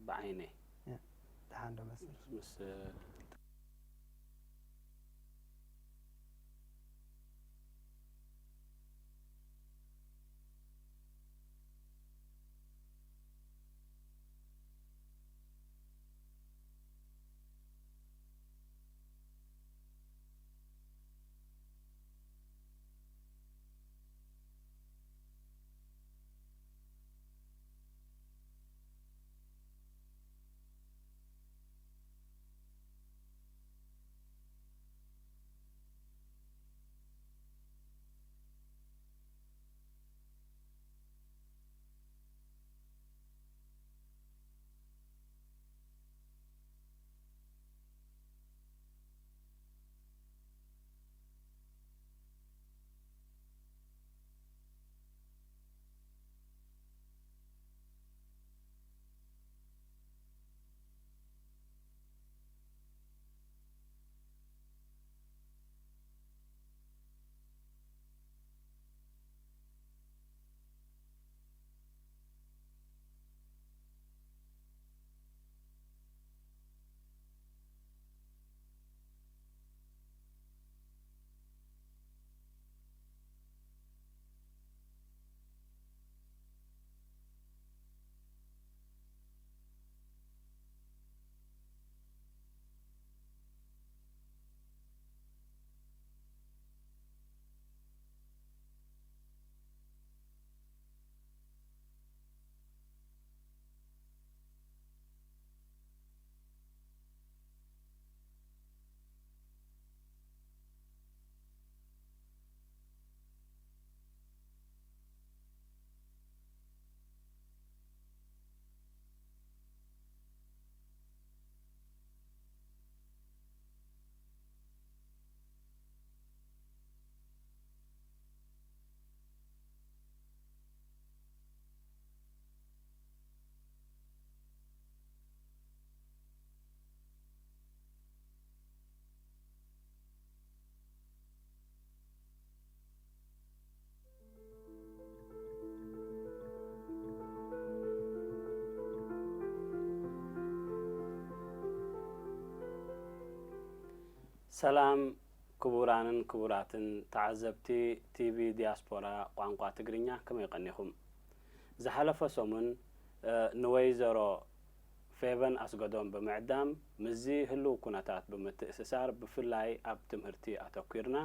ብዓይነይ ደሓን ዶ መስል ምስ ሰላም ክቡራንን ክቡራትን ተዓዘብቲ ቲቪ ዲያስፖራ ቋንቋ ትግርኛ፣ ከመይ ቀኒኹም? ዝሓለፈ ሰሙን ንወይዘሮ ፌቨን ኣስገዶም ብምዕዳም ምስዚ ህልው ኩነታት ብምትእስሳር ብፍላይ ኣብ ትምህርቲ ኣተኲርና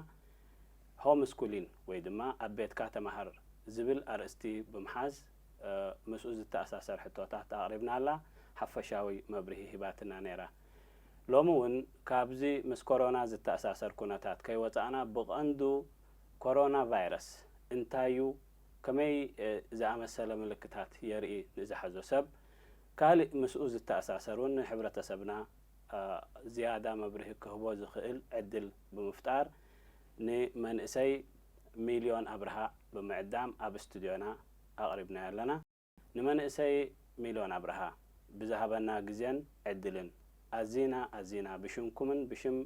ሆም ስኩሊን ወይ ድማ ኣብ ቤትካ ተማሃር ዝብል ኣርእስቲ ብምሓዝ ምስኡ ዝተኣሳሰር ሕቶታት ኣቕሪብናላ። ሓፈሻዊ መብርሂ ሂባትና ነይራ። ሎሚ እውን ካብዚ ምስ ኮሮና ዝተኣሳሰር ኩነታት ከይወፃእና ብቐንዱ ኮሮና ቫይረስ እንታይ እዩ፣ ከመይ ዝኣመሰለ ምልክታት የርኢ ንዝሓዞ ሰብ፣ ካልእ ምስኡ ዝተኣሳሰር እውን ንሕብረተሰብና ዝያዳ መብርሂ ክህቦ ዝኽእል ዕድል ብምፍጣር ንመንእሰይ ሚልዮን ኣብርሃ ብምዕዳም ኣብ ስቱድዮና ኣቕሪብናዮ ኣለና። ንመንእሰይ ሚልዮን ኣብርሃ ብዝሃበና ግዜን ዕድልን ኣዚና ኣዚና ብሽምኩምን ብሽም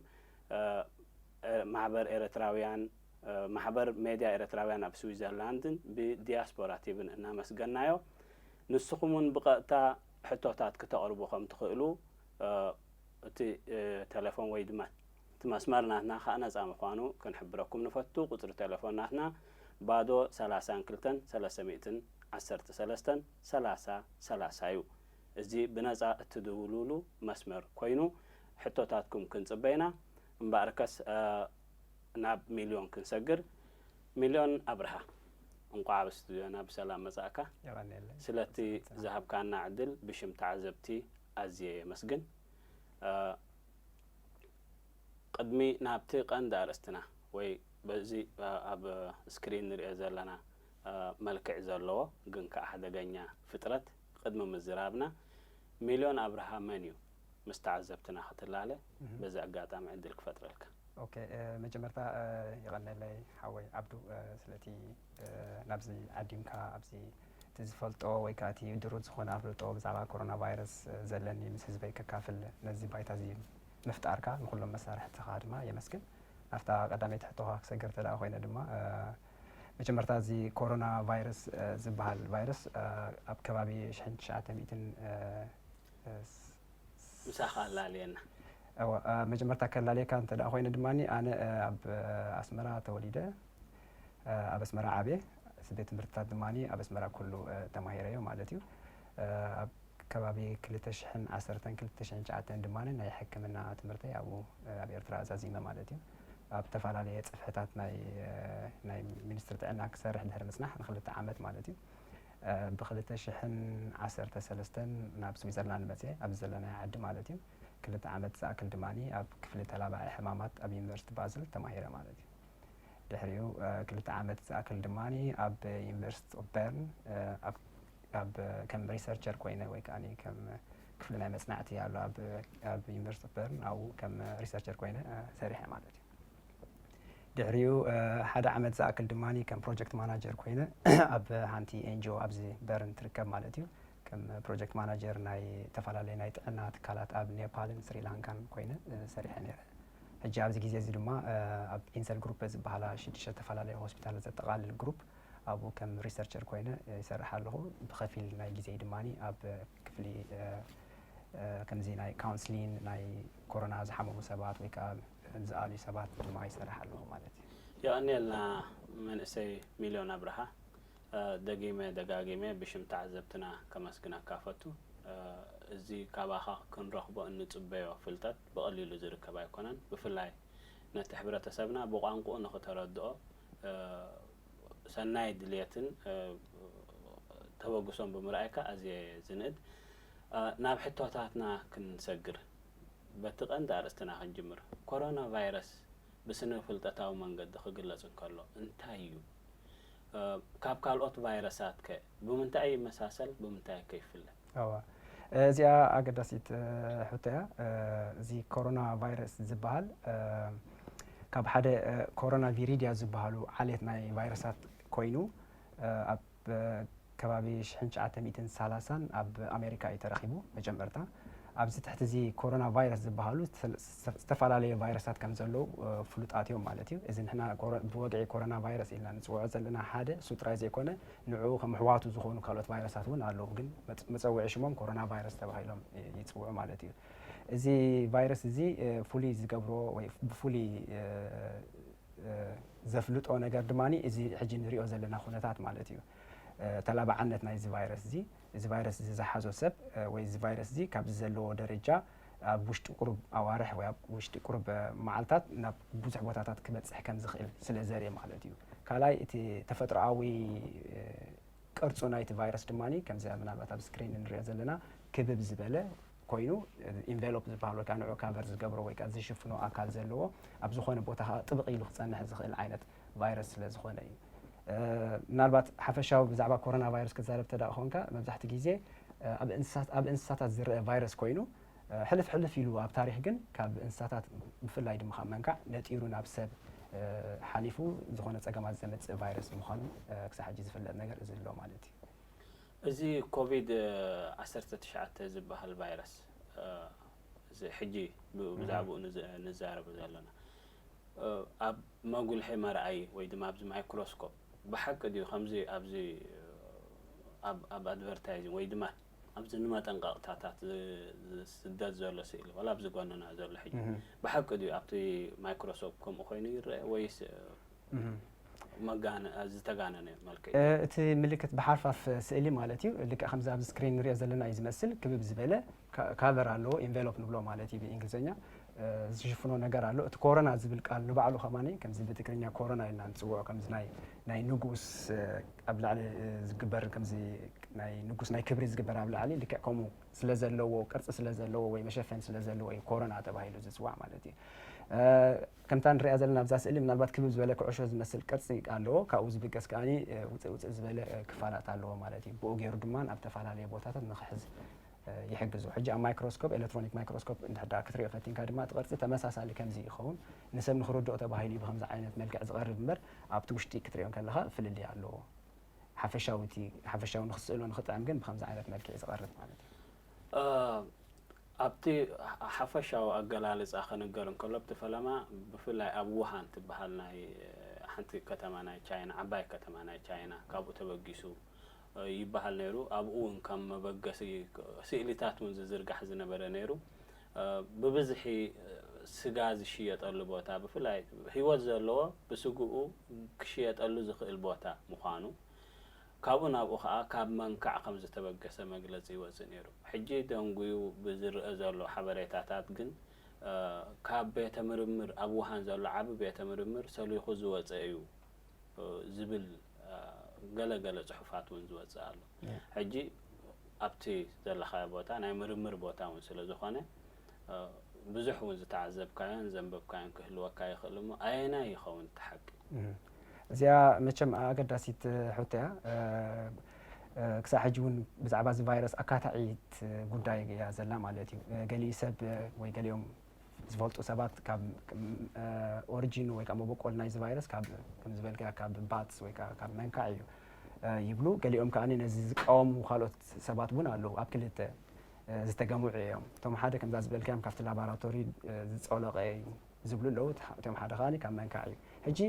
ማሕበር ኤርትራውያን ማሕበር ሜድያ ኤርትራውያን ኣብ ስዊዘርላንድን ብዲያስፖራ ቲቪን እናመስገናዮ፣ ንስኹም እውን ብቐጥታ ሕቶታት ክተቕርቡ ከም ትኽእሉ እቲ ተሌፎን ወይ ድማ እቲ መስመር ናትና ከዓ ነፃ ምዃኑ ክንሕብረኩም ንፈቱ። ቁፅሪ ተሌፎን ናትና ባዶ ሰላሳን ክልተን ሰለስተ ሚእትን ዓሰርተ ሰለስተን ሰላሳ ሰላሳ እዩ። እዚ ብነፃ እትድውሉሉ መስመር ኮይኑ ሕቶታትኩም ክንፅበ ኢና። እምበኣርከስ ናብ ሚልዮን ክንሰግር። ሚልዮን ኣብርሃ፣ እንቋዕ ኣብ ስቱድዮና ብሰላም መጻእካ። የቐንየለይ። ስለቲ ጽንዓት። ዝሃብካና ዕድል ብሽም ተዓዘብቲ ኣዝየ የመስግን። እ፣ ቅድሚ ናብቲ ቀንዲ ኣርእስትና ወይ በዚ፣ እ፣ ኣብ ስክሪን ንሪኦ ዘለና፣ እ፣ መልክዕ ዘለዎ ግን ከኣ ሓደገኛ ፍጥረት ቅድሚ ምዝራብና፣ ሚልዮን ኣብርሃ መን እዩ? ምስ ተዓዘብትና ክትላለ እህ። በዚ ኣጋጣሚ ዕድል ክፈጥረልካ። ኦኬ፣ እ፣ መጀመርታ፣ እ፣ የቐንየለይ ሓወይ ዓብዱ፣ እ፣ ስለቲ፣ እ፣ ናብዚ ዓዲምካ ኣብዚ እቲ ዝፈልጦ ወይ ከኣ እቲ ድሩት ዝኾነ ኣፍልጦ ብዛዕባ ኮሮና ቫይረስ፣ እ፣ ዘለኒ ምስ ህዝበይ ከካፍል ነዚ ባይታ እዚ ምፍጣርካ ንኹሎም መሳርሕትኻ ድማ የመስግን። ናብታ ቀዳመይቲ ሕቶኻ ክሰግር እንተ ደኣ ኮይነ ድማ፣ እ፣ መጀመርታ እዚ ኮሮና ቫይረስ፣ እ፣ ዝበሃል ቫይረስ፣ እ፣ ኣብ ከባቢ ሽሕን ትሽዓተ ሚእትን፣ እ፣ ምሳኻ ኣላልየና። መጀመርታ ከላልየካ እንተ ደኣ ኮይነ ድማ፣ ኣነ ኣብ ኣስመራ ተወሊደ፣ ኣብ ኣስመራ ዓብየ፣ ቤት ትምህርትታት ድማ ኣብ ኣስመራ ኩሉ ተማሂረዮ ማለት እዩ። ኣብ ከባቢ ክልተ ሽሕን ዓሰርተን ክልተ ሽሕን ትሽዓተን ድማ ናይ ሕክምና ትምህርተይ ኣብኡ ኣብ ኤርትራ ኣዛዚመ ማለት እዩ። ኣብ ዝተፈላለየ ጽፍሕታት ናይ ናይ ሚኒስትሪ ጥዕና ክሰርሕ ድሕሪ ምጽናሕ ንክልተ ዓመት ማለት እዩ። ብክልተ ሽሕን ዓሰርተ ሰለስተን ናብ ስዊዘርላንድ መጽየ፣ ኣብዚ ዘለናዮ ዓዲ ማለት እዩ። ክልተ ዓመት ዝኣክል ድማ ኣብ ክፍሊ ተላባዒ ሕማማት ኣብ ዩኒቨርሲቲ ባዝል ተማሂረ ማለት እዩ። ድሕሪኡ ክልተ ዓመት ዝኣክል ድማ ኣብ ዩኒቨርሲቲ በርን ኣብ ከም ሪሰርቸር ኮይነ ወይ ከዓ ከም ክፍሊ ናይ መፅናዕቲ ኣሎ ኣብ ዩኒቨርሲቲ በርን ኣብኡ ከም ሪሰርቸር ኮይነ ሰሪሐ ማለት እዩ። ድሕሪኡ ሓደ ዓመት ዝኣክል ድማ ከም ፕሮጀክት ማናጀር ኮይነ ኣብ ሓንቲ ኤንጂኦ ኣብዚ በርን ትርከብ ማለት እዩ። ከም ፕሮጀክት ማናጀር ናይ ዝተፈላለዩ ናይ ጥዕና ትካላት ኣብ ኔፓልን ስሪላንካን ኮይነ ሰሪሐ ነይረ። ሕጂ ኣብዚ ግዜ እዚ ድማ ኣብ ኢንሰል ግሩፕ ዝበሃላ ሽዱሽተ ዝተፈላለዩ ሆስፒታላት ዘጠቓልል ግሩፕ ኣብኡ ከም ሪሰርቸር ኮይነ ይሰርሕ ኣለኹ። ብኸፊል ናይ ግዜ ድማ ኣብ ክፍሊ ከምዚ ናይ ካውንስሊን ናይ ኮሮና ዝሓመሙ ሰባት ወይ ከዓ ዝኣልዩ ሰባት ድማ ይሰርሕ ኣለኹ ማለት እዩ። የቐንየልና መንእሰይ ሚልዮን ኣብርሃ። ደጊመ ደጋጊመ ብሽም ተዓዘብትና ከመስግነካ ፈቱ። እዚ ካባኻ ክንረኽቦ እንጽበዮ ፍልጠት ብቐሊሉ ዝርከብ ኣይኮነን። ብፍላይ ነቲ ሕብረተሰብና ብቋንቁኡ ንኽተረድኦ ሰናይ ድልየትን ተበግሶን ብምርኣይካ ኣዝየ ዝንእድ። ናብ ሕቶታትና ክንሰግር፣ በቲ ቀንዲ ኣርእስትና ክንጅምር። ኮሮና ቫይረስ ብስነ ፍልጠታዊ መንገዲ ክግለጽ እንከሎ እንታይ እዩ? ካብ ካልኦት ቫይረሳት ከ ብምንታይ ይመሳሰል፣ ብምንታይ ከ ይፍለ? እዋ እዚኣ ኣገዳሲት ሕቶ እያ። እዚ ኮሮና ቫይረስ ዝበሃል ካብ ሓደ ኮሮና ቪሪድያ ዝበሃሉ ዓሌት ናይ ቫይረሳት ኮይኑ ኣብ ከባቢ ሽሕን ትሽዓተ ሚእትን ሰላሳን ኣብ ኣሜሪካ እዩ ተረኺቡ መጀመርታ። ኣብዚ ትሕቲ እዚ ኮሮና ቫይረስ ዝበሃሉ ዝተፈላለዩ ቫይረሳት ከም ዘለዉ ፍሉጣት እዮም ማለት እዩ። እዚ ንሕና ብወግዒ ኮሮና ቫይረስ ኢልና ንፅውዖ ዘለና ሓደ እሱ ጥራይ ዘይኮነ ንዕኡ ከም ኣሕዋቱ ዝኾኑ ካልኦት ቫይረሳት እውን ኣለዉ፣ ግን መፀውዒ ሽሞም ኮሮና ቫይረስ ተባሂሎም ይፅውዑ ማለት እዩ። እዚ ቫይረስ እዚ ፍሉይ ዝገብሮ ወይ ብፍሉይ ዘፍልጦ ነገር ድማ እዚ ሕጂ ንሪኦ ዘለና ኩነታት ማለት እዩ። ተላባዓነት ናይዚ ቫይረስ እዚ፣ እዚ ቫይረስ እዚ ዝሓዞ ሰብ ወይ እዚ ቫይረስ እዚ ካብዚ ዘለዎ ደረጃ ኣብ ውሽጢ ቁሩብ ኣዋርሕ ወይ ኣብ ውሽጢ ቁሩብ መዓልታት ናብ ብዙሕ ቦታታት ክበፅሕ ከም ዝኽእል ስለ ዘርኢ ማለት እዩ። ካልኣይ እቲ ተፈጥሮኣዊ ቅርጹ ናይቲ ቫይረስ ድማ ከምዚ ምናልባት ኣብ ስክሪን እንሪኦ ዘለና ክብብ ዝበለ ኮይኑ ኢንቨሎፕ ዝበሃል ወይ ከዓ ንዑ ካቨር ዝገብሮ ወይ ከዓ ዝሽፍኖ ኣካል ዘለዎ ኣብ ዝኾነ ቦታ ከዓ ጥብቕ ኢሉ ክፀንሕ ዝኽእል ዓይነት ቫይረስ ስለ ዝኾነ እዩ። ምናልባት ሓፈሻዊ ብዛዕባ ኮሮና ቫይረስ ክዛረብ ተዳ ኮንካ መብዛሕቲ ግዜ ኣብ እንስሳታት ዝረአ ቫይረስ ኮይኑ ሕልፍ ሕልፍ ኢሉ ኣብ ታሪክ ግን ካብ እንስሳታት ብፍላይ ድማ ካብ መንካዕ ነጢሩ ናብ ሰብ ሓሊፉ ዝኾነ ጸገማት ዘምጽእ ቫይረስ ምዃኑ ክሳብ ሕጂ ዝፍለጥ ነገር እዚ ኣሎ ማለት እዩ። እዚ ኮቪድ ዓሰርተ ትሽዓተ ዝበሃል ቫይረስ እዚ ሕጂ ብዛዕባኡ ንዛረብ ዘለና ኣብ መጉልሒ መርኣዪ ወይ ድማ ኣብዚ ማይክሮስኮፕ ብሓቂ ድዩ ከምዚ ኣብዚ ኣብ ኣድቨርታይዚንግ ወይ ድማ ኣብዚ ንመጠንቀቕታታት ዝስደድ ዘሎ ስእሊ ዋላ ኣብዚ ጎንና ዘሎ ሕጂ ብሓቂ ድዩ ኣብቲ ማይክሮስኮፕ ከምኡ ኮይኑ ይረአ ወይስ መጋነ ዝተጋነነ መልክዕ እዩ? እቲ ምልክት ብሓርፋፍ ስእሊ ማለት እዩ። ልክዕ ከምዚ ኣብዚ ስክሪን ንሪኦ ዘለና እዩ ዝመስል። ክብብ ዝበለ ካቨር ኣለዎ፣ ኢንቨሎፕ ንብሎ ማለት እዩ ብእንግሊዝኛ። ዝሽፍኖ ነገር ኣሎ። እቲ ኮሮና ዝብል ቃል ንባዕሉ ከማኒ ከምዚ ብትግርኛ ኮሮና ኢልና ንፅውዖ ከምዚ ናይ ናይ ንጉስ ኣብ ላዕሊ ዝግበር ከምዚ ናይ ንጉስ ናይ ክብሪ ዝግበር ኣብ ላዕሊ ልክዕ ከምኡ ስለ ዘለዎ ቅርፂ ስለ ዘለዎ ወይ መሸፈኒ ስለ ዘለዎ እዩ ኮሮና ተባሂሉ ዝፅዋዕ ማለት እዩ። ከምታ ንሪኣ ዘለና ኣብዛ ስእሊ ምናልባት ክብብ ዝበለ ኩዕሾ ዝመስል ቅርፂ ኣለዎ። ካብኡ ዝብገስ ከኣ ውፅእ ውፅእ ዝበለ ክፋላት ኣለዎ ማለት እዩ። ብኡ ገይሩ ድማ ኣብ ተፈላለየ ቦታታት ንክሕዝ ይሕግዙ። ሕጂ ኣብ ማይክሮስኮፕ ኤሌክትሮኒክ ማይክሮስኮፕ እንድሕር ክትሪኦ ፈቲንካ ድማ እቲ ቅርፂ ተመሳሳሊ ከምዚ ይኸውን። ንሰብ ንክርድኦ ተባሂሉ እዩ ብከምዚ ዓይነት መልክዕ ዝቐርብ እምበር ኣብቲ ውሽጢ ክትሪኦ ከለኻ ፍልልይ ኣለዎ። ሓፈሻዊ እቲ ሓፈሻዊ ንክስእሎ ንክጥዕም ግን ብከምዚ ዓይነት መልክዕ እዩ ዝቐርብ ማለት እዩ። ኣብቲ ሓፈሻዊ ኣገላልፃ ክንገር እንከሎ ኣብቲ ፈለማ ብፍላይ ኣብ ውሃን ትበሃል ናይ ሓንቲ ከተማ ናይ ቻይና ዓባይ ከተማ ናይ ቻይና ካብኡ ተበጊሱ ይበሃል ነይሩ። ኣብኡ እውን ከም መበገሲ ስእሊታት እውን ዝዝርጋሕ ዝነበረ ነይሩ። ብብዝሒ ስጋ ዝሽየጠሉ ቦታ፣ ብፍላይ ህይወት ዘለዎ ብስግኡ ክሽየጠሉ ዝኽእል ቦታ ምዃኑ፣ ካብኡ ናብኡ ኸዓ ካብ መንካዕ ከም ዝተበገሰ መግለጺ ይወጽእ ነይሩ። ሕጂ ደንጉዩ ብዝረአ ዘሎ ሓበሬታታት ግን፣ ካብ ቤተ ምርምር፣ ኣብ ውሃን ዘሎ ዓቢ ቤተ ምርምር ሰሊኹ ዝወጸ እዩ ዝብል ገለ ገለ ጽሑፋት እውን ዝወጽእ ኣሎ። ሕጂ ኣብቲ ዘለኻዮ ቦታ ናይ ምርምር ቦታ እውን ስለ ዝኾነ፣ ብዙሕ እውን ዝተዓዘብካዮን ዘንበብካዮን ክህልወካ ይኽእል እሞ፣ ኣየናይ ይኸውን እቲ ሓቂ? እዚኣ መቸም ኣገዳሲት ሕቶ እያ። ክሳብ ሕጂ እውን ብዛዕባ እዚ ቫይረስ ኣካታዒት ጉዳይ እያ ዘላ ማለት እዩ። ገሊኡ ሰብ ወይ ገሊኦም ዝፈልጡ ሰባት ካብ ኦሪጂን ወይ ከዓ መበቆል ናይዚ ቫይረስ ካብ ከም ዝበልካ ካብ ባትስ ወይ ከዓ ካብ መንካዕ እዩ ይብሉ። ገሊኦም ከዓ ነዚ ዝቃወሙ ካልኦት ሰባት እውን ኣለዉ። ኣብ ክልተ ዝተገምዑ እዮም። እቶም ሓደ ከምዛ ዝበልካዮም ካብቲ ላቦራቶሪ ዝፀለቐ እዩ ዝብሉ ኣለዉ። እቶም ሓደ ከዓ ካብ መንካዕ እዩ። ሕጂ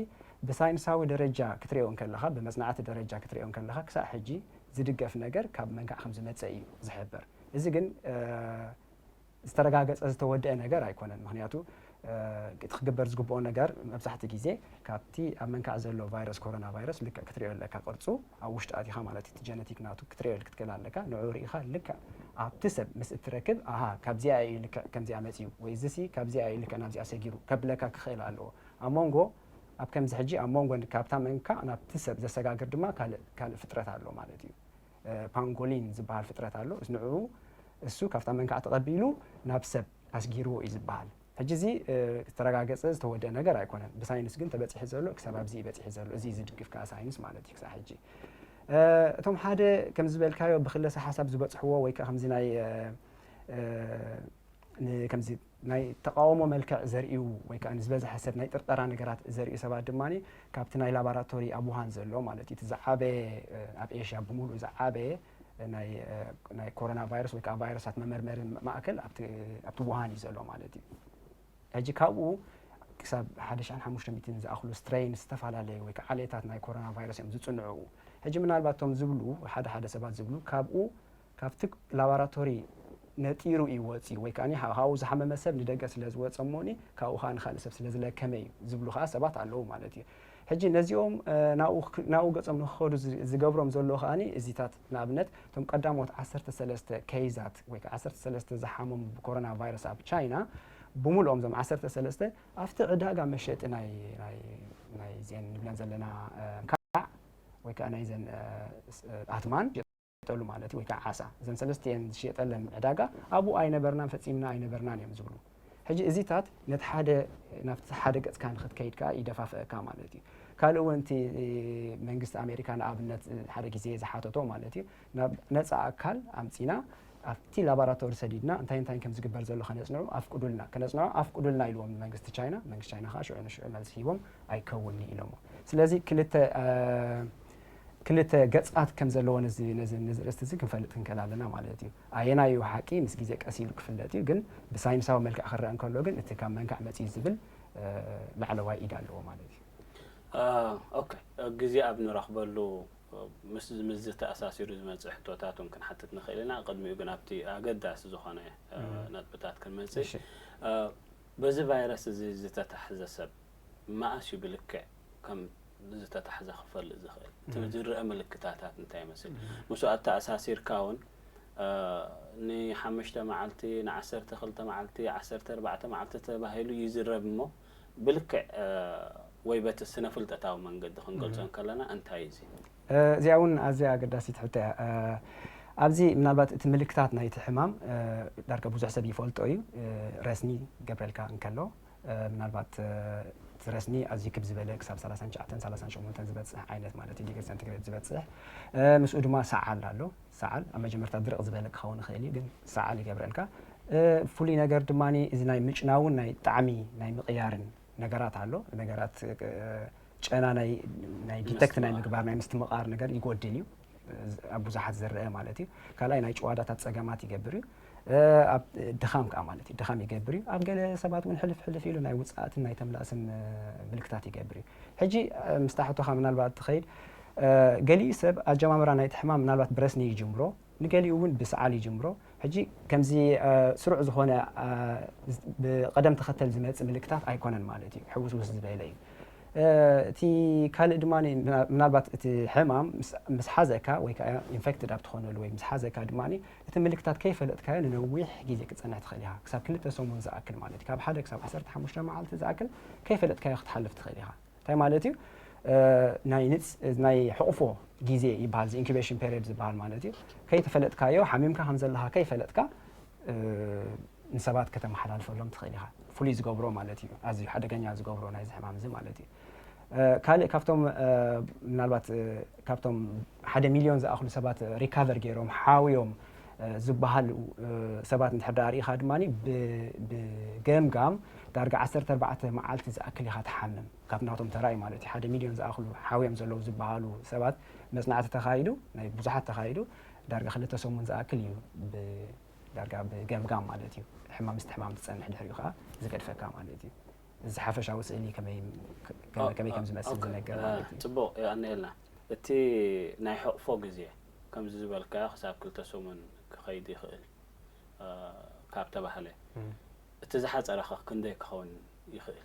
ብሳይንሳዊ ደረጃ ክትሪኦ እንከለኻ፣ ብመፅናዕቲ ደረጃ ክትሪኦ እንከለኻ፣ ክሳዕ ሕጂ ዝድገፍ ነገር ካብ መንካዕ ከም ዝመፀ እዩ ዝሕበር። እዚ ግን ዝተረጋገፀ ዝተወደአ ነገር ኣይኮነን። ምክንያቱ እቲ ክግበር ዝግብኦ ነገር መብዛሕትኡ ግዜ ካብቲ ኣብ መንካዕ ዘሎ ቫይረስ ኮሮና ቫይረስ ልክዕ ክትሪኦ ኣለካ ቅርፁ ኣብ ውሽጢ ኣቲኻ ማለት እቲ ጀነቲክ ናቱ ክትሪኦ ክትክእል ኣለካ። ንዑ ርኢኻ ልክዕ ኣብቲ ሰብ ምስ እትረክብ ኣሃ ካብዚኣ እዩ ልክዕ ከምዚኣ መፅዩ ወይ እዚሲ ካብዚኣ እዩ ልክዕ ናብዚኣ ሰጊሩ ከብለካ ክኽእል ኣለዎ። ኣብ መንጎ ኣብ ከምዚ ሕጂ ኣብ መንጎ ካብታ መንካዕ ናብቲ ሰብ ዘሰጋግር ድማ ካልእ ካልእ ፍጥረት ኣሎ ማለት እዩ። ፓንጎሊን ዝበሃል ፍጥረት ኣሎ። ንዕኡ እሱ ካብታ መንካዕ ተቐቢሉ ናብ ሰብ ኣስጊርዎ እዩ ዝበሃል። ሕጂ እዚ ዝተረጋገፀ ዝተወደአ ነገር ኣይኮነን። ብሳይንስ ግን ተበፂሑ ዘሎ ክሳብ ኣብዚ እዩ በፂሑ ዘሎ። እዚ እዩ ዝድግፍ ከዓ ሳይንስ ማለት እዩ ክሳብ ሕጂ። እቶም ሓደ ከም ዝበልካዮ ብክለሰ ሓሳብ ዝበፅሕዎ ወይ ከዓ ከምዚ ናይ ከምዚ ናይ ተቃውሞ መልክዕ ዘርእዩ ወይ ከዓ ንዝበዝሐ ሰብ ናይ ጥርጠራ ነገራት ዘርእዩ ሰባት ድማ ካብቲ ናይ ላባራቶሪ ኣብ ውሃን ዘሎ ማለት እዩ እቲ ዝዓበየ ኣብ ኤሽያ ብምሉእ ዝዓበየ ናይ ኮሮና ቫይረስ ወይ ከዓ ቫይረሳት መመርመሪ ማእከል ኣብቲ ውሃን እዩ ዘሎ ማለት እዩ። ሕጂ ካብኡ ክሳብ ሓደ ሽሕን ሓሙሽተ ሚእትን ዝኣኽሉ ስትሬይን ዝተፈላለዩ ወይ ከዓ ዓሌታት ናይ ኮሮና ቫይረስ እዮም ዝፅንዑ። ሕጂ ምናልባት እቶም ዝብሉ ሓደ ሓደ ሰባት ዝብሉ ካብኡ ካብቲ ላባራቶሪ ነጢሩ እዩ ወፂኡ ወይ ከዓ ካብኡ ዝሓመመ ሰብ ንደገ ስለ ዝወፀ እሞኒ ካብኡ ከዓ ንካልእ ሰብ ስለ ዝለከመ እዩ ዝብሉ ከዓ ሰባት ኣለዉ ማለት እዩ። ሕጂ ነዚኦም ናብኡ ገጾም ንክኸዱ ዝገብሮም ዘሎ ከዓ እዚታት ንኣብነት እቶም ቀዳሞት ዓሰርተ ሰለስተ ኬይዛት ወይ ከዓ ዓሰርተ ሰለስተ ዝሓመሙ ብኮሮና ቫይረስ ኣብ ቻይና ብምልኦም እዞም ዓሰርተ ሰለስተ ኣብቲ ዕዳጋ መሸጢ ናይ ናይ ናይ ዜን ንብለን ዘለና ካዕ ወይ ከዓ ናይ ዘን ኣትማን ዝሽየጠሉ ማለት እዩ፣ ወይ ከዓ ዓሳ። እዘን ሰለስቲኤን ዝሽየጠለን ዕዳጋ ኣብኡ ኣይነበርናን ፈፂምና ኣይነበርናን እዮም ዝብሉ። ሕጂ እዚታት ነቲ ሓደ ናብቲ ሓደ ገፅካ ንክትከይድ ከዓ ይደፋፍአካ ማለት እዩ። ካልእ እውን እቲ መንግስቲ ኣሜሪካ ንኣብነት ሓደ ግዜ ዝሓተቶ ማለት እዩ ናብ ነፃ ኣካል ኣምፂና ኣብቲ ላባራቶሪ ሰዲድና እንታይ እንታይ ከም ዝግበር ዘሎ ከነፅንዑ ኣፍቅዱልና ከነፅንዑ ኣፍቅዱልና ኢልዎም መንግስቲ ቻይና። መንግስቲ ቻይና ከዓ ሽዑ ንሽዑ መልሲ ሂቦም ኣይከውንኒ ኢሎሞ። ስለዚ ክልተ ክልተ ገፃት ከም ዘለዎ ነዚ ነዚ ነዚ ርእስቲ እዚ ክንፈልጥ ክንክእል ኣለና ማለት እዩ። ኣየናይ እዩ ሓቂ ምስ ግዜ ቀስ ኢሉ ክፍለጥ እዩ፣ ግን ብሳይንሳዊ መልክዕ ክረአ እንከሎ ግን እቲ ካብ መንካዕ መፅዩ ዝብል ላዕለዋይ ኢድ ኣለዎ ማለት እዩ። ኦኬ፣ ግዜ ኣብ ንረኽበሉ ምስ ምስዚ ተኣሳሲሩ ዝመፅእ ሕቶታት እውን ክንሓትት ንኽእል ኢና። ቅድሚኡ ግን ኣብቲ ኣገዳሲ ዝኾነ ነጥብታት ክንመፅእ። በዚ ቫይረስ እዚ ዝተታሕዘ ሰብ መኣስ እዩ ብልክዕ ከም ዝተታሕዘ ክፈልጥ ዝኽእል? እቲ ዝረአ ምልክታታት እንታይ ይመስል? ምስኡ ኣተኣሳሲርካ እውን ንሓሙሽተ መዓልቲ፣ ንዓሰርተ ክልተ መዓልቲ፣ ዓሰርተ ኣርባዕተ መዓልቲ ተባሂሉ ይዝረብ እሞ ብልክዕ ወይ በቲ ስነ ፍልጠታዊ መንገዲ ክንገልጾ እንከለና እንታይ እዩ እዚ? እዚኣ እውን ኣዝያ ኣገዳሲት ሕቶ እያ። ኣብዚ ምናልባት እቲ ምልክታት ናይቲ ሕማም ዳርጋ ብዙሕ ሰብ ይፈልጦ እዩ። ረስኒ ገብረልካ እንከሎ ምናልባት እቲ ረስኒ ኣዝዩ ክብ ዝበለ ክሳብ ሰላሳን ትሽዓተን ሰላሳን ሸሞንተን ዝበፅሕ ዓይነት ማለት እዩ፣ ዲግሪ ሰንቲግሬድ ዝበፅሕ። ምስኡ ድማ ሰዓል ኣሎ። ሰዓል ኣብ መጀመርታ ድርቕ ዝበለ ክኸውን ይኽእል እዩ፣ ግን ሰዓል ይገብረልካ። ፍሉይ ነገር ድማ እዚ ናይ ምጭናውን ናይ ጣዕሚ ናይ ምቕያርን ነገራት ኣሎ። ነገራት ጨና ናይ ናይ ዲተክት ናይ ምግባር ናይ ምስትምቓር ነገር ይጎድል እዩ። ኣብ ብዙሓት ዝረአ ማለት እዩ። ካልኣይ ናይ ጭዋዳታት ፀገማት ይገብር እዩ። ኣብ ድኻም ከዓ ማለት እዩ፣ ድኻም ይገብር እዩ። ኣብ ገለ ሰባት እውን ሕልፍ ሕልፍ ኢሉ ናይ ውፅኣትን ናይ ተምላእስን ምልክታት ይገብር እዩ። ሕጂ ምስታ ሕቶኻ ምናልባት ትኸይድ ገሊኡ ሰብ ኣጀማምራ ናይቲ ሕማም ምናልባት ብረስኒ ይጅምሮ፣ ንገሊኡ እውን ብሰዓል ይጅምሮ። ሕጂ ከምዚ ስሩዕ ዝኾነ ብቐደም ተኸተል ዝመጽእ ምልክታት ኣይኮነን ማለት እዩ፣ ሕውስውስ ዝበለ እዩ። እቲ ካልእ ድማ ምናልባት እቲ ሕማም ምስ ሓዘካ ወይ ከዓ ኢንፌክትድ ኣብ ትኾነሉ ወይ ምስ ሓዘካ ድማ እቲ ምልክታት ከይፈለጥካዮ ንነዊሕ ግዜ ክትጸንሕ ትኽእል ኢኻ፣ ክሳብ ክልተ ሰሙን ዝኣክል ማለት እዩ። ካብ ሓደ ክሳብ ዓሰርተ ሓሙሽተ መዓልቲ ዝኣክል ከይፈለጥካዮ ክትሓልፍ ትኽእል ኢኻ። እንታይ ማለት እዩ? ናይ ንጽ ናይ ሕቑፎ ግዜ ይበሃል፣ ኢንኩቤሽን ፔሪድ ዝበሃል ማለት እዩ። ከይተፈለጥካዮ ሓሚምካ ከም ዘለኻ ከይፈለጥካ ንሰባት ከተመሓላልፈሎም ትኽእል ኢኻ። ፍሉይ ዝገብሮ ማለት እዩ፣ ኣዝዩ ሓደገኛ ዝገብሮ ናይዚ ሕማም እዚ ማለት እዩ። ካልእ ካብቶም ምናልባት ካብቶም ሓደ ሚልዮን ዝኣኽሉ ሰባት ሪካቨር ገይሮም ሓውዮም ዝበሃሉ ሰባት እንድሕር ደኣ ርኢኻ ድማ ብገምጋም ዳርጋ ዓሰርተ ኣርባዕተ መዓልቲ ዝኣክል ኢኻ ትሓምም። ካብ ናቶም ተራእዩ ማለት እዩ። ሓደ ሚልዮን ዝኣኽሉ ሓውዮም ዘለዉ ዝበሃሉ ሰባት መጽናዕቲ ተኻይዱ፣ ናይ ብዙሓት ተኻይዱ፣ ዳርጋ ክልተ ሰሙን ዝኣክል እዩ ብ ዳርጋ ብገምጋም ማለት እዩ። ሕማም ምስቲ ሕማም ትጸንሕ ድሕሪኡ ከኣ ዝገድፈካ ማለት እዩ። እዚ ሓፈሻዊ ስእሊ ከመይ ከመይ ከም ዝመስል ዝነገር ማለት እዩ። ጽቡቕ የቐንየልና። እቲ ናይ ሕቕፎ ግዜ ከምዚ ዝበልካዮ ክሳብ ክልተ ሰሙን ክኸይድ ይኽእል ካብ ተባህለ እቲ ዝሓጸረኸ ክንደይ ክኸውን ይኽእል?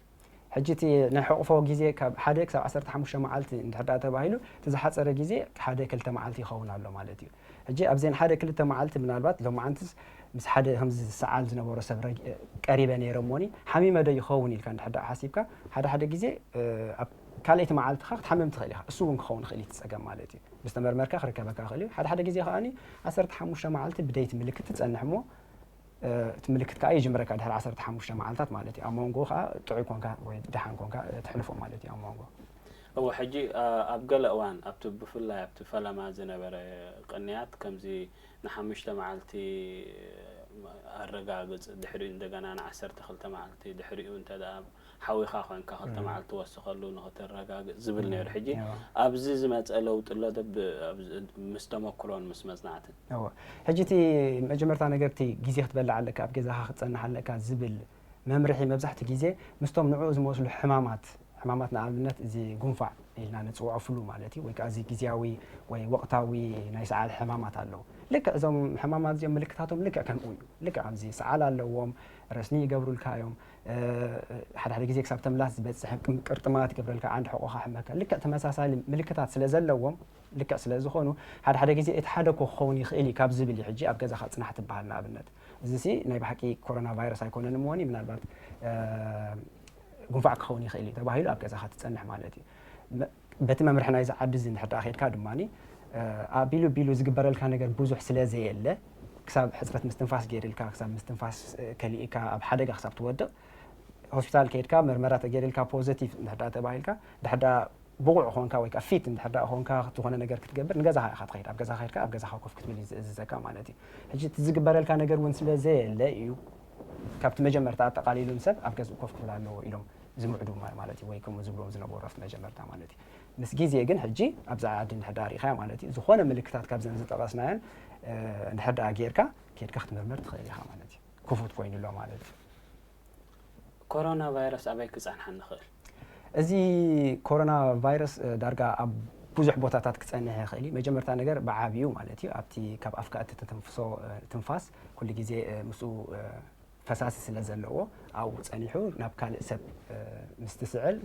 ሕጂ እቲ ናይ ሕቕፎ ግዜ ካብ ሓደ ክሳብ ዓሰርተ ሓሙሽተ መዓልቲ እንድሕር ደኣ ተባሂሉ እቲ ዝሓጸረ ግዜ ሓደ ክልተ መዓልቲ ይኸውን ኣሎ ማለት እዩ። ሕጂ ኣብዘን ሓደ ክልተ መዓልቲ ምናልባት ሎማዓንትስ ምስ ሓደ ከምዚ ዝሰዓል ዝነበሮ ሰብ ረግ- ቀሪበ ነይረ እሞኒ ሓሚመ ዶ ይኸውን ኢልካ እንድሕር ደኣ ሓሲብካ ሓደ ሓደ ግዜ ኣብ ካልኣይቲ መዓልትኻ ክትሓምም ትኽእል ኢኻ። እሱ እውን ክኸውን ይኽእል እዩ እቲ ጸገም ማለት እዩ። ምስ ተመርመርካ ክርከበካ ይኽእል እዩ። ሓደ ሓደ ግዜ ከኣ ዓሰርተ ሓሙሽተ መዓልቲ ብደይቲ ምልክት ትጸንሕ እሞ እቲ ምልክት ከኣ ይጅምረካ ድሕሪ ዓሰርተ ሓሙሽተ መዓልታት ማለት እዩ። ኣብ መንጎ ከኣ ጥዑይ ኮንካ ወይ ደሓን ኮንካ ተሕልፎ ማለት እዩ ኣብ መንጎ። እወ፣ ሕጂ ኣብ ገለ እዋን ኣብቲ ብፍላይ ኣብቲ ፈለማ ዝነበረ ቅንያት ከምዚ ንሓሙሽተ መዓልቲ ኣረጋግጽ፣ ድሕሪኡ እንደገና ንዓሰርተ ክልተ መዓልቲ፣ ድሕሪኡ እንተ ደኣ ሓዊኻ ኮንካ ክልተ መዓልቲ ወስኸሉ ንኽተረጋግጽ ዝብል ነይሩ። ሕጂ ኣብዚ ዝመጸ ለውጢ ኣሎ ዶ ብ- ኣብዚ- ምስ ተመክሮን ምስ መጽናዕትን? እወ። ሕጂ እቲ መጀመርታ ነገር እቲ ግዜ ክትበልዕ ኣለካ፣ ኣብ ገዛኻ ክትጸንሕ ኣለካ ዝብል መምርሒ መብዛሕትኡ ግዜ ምስቶም ንዕኡ ዝመስሉ ሕማማት፣ ሕማማት ንኣብነት እዚ ጉንፋዕ ኢልና ንጽውዖ ፍሉ ማለት እዩ፣ ወይ ከዓ እዚ ግዝያዊ ወይ ወቕታዊ ናይ ሰዓል ሕማማት ኣለዉ። ልክዕ እዞም ሕማማት እዚኦም ምልክታቶም ልክዕ ከምኡ እዩ። ልክዕ ከምዚ ሰዓል ኣለዎም፣ ረስኒ ይገብሩልካ እዮም፣ ሓደ ሓደ ግዜ ክሳብ ተምላስ ዝበፅሕ ቅርጥማት ይገብረልካ፣ ዓንዲ ሕቆኻ ሕመካ፣ ልክዕ ተመሳሳሊ ምልክታት ስለ ዘለዎም፣ ልክዕ ስለ ዝኾኑ ሓደ ሓደ ግዜ እቲ ሓደ እኮ ክኸውን ይኽእል እዩ ካብ ዝብል እዩ ሕጂ ኣብ ገዛኻ ፅናሕ ትበሃል። ንኣብነት እዚ ሲ ናይ ብሓቂ ኮሮና ቫይረስ ኣይኮነን እሞኒ ምናልባት ጉንፋዕ ክኸውን ይኽእል እዩ ተባሂሉ ኣብ ገዛኻ ትፀንሕ ማለት እዩ። በቲ መምርሒ ናይዚ ዓዲ እዚ እንድሕር ደኣ ኬድካ ድማ ኣቢሉ ቢሉ ዝግበረልካ ነገር ብዙሕ ስለ ዘየለ ክሳብ ሕፅረት ምስትንፋስ ገይርልካ ክሳብ ምስትንፋስ ከሊእካ ኣብ ሓደጋ ክሳብ ትወድቕ ሆስፒታል ከይድካ መርመራ ተገይርልካ ፖዘቲቭ እንድሕር ደኣ ተባሂልካ ድሕር ደኣ ብቑዕ ኾንካ ወይ ከዓ ፊት እንድሕር ደኣ ኾንካ ዝኾነ ነገር ክትገብር ንገዛኻ ኢኻ ትኸይድ። ኣብ ገዛ ከይድካ ኣብ ገዛኻ ኮፍ ክትብል እዩ ዝእዝዘካ ማለት እዩ። ሕጂ እቲ ዝግበረልካ ነገር እውን ስለ ዘየለ እዩ ካብቲ መጀመርታ ኣጠቓሊሉ ንሰብ ኣብ ገዝኡ ኮፍ ክብል ኣለዎ ኢሎም ዝምዕዱ ማለት እዩ። ወይ ከምኡ ዝብሎም ዝነበሩ ኣብቲ መጀመርታ ማለት እዩ። ምስ ግዜ ግን ሕጂ ኣብዛ ዓዲ እንድሕር ደኣ ርኢኻያ ማለት እዩ ዝኾነ ምልክታት ካብዘን ዝጠቐስናየን እንድሕር ደኣ ጌርካ ኬድካ ክትምርመር ትኽእል ኢኻ ማለት እዩ። ክፉት ኮይኑ ኣሎ ማለት እዩ። ኮሮና ቫይረስ ኣበይ ክጸንሓ ንኽእል? እዚ ኮሮና ቫይረስ ዳርጋ ኣብ ብዙሕ ቦታታት ክጸንሕ ይኽእል እዩ። መጀመርታ ነገር ብዓብዩ ማለት እዩ ኣብቲ ካብ ኣፍካ እትተንፍሶ ትንፋስ ኩሉ ግዜ ምስኡ ፈሳሲ ስለ ዘለዎ ኣብኡ ጸኒሑ ናብ ካልእ ሰብ ምስ ትስዕል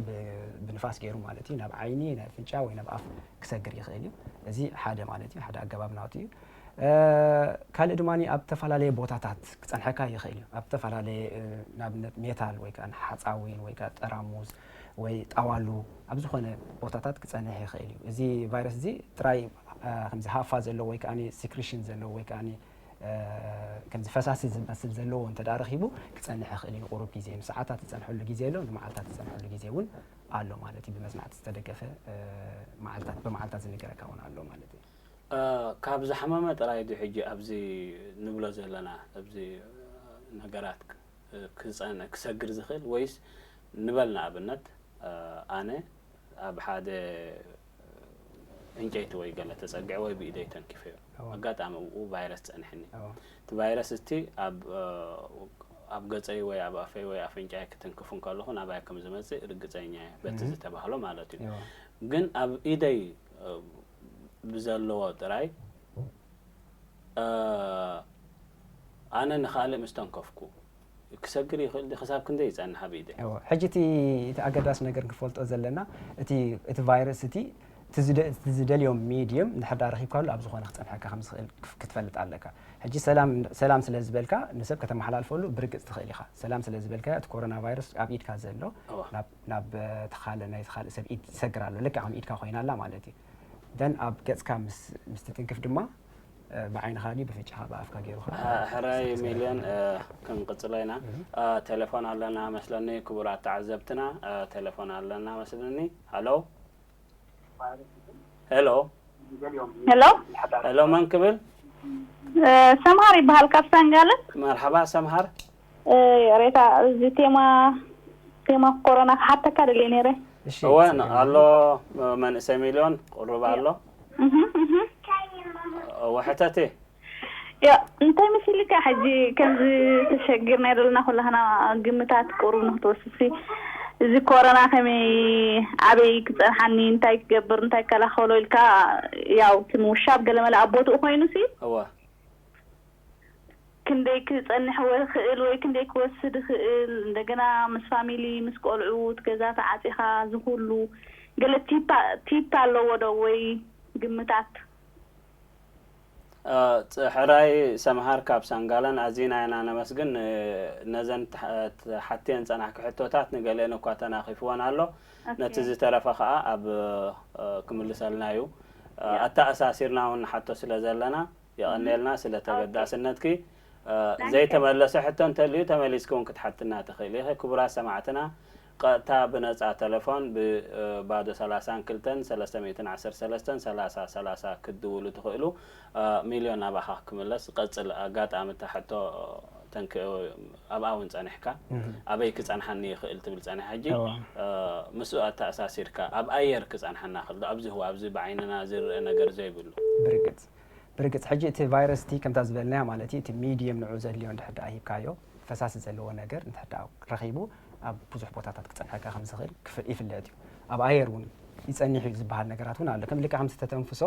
ብንፋስ ገይሩ ማለት እዩ ናብ ዓይኒ፣ ናብ ኣፍንጫ ወይ ናብ ኣፍ ክሰግር ይኽእል እዩ። እዚ ሓደ ማለት እዩ ሓደ ኣገባብ ናቱ እዩ። ካልእ ድማ ኣብ ተፈላለየ ቦታታት ክጸንሐካ ይኽእል እዩ። ኣብ ተፈላለየ ንኣብነት ሜታል ወይ ከዓ ሓፃዊን ወይ ከዓ ጠራሙዝ ወይ ጣዋሉ ኣብ ዝኾነ ቦታታት ክጸንሕ ይኽእል እዩ። እዚ ቫይረስ እዚ ጥራይ ከምዚ ሃፋ ዘለዎ ወይ ከዓ ሲክሪሽን ዘለዎ ወይ ከዓ ከምዚ ፈሳሲ ዝመስል ዘለዎ እንተ ደኣ ረኺቡ ክጸንሕ ይኽእል እዩ ንቁሩብ ግዜ። ንሰዓታት ዝጸንሐሉ ግዜ ኣሎ፣ ንመዓልታት ዝጸንሐሉ ግዜ እውን ኣሎ ማለት እዩ። ብመጽናዕቲ ዝተደገፈ መዓልታት ብመዓልታት ዝንገረካ እውን ኣሎ ማለት እዩ። ካብ ዝሓመመ ጥራይ ድዩ ሕጂ ኣብዚ ንብሎ ዘለና ኣብዚ ነገራት ክጸን ክሰግር ዝኽእል ወይስ ንበል ንኣብነት ኣነ ኣብ ሓደ ዕንጨይቲ ወይ ገለ ተጸግዐ ወይ ብኢደይ ተንኪፈዮ ኣጋጣሚ ኣብኡ ቫይረስ ጸንሐኒ እቲ ቫይረስ እቲ ኣብ ኣብ ገጸይ ወይ ኣብ ኣፈይ ወይ ኣፍንጫይ ክትንክፉ እንከለኹ ናባይ ከም ዝመጽእ ርግጸኛ እየ በቲ ዝተባህሎ ማለት እዩ ግን ኣብ ኢደይ ብዘለዎ ጥራይ ኣነ ንኻልእ ምስ ተንከፍኩ ክሰግር ይኽእል ድዩ? ክሳብ ክንደይ ይጸንሕ ኣብ ኢደይ? ሕጂ እቲ ኣገዳሲ ነገር ክንፈልጦ ዘለና እቲ ቫይረስ እቲ እቲ ዝደልዮ ሚድየም እንድሕር ዳ ረኺብካሉ ኣብ ዝኾነ ክጸንሐካ ከም ዝኽእል ክትፈልጥ ኣለካ። ሕጂ ሰላም ስለ ዝበልካ ንሰብ ከተመሓላልፈሉ ብርግጽ ትኽእል ኢኻ። ሰላም ስለ ዝበልካዮ እቲ ኮሮና ቫይረስ ኣብ ኢድካ ዘሎ ናብ እቲ ካልእ ናይቲ ካልእ ሰብ ኢድ ይሰግር ኣሎ። ልክዕ ከም ኢድካ ኮይና ኣላ ማለት እዩ። ደን ኣብ ገጽካ ምስ ትትንክፍ ድማ ብዓይንኻ ድዩ ብፍንጫኻ ብኣፍካ ገይሩ። ሕራይ ሚልዮን፣ ክንቅጽሎ ኢና። ቴሌፎን ኣለና መስለኒ። ክቡራት ተዓዘብትና፣ ቴሌፎን ኣለና መስለኒ። ሃሎ። ሄሎ። ሄሎ። ሄሎ፣ መን ክብል? ሰምሃር ይበሃል ካብ ሳንጋለ። መርሓባ ሰምሃር። ሬታ፣ እዚ ቴማ ቴማ ኮሮና ክሓተካ ደልየ ነይረ። እወ ኣሎ። መንእሰይ ሚልዮን ቅሩብ ኣሎ። እወ ሕተቲ። ያ እንታይ መሲልካ ሕጂ ከምዚ ተሸጊርና ዘለና ኩላህና ግምታት ቅሩብ ንክትወስሲ እዚ ኮሮና ከመይ ኣበይ ክፀንሓኒ እንታይ ክገብር እንታይ ክከላኸሎ ኢልካ ያው ትምውሻብ ገለመለ ኣብ ቦትኡ ኮይኑ ሲ እወ ክንደይ ክጸንሕ ይኽእል ወይ ክንደይ ክወስድ ይኽእል እንደገና ምስ ፋሚሊ ምስ ቆልዑ እቲ ገዛ ተዓጺኻ ዝኹሉ ገለ ቲፕ ኣለዎ ዶ ወይ ግምታት? ሕራይ ሰምሃር ካብ ሳንጋለን ኣዚና ኢና ነመስግን። ነዘን ተሓትየን ጸናሕኪ ሕቶታት ንገሊአን እኳ ተናኺፍወን ኣሎ። ነቲ ዝተረፈ ከኣ ኣብ ክምልሰልና እዩ። ኣተኣሳሲርና እውን ንሓቶ ስለ ዘለና የቐንየልና ስለ ተገዳስነትኪ። ዘይተመለሰ ሕቶ እንተልዩ ተመሊስኪ እውን ክትሓትና ትኽእሊ ኢኺ። ክቡራት ሰማዕትና ቀጥታ ብነጻ ተለፎን ብባዶ ሰላሳን ክልተን ሰለስተ ሚእትን ዓሰርተ ሰለስተን ሰላሳ ሰላሳ ክትድውሉ ትኽእሉ። ሚልዮን ናባኻ ክምለስ ቀጽል ኣጋጣሚ እታ ሕቶ ተንክ ኣብኣ እውን ጸኒሕካ ኣበይ ክጸንሓኒ ይኽእል ትብል ጸኒሕ ሕጂ ምስኡ ኣተኣሳሲርካ ኣብ ኣየር ክጸንሓና ክእል ዶ ኣብዚ ህዋ ኣብዚ ብዓይንና ዝርአ ነገር ዘይብሉ ብርግጽ ብርግጽ ሕጂ እቲ ቫይረስ እቲ ከምታ ዝበልናያ ማለት እዩ እቲ ሚድየም ንዑ ዘድልዮ እንድሕር ደኣ ሂብካዮ ፈሳሲ ዘለዎ ነገር እንድሕር ደኣ ረኺቡ ኣብ ብዙሕ ቦታታት ክጸንሐካ ከም ዝኽእል ክፍ- ይፍለጥ እዩ። ኣብ ኣየር እውን ይጸኒሕ እዩ ዝበሃል ነገራት እውን ኣሎ። ከም ልክዕ ከምቲ ተተንፍሶ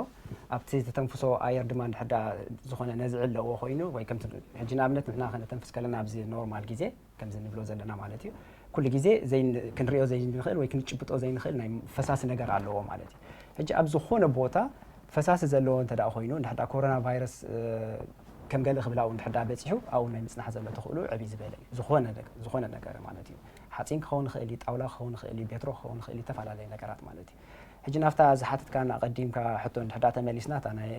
ኣብቲ ተተንፍሶ ኣየር ድማ እንድሕር ደኣ ዝኾነ ነዝዒ ኣለዎ ኮይኑ ወይ ከምቲ ሕጂ ንኣብነት ንሕና ከነተንፍስ ከለና ኣብዚ ኖርማል ግዜ ከምዚ ንብሎ ዘለና ማለት እዩ። ኩሉ ግዜ ዘይን- ክንሪኦ ዘይንኽእል ወይ ክንጭብጦ ዘይንኽእል ናይ ፈሳሲ ነገር ኣለዎ ማለት እዩ። ሕጂ ኣብ ዝኾነ ቦታ ፈሳሲ ዘለዎ እንተ ደኣ ኮይኑ እንድሕር ደኣ ኮሮና ቫይረስ ከም ገለ ክብል ኣብኡ እንድሕር ደኣ በጺሑ ኣብኡ ናይ ምጽናሕ ዘሎ ተኽእሎ ዕብይ ዝበለ እዩ። ዝኾነ ነገር ዝኾነ ነገር ማለት እዩ። ሓጺን ክኸውን ይኽእል እዩ፣ ጣውላ ክኸውን ይኽእል እዩ፣ ቤትሮ ክኸውን ይኽእል እዩ፣ ዝተፈላለዩ ነገራት ማለት እዩ። ሕጂ ናብታ ዝሓተትካና ኣቐዲምካ ሕቶ እንድሕር ደኣ ተመሊስና እታ ናይ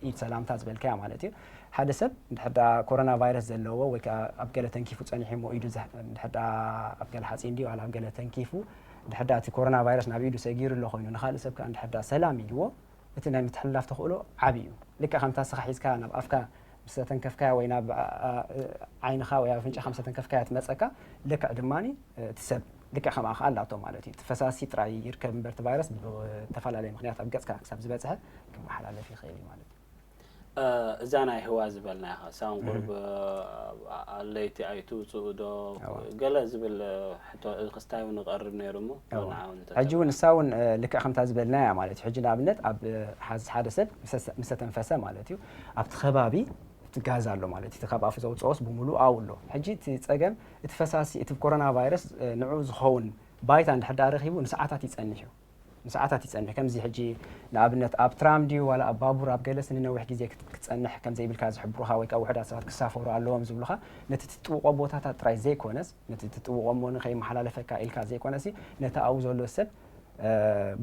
ኢድ ሰላምታ ዝበልካያ ማለት እዩ። ሓደ ሰብ እንድሕር ደኣ ኮሮና ቫይረስ ዘለዎ ወይ ከዓ ኣብ ገለ ተንኪፉ ጸኒሑ እሞ ኢዱ ዘሕ- እንድሕር ደኣ ኣብ ገለ ሓጺን ድዩ ዋላ ኣብ ገለ ተንኪፉ እንድሕር ደኣ እቲ ኮሮና ቫይረስ ናብ ኢዱ ሰጊሩ ኣሎ ኮይኑ ንኻልእ ሰብ ከዓ እንድሕር ደኣ ሰላም ኢልዎ እቲ ናይ ምትሕልላፍ ተኽእሎ ዓቢ እዩ። ልክዕ ከምታ ንስኻ ሒዝካ ናብ ኣፍካ ምስ ተተንከፍካያ ወይ ናብ ዓ- ዓ- ዓይንኻ ወይ ኣፍንጫኻ ምስ ተተንከፍካያ ትመጸካ ልክዕ ድማ እቲ ሰብ ልክዕ ከምኣ ከዓ ኣላቶ ማለት እዩ። እቲ ፈሳሲ ጥራይ ይርከብ እምበር እቲ ቫይረስ ብዝተፈላለየ ምኽንያት ኣብ ገጽካ ክሳብ ዝበጽሐ ክመሓላለፍ ይኽእል እዩ ማለት እዩ። እዛ ናይ ህዋ ዝበልናያ ሳውን ቁሩብ ኣለይቲ ኣይትውፅኡ ዶ ገለ ዝብል ሕቶ ክስታይ እውን ይቐርብ ነይሩ እሞ ንዓ እውን ሕጂ እውን ንሳ እውን ልክዕ ከምታ ዝበልናያ ማለት እዩ። ሕጂ ንኣብነት ኣብ ሓዝ ሓደ ሰብ ምስ ተተንፈሰ ማለት እዩ ኣብቲ ከባቢ እቲ ጋዝ ኣሎ ማለት እዩ። እቲ ካብ ኣፉ ዘውፅኦስ ብምሉእ ኣው ኣሎ። ሕጂ እቲ ፀገም እቲ ፈሳሲ እቲ ኮሮና ቫይረስ ንዑ ዝኸውን ባይታ እንድሕር ደኣ ረኺቡ ንሰዓታት ይፀንሕ እዩ። ንሰዓታት ይጸንሕ። ከምዚ ሕጂ ንኣብነት ኣብ ትራም ድዩ ዋላ ኣብ ባቡር ኣብ ገለስ ንነዊሕ ግዜ ክት- ክትጸንሕ ከም ዘይብልካ ዝሕብሩኻ ወይ ከኣ ውሑዳት ሰባት ክሳፈሩ ኣለዎም ዝብሉኻ ነቲ ትጥውቖ ቦታታት ጥራይ ዘይኮነስ ነቲ ትጥውቖ እሞ ንኸይመሓላለፈካ ኢልካ ዘይኮነሲ ነቲ ኣብኡ ዘሎ ሰብ እ፣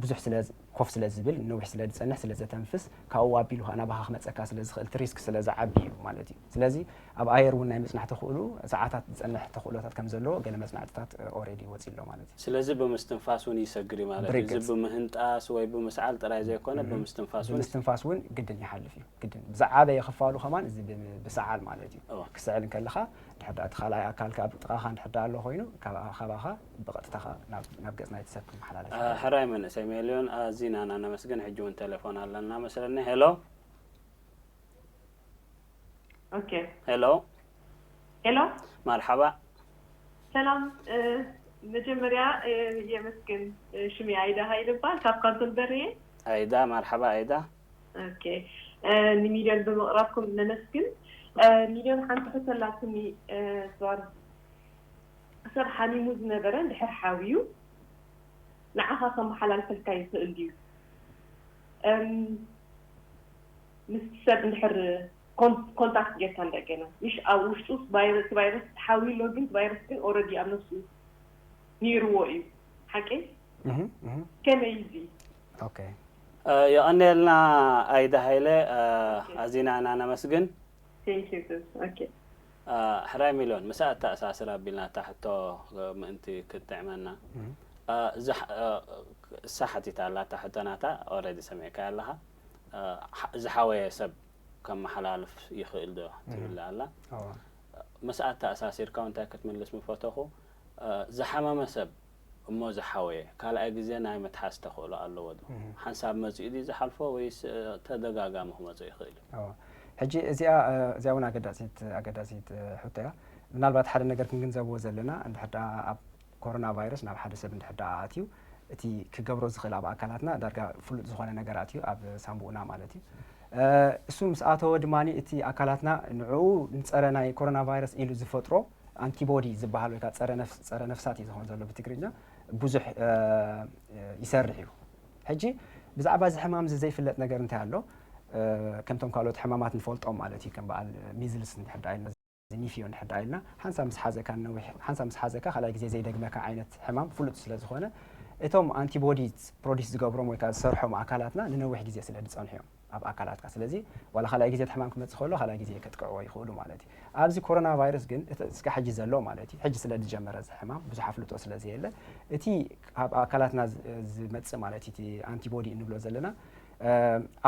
ብዙሕ ስለ ዝ- ኮፍ ስለ ዝብል ነዊሕ ስለ ዝጸንሕ ስለ ዘተንፍስ ካብኡ ኣቢሉ ከኣ ናባኻ ክመጸካ ስለ ዝኽእል እቲ ሪስክ ስለ ዝዓቢ እዩ ማለት እዩ። ስለዚ ኣብ ኣየር እውን ናይ ምጽናሕ ተኽእሉ ሰዓታት ዝጸንሕ ተኽእሎታት ከም ዘለዎ ገለ መጽናዕትታት ኦሬዲ ወጺ ኣሎ ማለት እዩ። ስለዚ ብምስትንፋስ እውን ይሰግር እዩ ማለት እዩ። እዚ ብምህንጣስ ወይ ብምስዓል ጥራይ ዘይኮነ ብምስትንፋስ እውን ብምስትንፋስ እውን ግድን ይሓልፍ እዩ። ግድን ብዝዓበየ ክፋሉ ከማን እዚ ብ- ብሰዓል ማለት እዩ። እወ። ክስዕል እንከለኻ ድሕር እቲ ካልኣይ ኣካልካ ኣብ ጥቓኻ እንድሕር ኣሎ ኮይኑ ካብ- ካባኻ ብቐጥታ ናብ ናብ ገጽ ናይቲ ሰብ ክመሓላለፍ ይኽእል። ሕራይ መንእሰይ ሜልዮን ኣዚና ኢና ነመስግን። ሕጂ እውን ቴሌፎን ኣለና መስለኒ። ሄሎ ኦኬ ሄሎ ሄሎ መርሓባ ሰላም እ፣ መጀመርያ እ፣ የመስግን እ፣ ሽሜ ኣይዳ ሃይለ ይበሃል ካብ ካንቶን በርየ ኣይዳ፣ መርሓባ ኣይዳ። ኦኬ፣ እ፣ ንሚልዮን ብምቕራብኩም ነመስግን። እ፣ ሚልዮን፣ ሓንቲ ሕቶ ኣላትኒ። እ፣ ሶሪ፣ ሰብ ሓሚሙ ዝነበረ እንድሕር ሓውዩ ንዓኻ ከመሓላልፈልካ ይኽእል ድዩ? እም፣ ምስ ሰብ እንድሕር ኮን- ኮንታክት ጌርካ እንደገና፣ ምሽ ኣብ ውሽጡ ቫይረስ ቫይረስ ተሓውዩ ኣሎ፣ ግን ቫይረስ ግን ኦልሬዲ ኣብ ነፍሱ ነይርዎ እዩ። ሓቂ? እህ፣ እህ። ከመይ እዚ? ኦኬ። እ፣ የቐንየልና ኣይዳ ሃይለ፣ እ፣ ኣዚና ኢና ነመስግን። Thank you sis። ኦኬ። እ፣ ሕራይ ሚልዮን፣ ምስኣ ኣተኣሳስር ኣቢልና እታ ሕቶ፣ እ፣ ምእንቲ ክትጥዕመና። እህ። እ፣ ዝሓ- እ፣ እሳ ሓቲታ ኣላ እታ ሕቶ ናታ፣ ኦልሬዲ ሰሚዕካያ ኣለኻ። እ፣ ሓ- ዝሓወየ ሰብ ከመሓላልፍ ይኽእል ዶ ትብል ኣላ። እዋ። ምስኣ ኣተኣሳሲርካ እንታይ ክትምልስ ምፈተኹ፣ እ፣ ዝሓመመ ሰብ እሞ ዝሓወየ ካልኣይ ግዜ ናይ ምትሓዝ ተኽእሎ ኣለዎ ዶ? እህ። ሓንሳብ መጺኡ ድዩ ዝሓልፎ ወይስ፣ እ፣ ተደጋጋሚ ክመጾ ይኽእል እዩ? እዋ። ሕጂ እዚኣ፣ እ፣ እዚኣ እውን ኣገዳሲት ኣገዳሲት፣ እ፣ ሕቶ እያ። ምናልባት ሓደ ነገር ክንግንዘብዎ ዘለና፣ እንድሕር ደኣ ኣብ ኮሮና ቫይረስ ናብ ሓደ ሰብ እንድሕር ደኣ ኣትዩ፣ እቲ ክገብሮ ዝኽእል ኣብ ኣካላትና ዳርጋ ፍሉጥ ዝኾነ ነገራት እዩ፣ ኣብ ሳንቡእና ማለት እዩ። እ፣ እሱ ምስ ኣተወ ድማ እቲ ኣካላትና ንዕኡ ንጸረ ናይ ኮሮና ቫይረስ ኢሉ ዝፈጥሮ ኣንቲቦዲ ዝበሃል ወይ ከዓ ጸረ ነፍስ- ጸረ ነፍሳት እዩ ዝኾን ዘሎ ብትግርኛ፣ ብዙሕ፣ እ፣ ይሰርሕ እዩ። ሕጂ ብዛዕባ እዚ ሕማም እዚ ዘይፍለጥ ነገር እንታይ ኣሎ? እ፣ ከምቶም ካልኦት ሕማማት ንፈልጦም ማለት እዩ፣ ከም በዓል ሚዝልስ እንድሕር ደኣ ኢልና፣ እዚ ኒፊዮ እንድሕር ደኣ ኢልና፣ ሓንሳብ ምስ ሓዘካ ነዊሕ፣ ሓንሳብ ምስ ሓዘካ ካልኣይ ግዜ ዘይደግመካ ዓይነት ሕማም ፍሉጥ ስለ ዝኾነ፣ እቶም ኣንቲቦዲ ፕሮዲስ ዝገብሮም ወይ ከዓ ዝሰርሖም ኣካላትና ንነዊሕ ግዜ ስለ ዝጸንሑ እዮም ኣብ ኣካላትካ። ስለዚ ዋላ ካልኣይ ግዜ እቲ ሕማም ክመጽእ ከሎ ካልኣይ ግዜ ከጥቅዕዎ ይኽእሉ ማለት እዩ። ኣብዚ ኮሮና ቫይረስ ግን እቲ እስከ ሕጂ ዘሎ ማለት እዩ፣ ሕጂ ስለ ዝጀመረ እዚ ሕማም ብዙሕ ኣፍልጦ ስለ ዘየለ፣ እቲ ካብ ኣካላትና ዝ- ዝመጽእ ማለት እዩ፣ እቲ ኣንቲቦዲ እንብሎ ዘለና፣ እ፣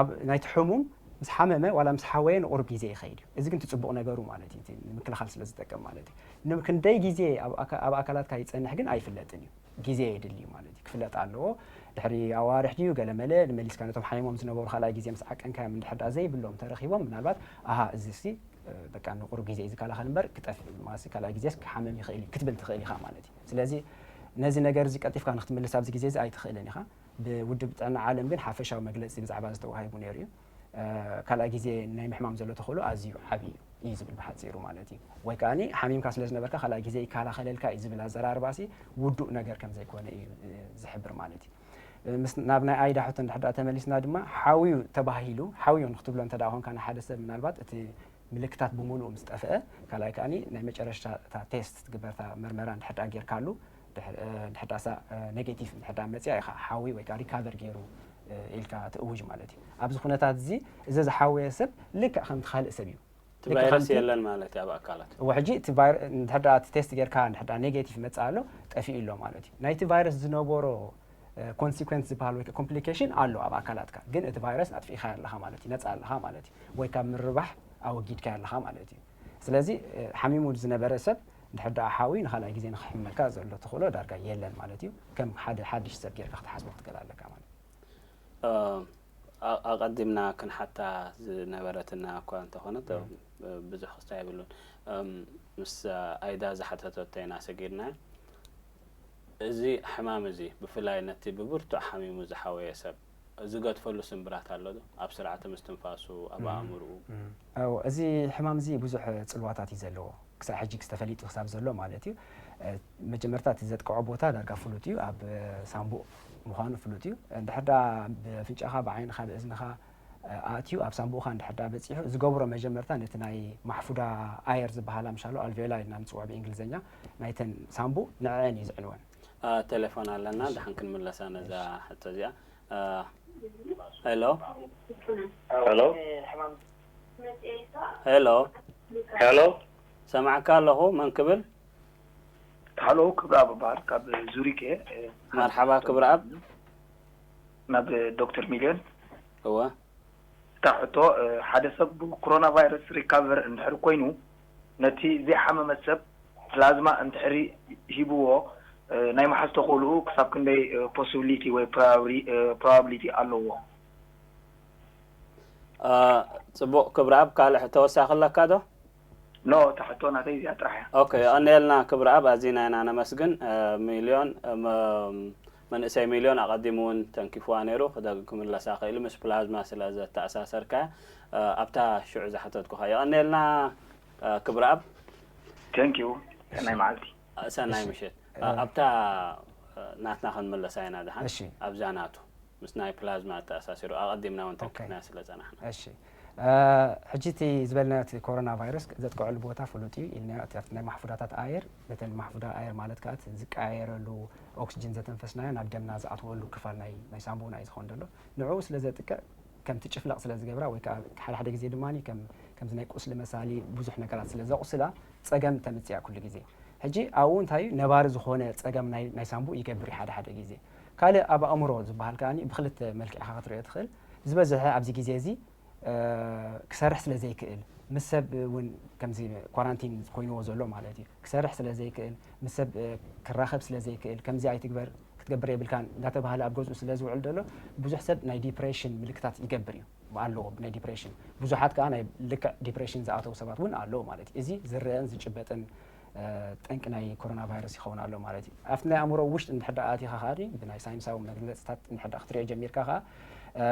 ኣብ ናይቲ ሕሙም ምስ ሓመመ ዋላ ምስ ሓወየ ንቁሩብ ግዜ ይኸይድ እዩ። እዚ ግን እቲ ጽቡቕ ነገሩ ማለት እዩ፣ እቲ ንምክልኻል ስለ ዝጠቅም ማለት እዩ። ን- ክንደይ ግዜ ኣብ ኣካ- ኣብ ኣካላትካ ይጸንሕ ግን ኣይፍለጥን እዩ። ግዜ የድሊ ማለት እዩ። ክፍለጥ ኣለዎ። ድሕሪ ኣዋርሕ ድዩ ገለ መለ ንመሊስካ ነቶም ሓሚሞም ዝነበሩ ካልኣይ ግዜ ምስ ዓቀንካዮም እንድሕር ደኣ ዘይብሎም ተረኺቦም፣ ምናልባት ኣሃ፣ እዚ ሲ፣ እ፣ በቃ ንቁሩብ ግዜ እዩ ዝከላኸል እምበር ክጠፍእ፣ ማለት ካልኣይ ግዜስ ክሓመም ይኽእል እዩ ክትብል ትኽእል ኢኻ ማለት እዩ። ስለዚ ነዚ ነገር እዚ ቀልጢፍካ ንክትምልስ ኣብዚ ግዜ እዚ ኣይትኽእልን ኢኻ። ብውድብ ጥዕና ዓለም ግን ሓፈሻዊ መግለጺ ብዛዕባ እዚ ተዋሂቡ ነይሩ እዩ። እ፣ ካልኣይ ግዜ ናይ ምሕማም ዘሎ ተኽእሎ ኣዝዩ ዓብዪ እዩ ዝብል ብሓጺሩ ማለት እዩ። ወይ ከኣኒ ሓሚምካ ስለ ዝነበርካ ካልኣይ ግዜ ይከላኸለልካ እዩ ዝብል ኣዘራርባ ሲ ውዱእ ነገር ከም ዘይኮነ እዩ፣ እ፣ ዝሕብር ማለት እዩ። እ፣ ምስ ናብ ናይ ኣይዳ ሕቶ እንድሕር ደኣ ተመሊስና ድማ ሓውዩ ተባሂሉ፣ ሓውዩ ንክትብሎ እንተ ደኣ ኮንካ ንሓደ ሰብ ምናልባት እቲ ምልክታት ብምሉኡ ምስ ጠፍአ፣ ካልኣይ ከኣኒ ናይ መጨረሽታ እታ ቴስት ትግበር እታ መርመራ እንድሕር ደኣ ጌርካሉ፣ ድሕ- እ፣ እንድሕር ደኣ እሳ፣ እ፣ ኔጌቲቭ እንድሕር ደኣ መጽያ ኢኻ ሓዊ ወይ ከዓ ሪካቨር ገይሩ፣ እ፣ ኢልካ ትእውጅ ማለት እዩ። ኣብዚ ኩነታት እዚ እዚ ዝሓወየ ሰብ ልክዕ ከምቲ ካልእ ሰብ እዩ። እቲ ቫይረስ የለን ማለት እዩ ኣብ ኣካላት። እወ፣ ሕጂ እቲ ቫይረ- እንድሕር ደኣ እቲ ቴስት ጌርካ እንድሕር ደኣ ኔጌቲቭ መጽእ ኣሎ፣ ጠፊኡ ኣሎ ማለት እዩ። ናይቲ ቫይረስ ዝነበሮ፣ እ፣ ኮንሲኩዌንስ ዝበሃል ወይ ኮምፕሊኬሽን ኣሎ ኣብ ኣካላትካ፣ ግን እቲ ቫይረስ ኣጥፊእካ ኣለኻ ማለት እዩ፣ ነጻ ኣለኻ ማለት እዩ፣ ወይ ካብ ምርባሕ ኣወጊድካ ኣለኻ ማለት እዩ። ስለዚ፣ እ፣ ሓሚሙ ዝነበረ ሰብ እንድሕር ደኣ ሓዊ ንኻልኣይ ግዜ ንኽሕመካ ዘሎ ተኽእሎ ዳርጋ የለን ማለት እዩ። ከም ሓደ ሓድሽ ሰብ ጌርካ ክትሓስቦ ክትክእል ኣለካ ማለት እዩ። እ፣ ኣ- ኣቐዲምና ክንሓታ ዝነበረትና እኳ እንተኾነት፣ እ፣ ብዙሕ ክስታይ የብሉን። እም፣ ምስ ኣይዳ ዝሓተተቶ ኢና ሰጊድና። እዚ ሕማም እዚ ብፍላይ ነቲ ብብርቱዕ ሓሚሙ ዝሓወየ ሰብ ዝገድፈሉ ስምብራት ኣሎ ዶ? ኣብ ስርዓተ ምስትንፋሱ፣ ኣብ ኣእምርኡ? እዎ፣ እዚ ሕማም እዚ ብዙሕ ጽልዋታት እዩ ዘለዎ። ክሳብ ሕጂ ክስተፈሊጡ ክሳብ ዘሎ ማለት እዩ። እ፣ መጀመርታ እቲ ዘጥቅዖ ቦታ ዳርጋ ፍሉጥ እዩ፣ ኣብ፣ እ፣ ሳንቡእ ምዃኑ ፍሉጥ እዩ። እንድሕር ደኣ ብኣፍንጫኻ፣ ብዓይንኻ፣ ብእዝንኻ፣ እ፣ ኣእትዩ ኣብ ሳንቡእኻ እንድሕር ደኣ በጺሑ ዝገብሮ መጀመርታ ነቲ ናይ ማሕፉዳ ኣየር ዝበሃላ ምሻሎ ኣልቬላ ኢልና ንጽውዖ ብእንግሊዝኛ፣ ናይተን ሳንቡእ ንዕዐን እዩ ዝዕንወን። ኣ፣ ቴሌፎን ኣለና፣ ደሓን ክንምለሳ ነዛ ሕቶ እዚኣ። ኣ፣ ሄሎ። ሄሎ። ሄሎ። ሄሎ። ሰማዕካ ኣለኹ፣ መን ክብል? ሃሎ፣ ክብረኣብ እበሃል፣ ካብ ዙሪክ እየ። መርሓባ ክብረኣብ። ናብ ዶክተር ሚልዮን። እወ። እታ ሕቶ፣ እ፣ ሓደ ሰብ ብኮሮና ቫይረስ ሪካቨር እንድሕር ኮይኑ፣ ነቲ ዘይሓመመ ሰብ ፕላዝማ እንድሕሪ ሂብዎ፣ እ፣ ናይ ምሓዝ ተኽእልኡ ክሳብ ክንደይ፣ እ፣ ፖሲቢሊቲ ወይ ፕሮባብሊ-፣ እ፣ ፕሮባብሊቲ ኣለዎ? ኣ፣ ጽቡቕ ክብረኣብ፣ ካልእ ተወሳኺ ኣለካ ዶ? ኖ፣ እታ ሕቶ ናተይ እዚኣ ጥራሕ እያ። ኦኬ፣ የቐንየልና ክብረኣብ፣ ኣዚና ኢና ነመስግን። እ፣ ሚልዮን፣ እ፣ መ- መንእሰይ ሚልዮን ኣቐዲሙ እውን ተንኪፍዋ ነይሩ፣ ክደ-፣ ክምለሳ ክኢሉ፣ ምስ ፕላዝማ ስለ ዘተኣሳሰርካያ፣ እ፣ ኣብታ ሽዑ ዝሓተትኩኻ። የቐንየልና፣ እ፣ ክብረኣብ። Thank you። ሰናይ መዓልቲ። እ፣ ሰናይ እሺ። ምሽት። እ፣ ኣብታ፣ እ፣ ናትና ክንምለሳ ኢና ድሓን። እሺ። ኣብዛ ናቱ ምስናይ ፕላዝማ ተኣሳሲሩ ኣቐዲምና እውን ኦኬ። ተንኪፍና ስለ ጸናሕና። እሺ። እ፣ ሕጂ እቲ ዝበልናዮ እቲ ኮሮና ቫይረስ ዘጥቅዐሉ ቦታ ፍሉጥ እዩ ኢልናዮ። እቲ ኣብቲ ናይ ማሕፉዳታት ኣየር፣ ነተን ማሕፉዳ ኣየር ማለት ከዓ እቲ ዝቀያየረሉ ኦክስጅን ዘተንፈስናዮ ናብ ደምና ዝኣትወሉ ክፋል ናይ ናይ ሳንቡና እዩ ዝኸውን ዘሎ። ንዕኡ ስለ ዘጥቅዕ፣ ከምቲ ጭፍለቕ ስለ ዝገብራ ወይ ከዓ ሓደ ሓደ ግዜ ድማ ከም ከምዚ ናይ ቁስሊ መሳሊ ብዙሕ ነገራት ስለ ዘቑስላ ጸገም ተምጽእ እያ ኩሉ ግዜ። ሕጂ ኣብኡ እንታይ እዩ ነባሪ ዝኾነ ጸገም ናይ ናይ ሳንቡእ ይገብር እዩ ሓደ ሓደ ግዜ። ካልእ ኣብ ኣእምሮ ዝበሃል ከኣ ብክልተ መልክዕ ኢኻ ክትሪኦ ትኽእል። ዝበዝሐ ኣብዚ ግዜ እዚ እ፣ ክሰርሕ ስለ ዘይክእል፣ ምስ ሰብ እውን ከምዚ ኳራንቲን ኮይንዎ ዘሎ ማለት እዩ። ክሰርሕ ስለ ዘይክእል፣ ምስ ሰብ፣ እ፣ ክራኸብ ስለ ዘይክእል፣ ከምዚ ኣይትግበር ክትገብር የብልካን እንዳተባሃለ ኣብ ገዝኡ ስለ ዝውዕል ዘሎ ብዙሕ ሰብ ናይ ዲፕሬሽን ምልክታት ይገብር እዩ፣ ኣለዎ ናይ ዲፕሬሽን። ብዙሓት ከዓ ናይ ልክዕ ዲፕሬሽን ዝኣተው ሰባት እውን ኣለዉ ማለት እዩ። እዚ ዝረአን ዝጭበጥን፣ እ፣ ጠንቂ ናይ ኮሮና ቫይረስ ይኸውን ኣሎ ማለት እዩ። ኣብቲ ናይ ኣእምሮ ውሽጢ እንድሕር ደኣ ኣቲኻ ከዓ ብናይ ሳይንሳዊ መግለፅታት እንድሕር ደኣ ክትሪኦ ጀሚርካ ከዓ፣ እ፣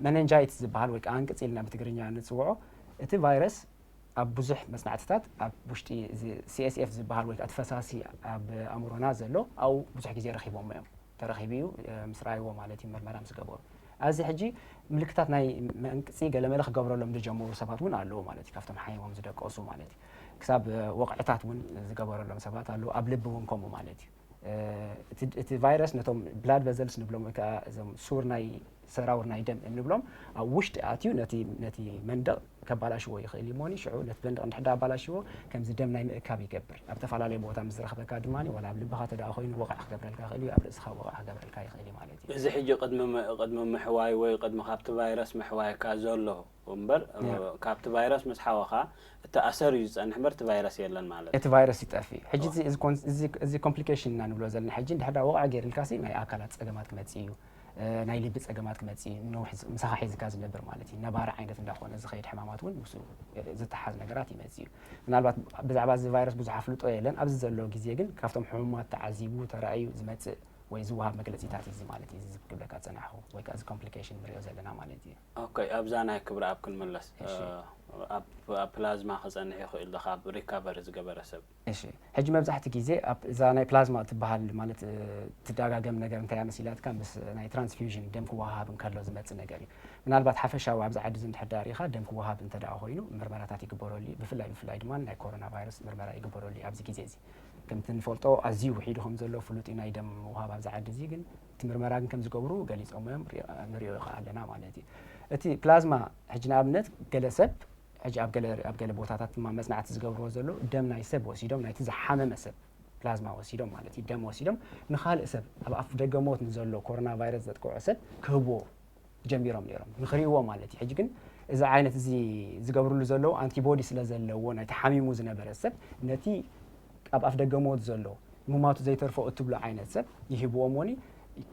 መነንጃይትስ ዝበሃል ወይ ከዓ ኣንቅፅ ኢልና ብትግርኛ ንፅውዖ፣ እቲ ቫይረስ ኣብ ብዙሕ መፅናዕትታት ኣብ ውሽጢ እዚ ሲ ኤስ ኤፍ ዝበሃል ወይ ከዓ እቲ ፈሳሲ ኣብ ኣእምሮና ዘሎ ኣብኡ ብዙሕ ግዜ ረኺቦሞ እዮም። ተረኺቡ እዩ፣ እ፣ ምስ ረኣይዎ ማለት እዩ፣ ምርመራ ምስ ገበሩ። ኣብዚ ሕጂ ምልክታት ናይ መንቅፂ ገለመለ ክገብረሎም ዝጀመሩ ሰባት እውን ኣለዉ ማለት እዩ፣ ካብቶም ሓሚሞም ዝደቀሱ ማለት እዩ። ክሳብ፣ እ፣ ወቕዕታት እውን ዝገበረሎም ሰባት ኣለዉ፣ ኣብ ልቢ እውን ከምኡ ማለት እዩ። እ፣ እቲ እቲ ቫይረስ ነቶም ብላድ ቨዘልስ ንብሎም ወይ ከዓ እዞም ሱር ናይ ሰራውር ናይ ደም እንብሎም ኣብ ውሽጢ ኣትዩ ነቲ ነቲ መንደቕ ከባላሽዎ ይኽእል እዩ። ሞኒ ሽዑ ነቲ መንደቕ እንድሕር ኣባላሽዎ ከምዚ ደም ናይ ምእካብ ይገብር። ኣብ ተፈላለየ ቦታ ምስ ዝረኽበካ ድማ ዋላ ኣብ ልብኻ ተደኣ ኮይኑ ወቕዕ ክገብረልካ ይኽእል እዩ፣ ኣብ ርእስኻ ወቕዕ ክገብረልካ ይኽእል እዩ ማለት እዩ። እዚ ሕጂ ቅድሚ ም-፣ ቅድሚ ምሕዋይ ወይ ቅድሚ ካብቲ ቫይረስ ምሕዋይካ ዘሎ እምበር፣ ያ። ካብቲ ቫይረስ ምስ ሓወኻ እቲ ኣሰር እዩ ዝጸንሕ እምበር እቲ ቫይረስ የለን ማለት እዩ። እቲ ቫይረስ ይጠፍእ። ሕጂ እዚ- እዚ ኮን- እዚ- እዚ ኮምፕሊኬሽን ኢና ንብሎ ዘለና ሕጂ እንድሕር ዳ ወቕዒ ገይርልካ ሲ ናይ ኣካላት ጸገማት ክመጽእ እዩ። እ፣ ናይ ልቢ ጸገማት ክመጽእ እዩ። ነውሕ ዝ- ምሳኻ ሒዝካ ዝነብር ማለት እዩ። ነባሪ ዓይነት እንዳኾነ ዝኸይድ ሕማማት እውን ምስ ዝተሓዝ ነገራት ይመጽእ እዩ። ምናልባት ብዛዕባ እዚ ቫይረስ ብዙሕ ኣፍልጦ የለን። ኣብዚ ዘሎ ግዜ ግን ካብቶም ሕሙማት ተዓዚቡ ተራእዩ ዝመጽእ ወይ ዝወሃብ መግለጺታት እዩ እዚ ማለት እዩ። እዚ ክብለካ ዝጸናሕኹ ወይ ከዓ እዚ ኮምፕሊኬሽን ንሪኦ ዘለና ማለት እዩ። ኦኬ፣ ኣብዛ ናይ ክብረኣብ ክንምለስ። እሺ። እ፣ ኣብ ኣብ ፕላዝማ ክጸንሕ ይኽእል ዶ ካብ ሪካቨሪ ዝገበረ ሰብ? እሺ፣ ሕጂ መብዛሕቲ ግዜ ኣብ እዛ ናይ ፕላዝማ ትበሃል ማለት፣ እ፣ ትደጋገም ነገር እንታይ እያ መሲላትካ ምስ ናይ ትራንስፊውዥን ደም ክወሃሃብ እንከሎ ዝመጽእ ነገር እዩ። ምናልባት ሓፈሻዊ ኣብዚ ዓዲ እዚ እንድሕር ዳኣ ሪኢኻ ደም ክወሃብ እንተ ደኣ ኮይኑ ምርመራታት ይግበረሉ እዩ። ብፍላይ ብፍላይ ድማ ናይ ኮሮና ቫይረስ ምርመራ ይግበረሉ እዩ ኣብዚ ግዜ እዚ። ከምቲ ንፈልጦ ኣዝዩ ውሒዱ ከም ዘሎ ፍሉጥ እዩ ናይ ደም ምውሃብ ኣብዚ ዓዲ እዚ፣ ግን እቲ ምርመራ ግን ከም ዝገብሩ ገሊጾም እዮም፣ ሪ-፣ ንሪኦ ይኸኣ ኣለና ማለት እዩ። እቲ ፕላዝማ ሕጂ ንኣብነት ገለ ሰብ ሕጂ ኣብ ገለ ኣብ ገለ ቦታታት ድማ መጽናዕቲ ዝገብርዎ ዘለዉ ደም ናይ ሰብ ወሲዶም ናይቲ ዝሓመመ ሰብ ፕላዝማ ወሲዶም ማለት እዩ፣ ደም ወሲዶም ንኻልእ ሰብ ኣብ ኣፍ ደገ ሞት ንዘሎ ኮሮና ቫይረስ ዘጥቅዖ ሰብ ክህብዎ ጀሚሮም ነይሮም ንኽርእይዎ ማለት እዩ። ሕጂ ግን እዚ ዓይነት እዚ ዝገብርሉ ዘለዉ ኣንቲቦዲ ስለ ዘለዎ ናይቲ ሓሚሙ ዝነበረ ሰብ ነቲ ኣብ ኣፍ ደገ ሞት ዘሎ ምማቱ ዘይተርፎ እትብሎ ዓይነት ሰብ ይህብዎ እሞኒ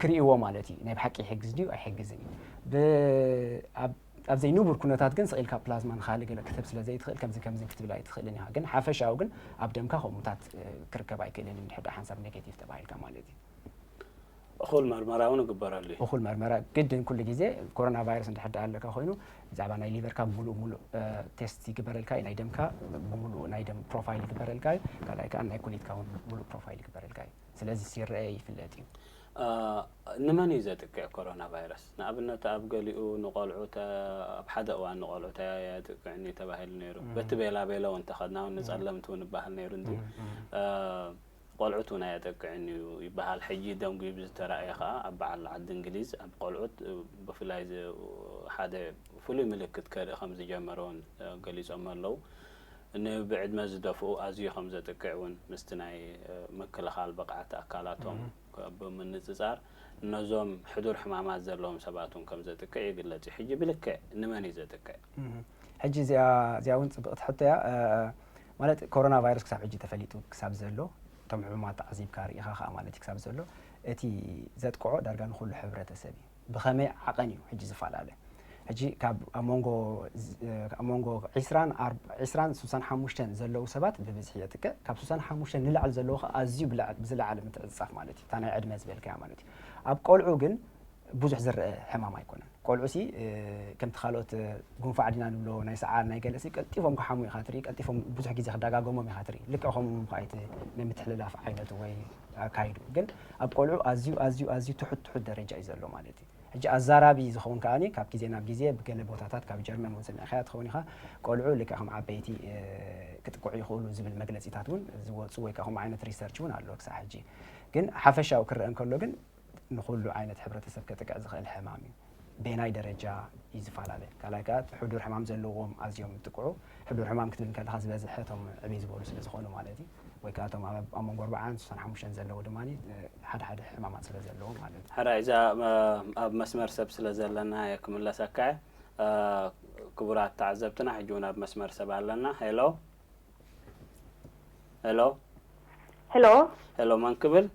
ክርእይዎ ማለት እዩ። ናይ ብሓቂ ይሕግዝ ድዩ ኣይሕግዝን እዩ። ብ-፣ ኣብ ኣብ ዘይንቡር ኩነታት ግን ስቕ ኢልካ ፕላዝማ ንኻልእ ገለ ክትህብ ስለ ዘይትኽእል ከምዚ ከምዚ ክትብል ኣይትኽእልን ኢኻ። ግን ሓፈሻዊ ግን ኣብ ደምካ ከምኡታት፣ እ፣ ክርከብ ኣይክእልን እዩ፣ እንድሕር ደኣ ሓንሳብ ኔጌቲቭ ተባሂልካ ማለት እዩ። እኹል መርመራ እውን ይግበረሉ እዩ። እኹል መርመራ ግድን ኩሉ ግዜ ኮሮና ቫይረስ እንድሕር ደኣ ኣለካ ኮይኑ ብዛዕባ ናይ ሊቨርካ ብምሉእ ምሉእ፣ እ፣ ቴስት ይግበረልካ እዩ፣ ናይ ደምካ ብምሉእ ናይ ደም ፕሮፋይል ይግበረልካ እዩ፣ ካልኣይ ከዓ ናይ ኩሊትካ እውን ምሉእ ፕሮፋይል ይግበረልካ እዩ። ስለዚ ይረአ ይፍለጥ እዩ። እ፣ ንመን እዩ ዘጥቅዕ ኮሮና ቫይረስ? ንኣብነት ኣብ ገሊኡ ንቆልዑ ተ-፣ ኣብ ሓደ እዋን ንቆልዑ ተ-፣ የጥቅዕኒ ተባሂሉ ነይሩ። በቲ ቤላ ቤሎ እውን ተኸድና እውን ንጸለምቲ እውን ይበሃል ነይሩ እንዲ። እ፣ ቆልዑት እውን ኣየጠቅዕን እዩ ይበሃል። ሕጂ ደንጉዩ ብዝተራእየ ከኣ ኣብ በዓል ዓዲ እንግሊዝ ኣብ ቆልዑት፣ እ፣ ብፍላይ ዝ-፣ ሓደ ፍሉይ ምልክት ከርኢ ከም ዝጀመረ እውን፣ እ፣ ገሊጾም ኣለዉ። ንብዕድመ ዝደፍኡ ኣዝዩ ከም ዘጥቅዕ እውን ምስቲ ናይ፣ እ፣ ምክልኻል ብቕዓት ኣካላቶም ብምንጽጻር ነዞም ሕዱር ሕማማት ዘለዎም ሰባት እውን ከም ዘጥቅዕ ይግለጽ እዩ። ሕጂ ብልክዕ ንመን እዩ ዘጥቅዕ? እህ። ሕጂ እዚኣ እዚኣ እውን ጽብቕቲ ሕቶ እያ። እ፣ ማለት ኮሮና ቫይረስ ክሳብ ሕጂ ተፈሊጡ ክሳብ ዘሎ እቶም ሕሙማት ተዓዚብካ ርኢኻ ከዓ ማለት እዩ ክሳብ ዘሎ እቲ ዘጥቅዖ ዳርጋ ንኹሉ ሕብረተሰብ እዩ። ብኸመይ ዓቐን እዩ ሕጂ ዝፈላለ። ሕጂ ካብ ኣብ መንጎ ዝ- ኣብ መንጎ ዒስራን ኣርብ- ዒስራን ስሳን ሓሙሽተን ዘለዉ ሰባት ብብዝሒ የጥቅዕ። ካብ ስሳን ሓሙሽተን ንላዕሊ ዘለዉ ከኣ ኣዝዩ ብላዕ- ብዝለዓለ ምትዕጽጻፍ ማለት እዩ። እታ ናይ ዕድመ ዝበልካያ ማለት እዩ። ኣብ ቆልዑ ግን ብዙሕ ዝረአ ሕማም ኣይኮነን። ቆልዑ ሲ ከምቲ ካልኦት ጉንፋዕ ዲና ንብሎ ናይ ሰዓል ናይ ገለሲ ቀልጢፎም ክሓሙ ኢኻ ትርኢ፣ ቀልጢፎም ብዙሕ ግዜ ክደጋገሞም ኢኻ ትርኢ። ልክዕ ከምኡ ምዃ ናይ ምትሕልላፍ ዓይነቱ ወይ ኣካይዱ ግን ኣብ ቆልዑ ኣዝዩ ኣዝዩ ኣዝዩ ትሑት ትሑት ደረጃ እዩ ዘሎ ማለት እዩ። ሕጂ ኣዛራቢ ዝኸውን ከኣ ካብ ግዜ ናብ ግዜ ብገለ ቦታታት ካብ ጀርመን እውን ሰሚዕካያ ትኸውን ኢኻ። ቆልዑ ልክዕ ከም ዓበይቲ ክጥቅዑ ይኽእሉ ዝብል መግለጺታት እውን ዝወጹ ወይ ከዓ ከምኡ ዓይነት ሪሰርች እውን ኣሎ ክሳዕ ሕጂ። ግን ሓፈሻዊ ክረአ እንከሎ ግን ንኹሉ ዓይነት ሕብረተሰብ ከጥቅዕ ዝኽእል ሕማም እዩ። ቤናይ ደረጃ እዩ ዝፈላለ። ካልኣይ ከዓ ሕዱር ሕማም ዘለዎም ኣዝዮም ይጥቅዑ። ሕዱር ሕማም ክትብል ከለኻ ዝበዝሐ እቶም ዕብይ ዝበሉ ስለ ዝኾኑ ማለት እዩ። ወይ ከዓ እቶም ኣብ ኣብ መንጎ ኣርባዓን ስሳን ሓሙሽተን ዘለዉ ድማ ሓደ ሓደ ሕማማት ስለ ዘለዎም ማለት እዩ። ሕራይ እዛ ኣብ መስመር ሰብ ስለ ዘለና እየ ክምለሰካ እየ። ክቡራት ተዓዘብትና ሕጂ እውን ኣብ መስመር ሰብ ኣለና። ሄሎ ሄሎ ሄሎ ሄሎ መን ክብል?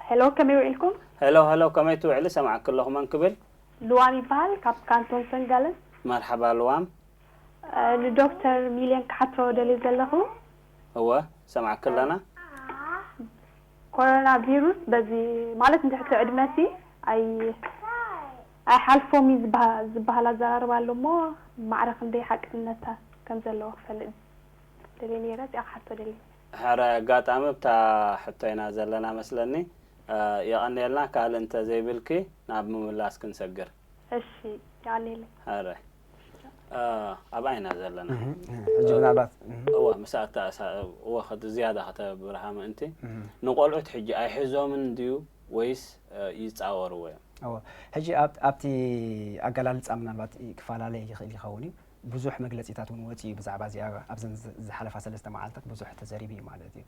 ሄሎ ከመይ ውዒልኩም? ሄሎ ሄሎ ከመይ ትውዕሊ? ሰማዕኪ ኣለኹ። መን ክብል? ልዋም ይበሃል ካብ ካንቶን ሰንጋለን። መርሓባ ልዋም። ንዶክተር ሚልዮን ክሓቶ ደልየ ዘለኹ። እወ ሰማዕኪ ኣለና። ኮሮና ቪሩስ በዚ ማለት ንትሕቲ ዕድመሲ ኣይ ኣይሓልፎም እዩ ዝበሃል ኣዘራርባ ኣሎ እሞ ማዕረ ክንደይ ሓቅነታ ከም ዘለዎ ክፈልጥ ደልየ ነይረ እዚኣ ክሓቶ ደልየ። ሕረ ኣጋጣሚ ኣብታ ሕቶ ኢና ዘለና መስለኒ። የቐንየልና ካልእ እንተ ዘይብልኪ ናብ ምምላስ ክንሰግር። እሺ የቐንየለይ። ሕረ ኣብኣ ኢና ዘለና። ሕጂ ምናልባት እወ ምስኣ እወ ዝያዳ ከተብርሃ ምእንቲ ንቆልዑት ሕጂ ኣይሕዞምን ድዩ ወይስ ይፃወርዎ እዮም? እወ ሕጂ ኣብቲ ኣገላልፃ ምናልባት ክፈላለ ይኽእል ይኸውን እዩ። ብዙሕ መግለፂታት እውን ወፂኡ እዩ ብዛዕባ እዚኣ ኣብዘን ዝሓለፋ ሰለስተ መዓልታት ብዙሕ ተዘሪቡ እዩ ማለት እዩ።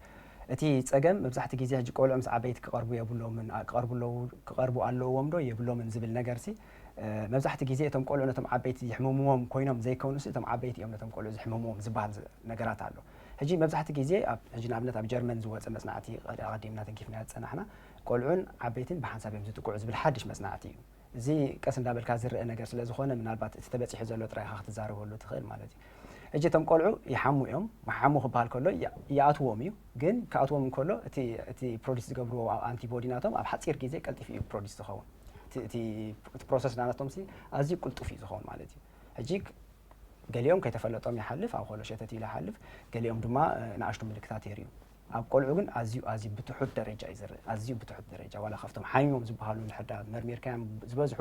እቲ ፀገም መብዛሕቲ ግዜ ሕጂ ቆልዑ ምስ ዓበይቲ ክቐርቡ የብሎምን ክቐርቡ ኣለዎም ዶ የብሎምን ዝብል ነገር ሲ መብዛሕቲ ግዜ እቶም ቆልዑ ነቶም ዓበይቲ ይሕምምዎም ኮይኖም ዘይከውኑስ እቶም ዓበይቲ እዮም ነቶም ቆልዑ ዝሕምምዎም ዝበሃል ነገራት ኣሎ። ሕጂ መብዛሕቲ ግዜ ሕጂ ንኣብነት ኣብ ጀርመን ዝወፀ መፅናዕቲ ኣቐዲምና ተንኪፍና ዝፀናሕና ቆልዑን ዓበይትን ብሓንሳብ እዮም ዝጥቅዑ ዝብል ሓድሽ መፅናዕቲ እዩ። እዚ ቀስ እንዳበልካ ዝረአ ነገር ስለ ዝኾነ ምናልባት እቲ ተበፂሑ ዘሎ ጥራይ ኢኻ ክትዛረበሉ ትኽእል ማለት እዩ። ሕጂ እቶም ቆልዑ ይሓሙ እዮም። ሓሙ ክበሃል ከሎ ይኣትዎም እዩ፣ ግን ክኣትዎም እንከሎ እቲ ፕሮዲስ ዝገብርዎ ኣንቲቦዲ ናቶም ኣብ ሓፂር ግዜ ቀልጢፉ እዩ ፕሮዲስ ዝኸውን። እቲ ፕሮሰስ ናቶም ኣዝዩ ቅልጡፍ እዩ ዝኸውን ማለት እዩ። ሕጂ ገሊኦም ከይተፈለጦም ይሓልፍ፣ ኣብ ኾሎ ሸተት ኢሉ ይሓልፍ፣ ገሊኦም ድማ ንኣሽቱ ምልክታት የርእዩ። ኣብ ቆልዑ ግን ኣዝዩ ኣዝዩ ብትሑት ደረጃ እዩ ዝረአ፣ ኣዝዩ ብትሑት ደረጃ። ዋላ ካብቶም ሓሚሞም ዝበሃሉ እንድሕር ደኣ መርሚርካዮም ዝበዝሑ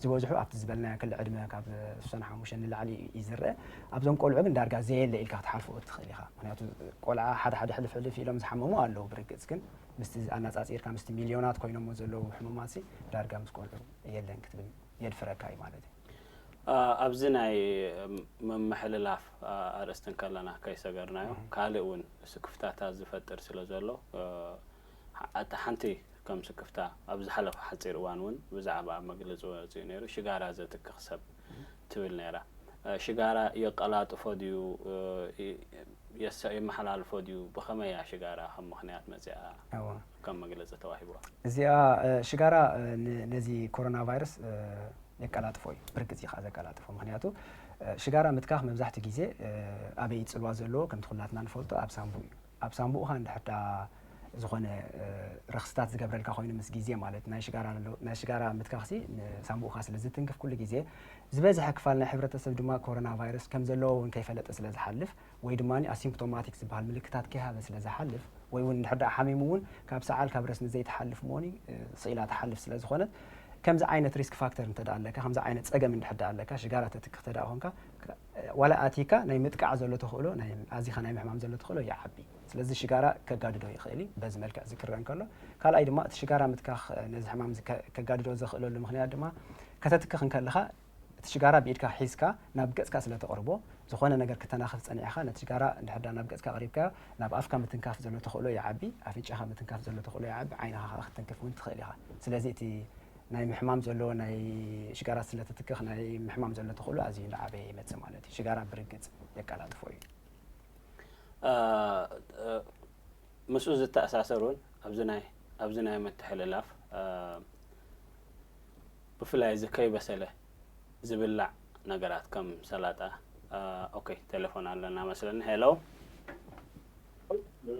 ዝበዝሑ ኣብቲ ዝበልናዮ ክሊ ዕድመ ካብ ስሳን ሓሙሽተን ንላዕሊ እዩ ዝረአ። ኣብዞም ቆልዑ ግን ዳርጋ ዘየለ ኢልካ ክትሓልፎ ትኽእል ኢኻ። ምክንያቱ ቆልዓ ሓደ ሓደ ሕልፍ ሕልፍ ኢሎም ዝሓመሙ ኣለዉ ብርግፅ፣ ግን ምስቲ ኣነፃፂርካ ምስቲ ሚልዮናት ኮይኖሞ ዘለዉ ሕሙማት ሲ ዳርጋ ምስ ቆልዑ የለን ክትብል የድፍረካ እዩ ማለት እዩ። ኣብዚ ናይ ምምሕልላፍ ኣርእስቲ እንከለና ከይሰገርናዮ ካልእ እውን ስክፍታታት ዝፈጥር ስለ ዘሎ እታ ሓንቲ ከም ስክፍታ ኣብ ዝሓለፈ ሓፂር እዋን እውን ብዛዕባ መግለፂ ወፂኡ ነይሩ ሽጋራ ዘትክኽ ሰብ ትብል ነይራ። ሽጋራ የቀላጥፎ ድዩ የመሓላልፎ ድዩ ብኸመይ እያ ሽጋራ ከም ምኽንያት መፂኣ ከም መግለፂ ተዋሂብዋ? እዚኣ ሽጋራ ነዚ ኮሮና ቫይረስ የቀላጥፎ እዩ። ብርግፅ እዩ ከዓ ዘቀላጥፎ። ምክንያቱ ሽጋራ ምትካኽ መብዛሕትኡ ግዜ ኣበይ ፅልዋ ዘለዎ ከምቲ ኩላትና ንፈልጦ ኣብ ሳንቡእ እዩ። ኣብ ሳንቡእኻ እንድሕር ዳ ዝኾነ ረኽስታት ዝገብረልካ ኮይኑ ምስ ግዜ ማለት ናይ ሽጋራ ኣሎ ናይ ሽጋራ ምትካኽሲ ንሳንቡእኻ ስለ ዝትንክፍ ኩሉ ግዜ ዝበዝሐ ክፋል ናይ ሕብረተሰብ ድማ ኮሮና ቫይረስ ከም ዘለዎ እውን ከይፈለጠ ስለ ዝሓልፍ ወይ ድማ ኣሲምፕቶማቲክ ዝበሃል ምልክታት ከይሃበ ስለ ዝሓልፍ ወይ እውን እንድሕር ደኣ ሓሚሙ እውን ካብ ሰዓል ካብ ረስኒ ዘይትሓልፍ መሆኒ ስኢላ ትሓልፍ ስለ ዝኾነት ከምዚ ዓይነት ሪስክ ፋክተር እንተ ደኣ ኣለካ ከምዚ ዓይነት ጸገም እንድሕር ደኣ ኣለካ ሽጋራ ተትክኽ እንተ ደኣ ኾንካ ዋላ ኣቲካ ናይ ምጥቃዕ ዘሎ ተኽእሎ ናይ ኣዚኻ ናይ ምሕማም ዘሎ ተኽእሎ ይዓቢ። ስለዚ ሽጋራ ከጋድዶ ይኽእል እዩ በዚ መልክዕ እዚ ክረአ እንከሎ። ካልኣይ ድማ እቲ ሽጋራ ምትካኽ ነዚ ሕማም እዚ ከጋድዶ ዘኽእለሉ ምኽንያት ድማ ከተትክኽ እንከለኻ እቲ ሽጋራ ብኢድካ ሒዝካ ናብ ገጽካ ስለ ተቕርቦ ዝኾነ ነገር ክተናኽፍ ጸኒዕኻ ነቲ ሽጋራ እንድሕር ናብ ገጽካ ኣቕሪብካዮ ናብ ኣፍካ ምትንካፍ ዘሎ ተኽእሎ ይዓቢ፣ ኣፍንጫኻ ምትንካፍ ዘሎ ተኽእሎ ይዓቢ፣ ዓይንኻ ከዓ ክትትንክፍ እውን ትኽእል ኢኻ። ስለዚ እቲ ናይ ምሕማም ዘሎ ናይ ሽጋራ ስለ ትትክኽ ናይ ምሕማም ዘሎ ተኽእሎ ኣዝዩ እንዳዓበየ ይመጽእ ማለት እዩ። ሽጋራ ብርግጽ የቀላጥፎ እዩ። ምስኡ ዝተኣሳሰር እውን ኣብዚ ናይ ኣብዚ ናይ ምትሕልላፍ ብፍላይ እዚ ከይበሰለ ዝብላዕ ነገራት ከም ሰላጣ። ኦኬ፣ ቴሌፎን ኣለና መስለኒ። ሄሎ።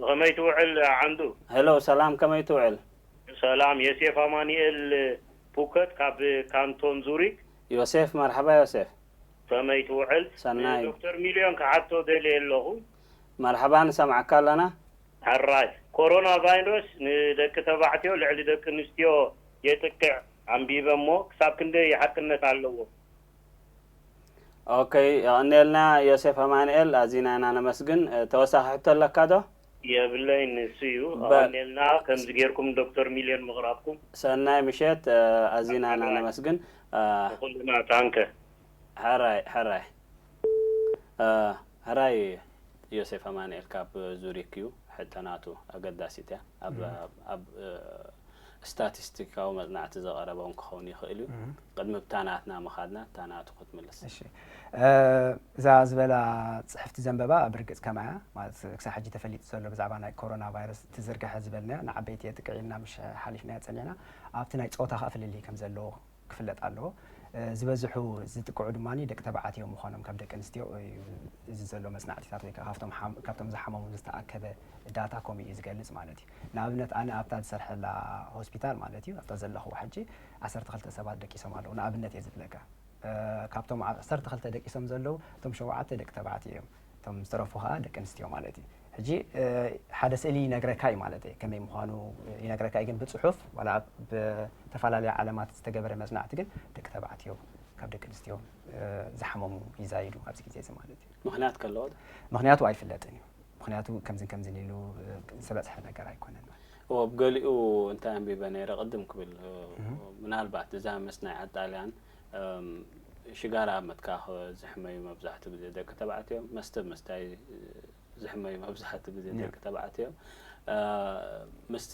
ከመይ ትውዕል ዓንዱ? ሄሎ፣ ሰላም፣ ከመይ ትውዕል? ሰላም። የሴፍ ኣማኒኤል ፑከት ካብ ካንቶን ዙሪክ። ዮሴፍ፣ መርሓባ ዮሴፍ። ከመይ ትውዕል? ሰናይ። ዶክተር ሚልዮን ክሓቶ ደልየ ኣለኹ። መርሓባ፣ ንሰምዓካ ኣለና። ሕራይ። ኮሮና ቫይረስ ንደቂ ተባዕትዮ ልዕሊ ደቂ ኣንስትዮ የጥቅዕ ኣንቢበ እሞ ክሳብ ክንደይ ሓቅነት ኣለዎ? ኦኬ፣ የቐንየልና ዮሴፍ ኣማንኤል፣ ኣዚና ኢና ነመስግን። ተወሳኺ ሕቶ ኣለካ ዶ? የብለይ፣ ንሱ እዩ። በ- ኣቐንየልና። ከምዚ ጌርኩም ዶክተር ሚልዮን ምቕራብኩም ሰናይ ምሸት። ኣዚና ኢና ነመስግን። ንኩልና ታንከ። ሕራይ፣ ሕራይ። ሕራይ። ዮሴፍ ኣማንኤል ካብ ዙሪክ እዩ። ሕቶ ናቱ ኣገዳሲት እያ። ኣብ ኣብ ስታቲስቲካዊ መጽናዕቲ ዘቐረበ እውን ክኸውን ይኽእል እዩ። ቅድሚ ብታ ናትና ምኻድና እታ ናቱ ክትምልስ። እሺ። እዛ ዝበላ ጽሕፍቲ ዘንበባ ብርግጽ ከማያ ማለት ክሳብ ሕጂ ተፈሊጡ ዘሎ ብዛዕባ ናይ ኮሮና ቫይረስ ትዝርግሐ ዝበልናያ ንዓበይቲ የጥቅዕ ኢልና ምሽ ሓሊፍናያ ጸኒሕና ኣብቲ ናይ ጾታ ከኣ ፍልልይ ከም ዘለዎ ክፍለጥ ኣለዎ። ዝበዝሑ ዝጥቅዑ ድማ ደቂ ተባዕትዮ ምዃኖም ካብ ደቂ ኣንስትዮ እዩ። እዚ ዘሎ መጽናዕትታት ወይ ከዓ ካብቶም ዝሓመሙ ዝተኣከበ ዳታ ከምኡ እዩ ዝገልጽ ማለት እዩ። ንኣብነት ኣነ ኣብታ ዝሰርሐላ ሆስፒታል ማለት እዩ ኣብታ ዘለኽዎ ሕጂ ዓሰርተ ክልተ ሰባት ደቂሶም ኣለዉ። ንኣብነት እየ ዝብለካ። ካብቶም ዓሰርተ ክልተ ደቂሶም ዘለዉ እቶም ሸውዓተ ደቂ ተባዕትዮ እዮም። እቶም ዝተረፉ ከዓ ደቂ ኣንስትዮ ማለት እዩ። ሕጂ ሓደ ስእሊ ይነግረካ እዩ ማለት እዩ። ከመይ ምዃኑ ይነግረካ እዩ፣ ግን ብፅሑፍ ዋላ ኣብ ዝተፈላለያ ዓለማት ዝተገበረ መፅናዕቲ ግን ደቂ ተባዕትዮ ካብ ደቂ ኣንስትዮ ዝሓመሙ ይዛይዱ ኣብዚ ግዜ እዚ ማለት እዩ። ምክንያት ከለዎ ዶ? ምክንያቱ ኣይፍለጥን እዩ። ምክንያቱ ከምዝን ከምዝን ኢሉ ዝበፅሐ ነገር ኣይኮነን ማለት እዩ። እዎ፣ ኣብ ገሊኡ እንታይ ኣንቢበ ነይረ ቅድም ክብል፣ ምናልባት እዛ ምስ ናይ ኣጣልያን ሽጋራ ኣብ ምትካኽ ዝሕመዩ መብዛሕትኡ ግዜ ደቂ ተባዕትዮ እዮም። መስተ ምስታይ ዝሕመዩ መብዛሕትኡ ግዜ ደቂ ተባዕትዮ እዮም። ምስቲ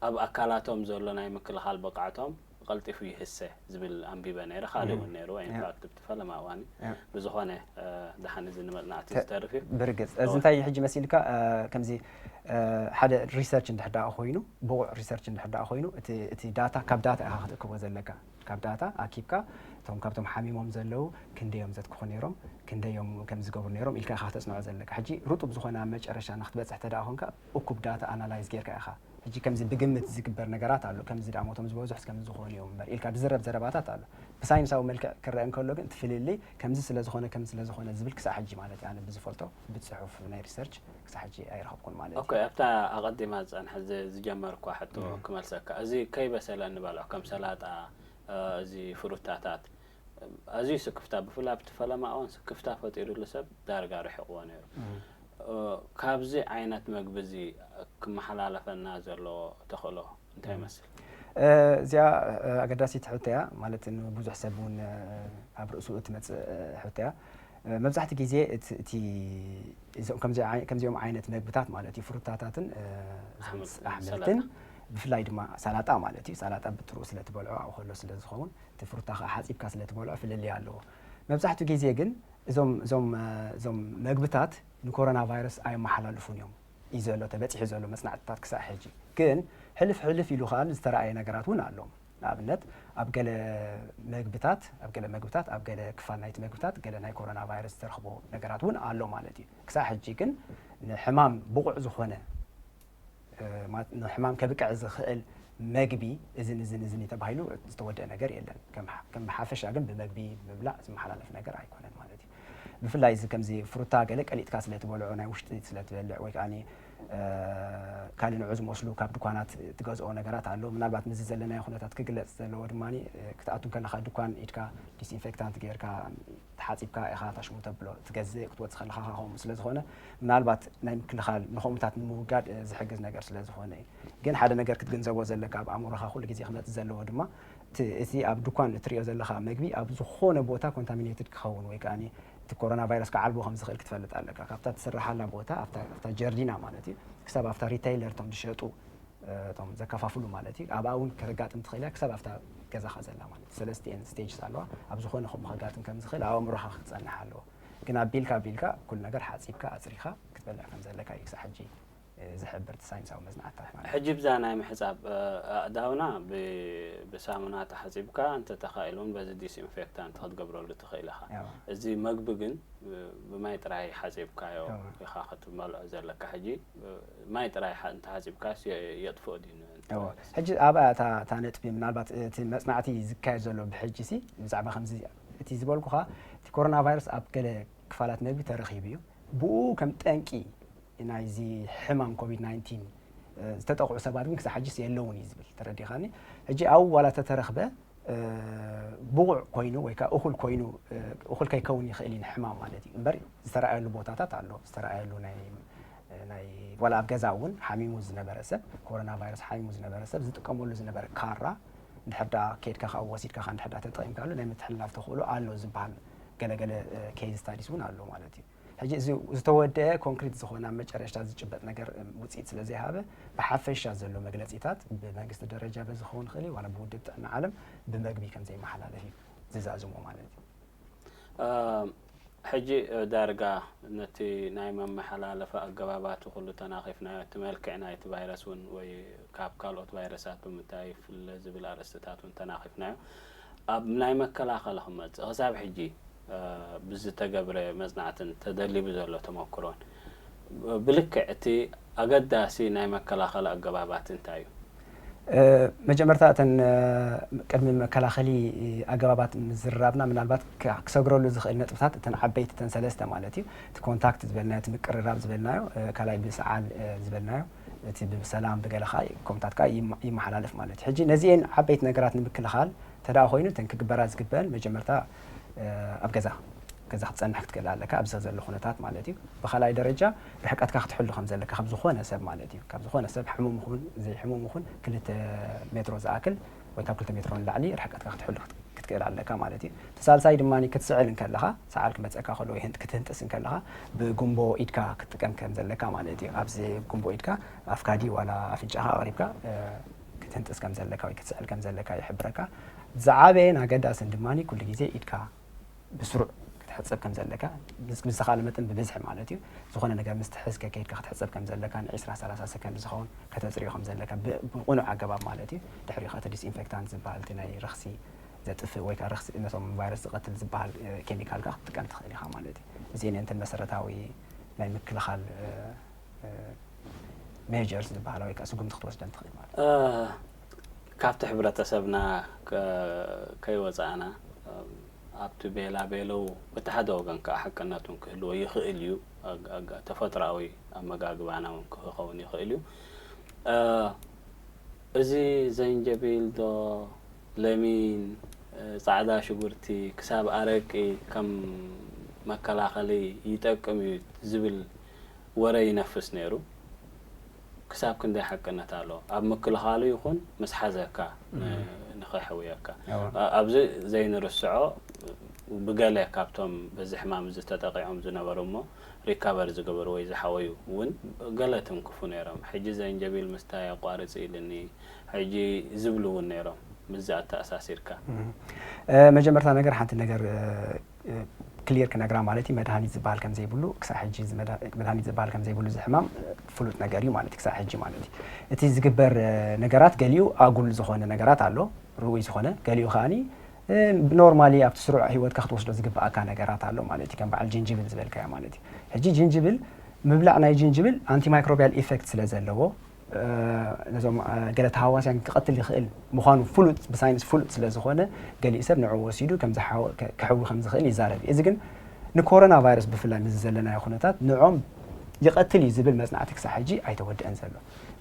ኣብ ኣካላቶም ዘሎ ናይ ምክልኻል ብቕዓቶም ቀልጢፉ ይህሰ ዝብል ኣንቢበ ነይረ። ካልእ እውን ነይርዎ ኢንፋክት ኣብቲ ፈለማ እዋን እዩ። ብዝኾነ ደሓን እዚ ንመጽናዕቲ ዝተርፍ እዩ። ብርግጽ እዚ እንታይ እዩ ሕጂ መሲልካ ከምዚ ሓደ ሪሰርች እንድሕር ደኣ ኮይኑ ብቑዕ ሪሰርች እንድሕር ደኣ ኮይኑ እቲ ዳታ ካብ ዳታ ኢኻ ክትእክቦ ዘለካ። ካብ ዳታ ኣኪብካ እቶም ካብቶም ሓሚሞም ዘለዉ ክንደዮም ዘትክኹ ነይሮም፣ ክንደዮም ከም ዝገብሩ ነይሮም ኢልካ ኢኻ ክተጽንዖ ዘለካ። ሕጂ ርጡብ ዝኾነ ኣብ መጨረሻ ንክትበጽሕ ተደኣ ኮንካ እኩብ ዳታ ኣናላይዝ ጌርካ ኢኻ። ሕጂ ከምዚ ብግምት ዝግበር ነገራት ኣሎ፣ ከምዚ ደኣ ሞቶም ዝበዝሑስ ከምዚ ዝኾኑ እዮም እምበር ኢልካ ዝዝረብ ዘረባታት ኣሎ። ብሳይንሳዊ መልክዕ ክረአ እንከሎ ግን እቲ ፍልልይ ከምዚ ስለ ዝኾነ ከምዚ ስለ ዝኾነ ዝብል ክሳዕ ሕጂ ማለት እዩ ኣነ ብዝፈልጦ ብጽሑፍ ናይ ሪሰርች ክሳዕ ሕጂ ኣይረኸብኩን ማለት እዩ። ኦኬ፣ ኣብታ ኣቐዲማ ዝጸንሐ ዝ- ዝጀመርኳ ሕቶ ክመልሰካ። እዚ ከይበሰለ እንበልዖ ከም ሰላጣ፣ እዚ ፍሩታታት ኣዝዩ ስክፍታ፣ ብፍላይ ኣብቲ ፈለማ እዋን ስክፍታ ፈጢሩሉ ሰብ ዳርጋ ርሒቕዎ ነይሩ። ካብዚ ዓይነት መግቢ እዚ ክመሓላለፈና ዘለዎ ተኽእሎ እንታይ ይመስል? እዚኣ ኣገዳሲት ሕቶ እያ። ማለት ንብዙሕ ሰብ እውን ኣብ ርእሱ እትመፅእ ሕቶ እያ። መብዛሕትኡ ግዜ እቲ ከምዚኦም ዓይነት መግብታት ማለት እዩ ፍሩታታትን ኣሕምልትን ብፍላይ ድማ ሳላጣ ማለት እዩ። ሳላጣ ብጥሩ ስለ ትበልዖ ኣብኡ ከሎ ስለ ዝኸውን እቲ ፍሩታ ከዓ ሓፂብካ ስለ ትበልዖ ፍልልይ ኣለዎ። መብዛሕትኡ ግዜ ግን እዞም እዞም እዞም መግብታት ንኮሮና ቫይረስ ኣየመሓላልፉን እዮም እዩ ዘሎ ተበፂሑ ዘሎ መፅናዕትታት ክሳዕ ሕጂ። ግን ሕልፍ ሕልፍ ኢሉ ከዓ ዝተረኣየ ነገራት እውን ኣሎ። ንኣብነት ኣብ ገለ መግብታት ኣብ ገለ መግብታት ኣብ ገለ ክፋል ናይቲ መግብታት ገለ ናይ ኮሮና ቫይረስ ዝተረኽቦ ነገራት እውን ኣሎ ማለት እዩ። ክሳዕ ሕጂ ግን ንሕማም ብቑዕ ዝኾነ ንሕማም ከብቅዕ ዝኽእል መግቢ እዝን እዝን እዝን እዩ ተባሂሉ ዝተወደአ ነገር የለን። ከም ሓፈሻ ግን ብመግቢ ብምብላዕ ዝመሓላለፍ ነገር ኣይኮነን ማለት እዩ። ብፍላይ እዚ ከምዚ ፍሩታ ገለ ቀሊጥካ ስለ ትበልዖ ናይ ውሽጢ ስለ ትበልዕ ወይ ከዓ ካልእ ንዑ ዝመስሉ ካብ ድኳናት ትገዝኦ ነገራት ኣሎ። ምናልባት ምስዚ ዘለናዮ ኩነታት ክግለፅ ዘለዎ ድማ ክትኣቱ ከለካ ድኳን ኢድካ ዲስኢንፌክታንት ጌርካ ተሓፂብካ ኢኻ ታሽሙ ተብሎ ትገዝእ ክትወፅእ ከለካ ከምኡ ስለ ዝኾነ ምናልባት ናይ ምክልኻል ንኸምኡታት ንምውጋድ ዝሕግዝ ነገር ስለ ዝኾነ እዩ። ግን ሓደ ነገር ክትግንዘቦ ዘለካ ኣብ ኣእምሮኻ ኩሉ ግዜ ክመፅእ ዘለዎ ድማ እቲ ኣብ ድኳን እትሪኦ ዘለኻ መግቢ ኣብ ዝኾነ ቦታ ኮንታሚኔትድ ክኸውን ወይ ከዓ እቲ ኮሮና ቫይረስ ክዓልቦ ከም ዝኽእል ክትፈልጥ ኣለካ። ካብታ ትስርሓላ ቦታ ኣብታ ጀርዲና ማለት እዩ ክሳብ ኣብታ ሪተይለር እቶም ዝሸጡ እቶም ዘከፋፍሉ ማለት እዩ ኣብኣ እውን ከረጋጥም ትኽእል እያ ክሳብ ኣብታ ገዛኻ ዘላ ማለት እዩ ሰለስቲኤን ስቴጅስ ኣለዋ ኣብ ዝኾነ ከምኡ ከጋጥም ከም ዝኽእል ኣብ ኣእምሮኻ ክትፀንሕ ኣለዎ ግን ኣቢልካ ኣቢልካ ኩሉ ነገር ሓፂብካ ኣፅሪኻ ክትበልዕ ከም ዘለካ እዩ ክሳብ ሕጂ ዝሕብር ሳይንሳዊ መጽናዕትታት ማለት እዩ። ሕጂ ብዛ ናይ ምሕጻብ ኣእዳውና ብሳሙና ተሓጺብካ እንተተኻኢሉ እውን በዚ ዲስኢንፌክታንት ክትገብረሉ ትኽእል ኢኻ። እዚ መግቢ ግን ብማይ ጥራይ ሓጺብካዮ ኢኻ ክትመልዖ ዘለካ። ሕጂ ማይ ጥራይ እንተሓጺብካስ የጥፍኦ ድዩ? ሕጂ ኣብኣ እታ ነጥቢ ምናልባት እቲ መጽናዕቲ ዝካየድ ዘሎ ብሕጂ ሲ ብዛዕባ ከምዚ እቲ ዝበልኩኻ እቲ ኮሮና ቫይረስ ኣብ ገለ ክፋላት መግቢ ተረኺቡ እዩ። ብኡ ከም ጠንቂ ናይዚ ሕማም ኮቪድ ናይንቲን ዝተጠቕዑ ሰባት ግን ክሳብ ሕጂስ የለውን እዩ ዝብል። ተረዲኻኒ? ሕጂ ኣብኡ ዋላ ተተረኽበ ብቑዕ ኮይኑ ወይ ከዓ እኹል ኮይኑ እኹል ከይከውን ይኽእል እዩ ንሕማም ማለት እዩ። እምበር ዝተረኣየሉ ቦታታት ኣሎ። ዝተረኣየሉ ናይ ናይ ዋላ ኣብ ገዛ እውን ሓሚሙ ዝነበረ ሰብ ኮሮና ቫይረስ ሓሚሙ ዝነበረ ሰብ ዝጥቀመሉ ዝነበረ ካራ እንድሕር ደኣ ከይድካ ካብኡ ወሲድካ እንድሕር ደኣ ተጠቒምካሉ ናይ ምትሕልላፍ ተኽእሎ ኣሎ ዝበሃል ገለገለ ኬዝ ስታዲስ እውን ኣሎ ማለት እዩ። ሕጂ እዚ ዝተወደአ ኮንክሪት ዝኾነ ኣብ መጨረሽታ ዝጭበጥ ነገር ውፅኢት ስለ ዘይሃበ ብሓፈሻ ዘሎ መግለፂታት ብመንግስቲ ደረጃ በዚ ክኸውን ይኽእል እዩ ዋላ ብውድብ ጥዕና ዓለም ብመግቢ ከም ዘይመሓላለፍ እዩ ዝዛዝሞ ማለት እዩ። ሕጂ ዳርጋ ነቲ ናይ መመሓላለፊ ኣገባባቱ ኩሉ ተናኺፍናዮ፣ እቲ መልክዕ ናይቲ ቫይረስ እውን ወይ ካብ ካልኦት ቫይረሳት ብምንታይ ይፍለ ዝብል ኣርእስትታት እውን ተናኺፍናዮ። ኣብ ናይ መከላኸሊ ክመፅእ ክሳብ ሕጂ ብዝተገብረ መፅናዕትን ተደሊቡ ዘሎ ተመክሮን ብልክዕ እቲ ኣገዳሲ ናይ መከላኸሊ ኣገባባት እንታይ እዩ? መጀመርታ እተን ቅድሚ መከላኸሊ ኣገባባት ምዝርራብና ምናልባት ክሰግረሉ ዝኽእል ነጥብታት እተን ዓበይቲ እተን ሰለስተ ማለት እዩ። እቲ ኮንታክት ዝበልናዮ፣ እቲ ምቅርራብ ዝበልናዮ፣ ካልኣይ ብሰዓል ዝበልናዮ፣ እቲ ብሰላም ብገለ ከዓ ኮምታት ከዓ ይመሓላለፍ ማለት እዩ። ሕጂ ነዚኤን ዓበይቲ ነገራት ንምክልኻል ተደኣ ኮይኑ እተን ክግበራ ዝግበአን መጀመርታ ኣብ ገዛ ገዛ ክትፀንሕ ክትክእል ኣለካ ኣብዚ ዘሎ ኩነታት ማለት እዩ። ብካልኣይ ደረጃ ርሕቀትካ ክትሕሉ ከም ዘለካ ካብ ዝኾነ ሰብ ማለት እዩ። ካብ ዝኾነ ሰብ ሕሙም ይኹን ዘይሕሙም ይኹን ክልተ ሜትሮ ዝኣክል ወይ ካብ ክልተ ሜትሮ ንላዕሊ ርሕቀትካ ክትሕሉ ክትክእል ኣለካ ማለት እዩ። እቲ ሳልሳይ ድማ ክትስዕል እንከለኻ ሰዓል ክመፀካ ከሎ ወይ ክትህንጥስ እንከለኻ ብጉንቦ ኢድካ ክትጥቀም ከም ዘለካ ማለት እዩ። ኣብዚ ጉንቦ ኢድካ ኣፍካ ድዩ ዋላ ኣፍንጫኻ ኣቕሪብካ ክትህንጥስ ከም ዘለካ ወይ ክትስዕል ከም ዘለካ ይሕብረካ። ዝዓበየን ኣገዳስን ድማ ኩሉ ግዜ ኢድካ ብስሩዕ ክትሕጸብ ከም ዘለካ ምስ ብዝተኻለ መጠን ብብዝሒ ማለት እዩ። ዝኾነ ነገር ምስ ትሕዝ ከከይድካ ክትሕጸብ ከም ዘለካ ን ዒስራ ሰላሳ ሰከንድ ዝኸውን ከተጽርዮ ከም ዘለካ ብቕኑዕ ኣገባብ ማለት እዩ። ድሕሪኡ እቲ ዲስኢንፌክታንት ዝበሃል እቲ ናይ ረኽሲ ዘጥፍእ ወይ ከዓ ረኽሲ ነቶም ቫይረስ ዝቐትል ዝበሃል ኬሚካል ከዓ ክትጥቀም ትኽእል ኢኻ ማለት እዩ። እዚአን እየን እተን መሰረታዊ ናይ ምክልኻል ሜጀርስ ዝበሃላ ወይ ከዓ ስጉምቲ ክትወስደን ትኽእል ማለት እዩ። ካብቲ ሕብረተሰብና ከይወፃእና ኣብቲ ቤላ ቤለው በቲ ሓደ ወገን ከዓ ሓቅነት እውን ክህልዎ ይኽእል እዩ። ተፈጥሮኣዊ ኣመጋግባና እውን ክኸውን ይኽእል እዩ። እዚ ዘንጀቢል ዶ ለሚን፣ ፃዕዳ ሽጉርቲ ክሳብ ኣረቂ ከም መከላኸሊ ይጠቅም እዩ ዝብል ወረ ይነፍስ ነይሩ። ክሳብ ክንደይ ሓቅነት ኣሎ? ኣብ ምክልኻሉ ይኹን ምስ ሓዘካ ንኸሕውየካ። ኣብዚ ዘይንርስዖ ብገለ ካብቶም በዚ ሕማም እዚ ተጠቂዖም ዝነበሩ እሞ ሪካቨር ዝገበሩ ወይ ዝሓወዩ እውን ገለ ትንክፉ ነይሮም። ሕጂ ዘንጀቢል ምስታይ ኣቋርፂ ኢልኒ ሕጂ ዝብሉ እውን ነይሮም። ምስዚ ኣተኣሳሲርካ መጀመርታ ነገር ሓንቲ ነገር ክሊር ክነግራ ማለት እዩ። መድሃኒት ዝበሃል ከም ዘይብሉ ክሳብ ሕጂ መድሃኒት ዝበሃል ከም ዘይብሉ እዚ ሕማም ፍሉጥ ነገር እዩ ማለት እዩ። ክሳብ ሕጂ ማለት እዩ። እቲ ዝግበር ነገራት ገሊኡ ኣጉል ዝኾነ ነገራት ኣሎ፣ ርኡይ ዝኾነ፣ ገሊኡ ከዓኒ ኖርማሊ ኣብቲ ስሩዕ ህይወትካ ክትወስዶ ዝግብኣካ ነገራት ኣሎ ማለት እዩ። ከም በዓል ጅንጅብል ዝበልካዮ ማለት እዩ። ሕጂ ጅንጅብል ምብላዕ ናይ ጅንጅብል ኣንቲማይክሮቢያል ኢፌክት ስለ ዘለዎ ነዞም ገለ ተሃዋስያን ክቐትል ይኽእል ምዃኑ ፍሉጥ ብሳይንስ ፍሉጥ ስለ ዝኾነ ገሊኡ ሰብ ንዕኡ ወሲዱ ከም ክሕዊ ከም ዝኽእል ይዛረብ እዩ። እዚ ግን ንኮሮና ቫይረስ ብፍላይ ምስዚ ዘለናዮ ኩነታት ንዖም ይቐትል እዩ ዝብል መጽናዕቲ ክሳብ ሕጂ ኣይተወድአን ዘሎ።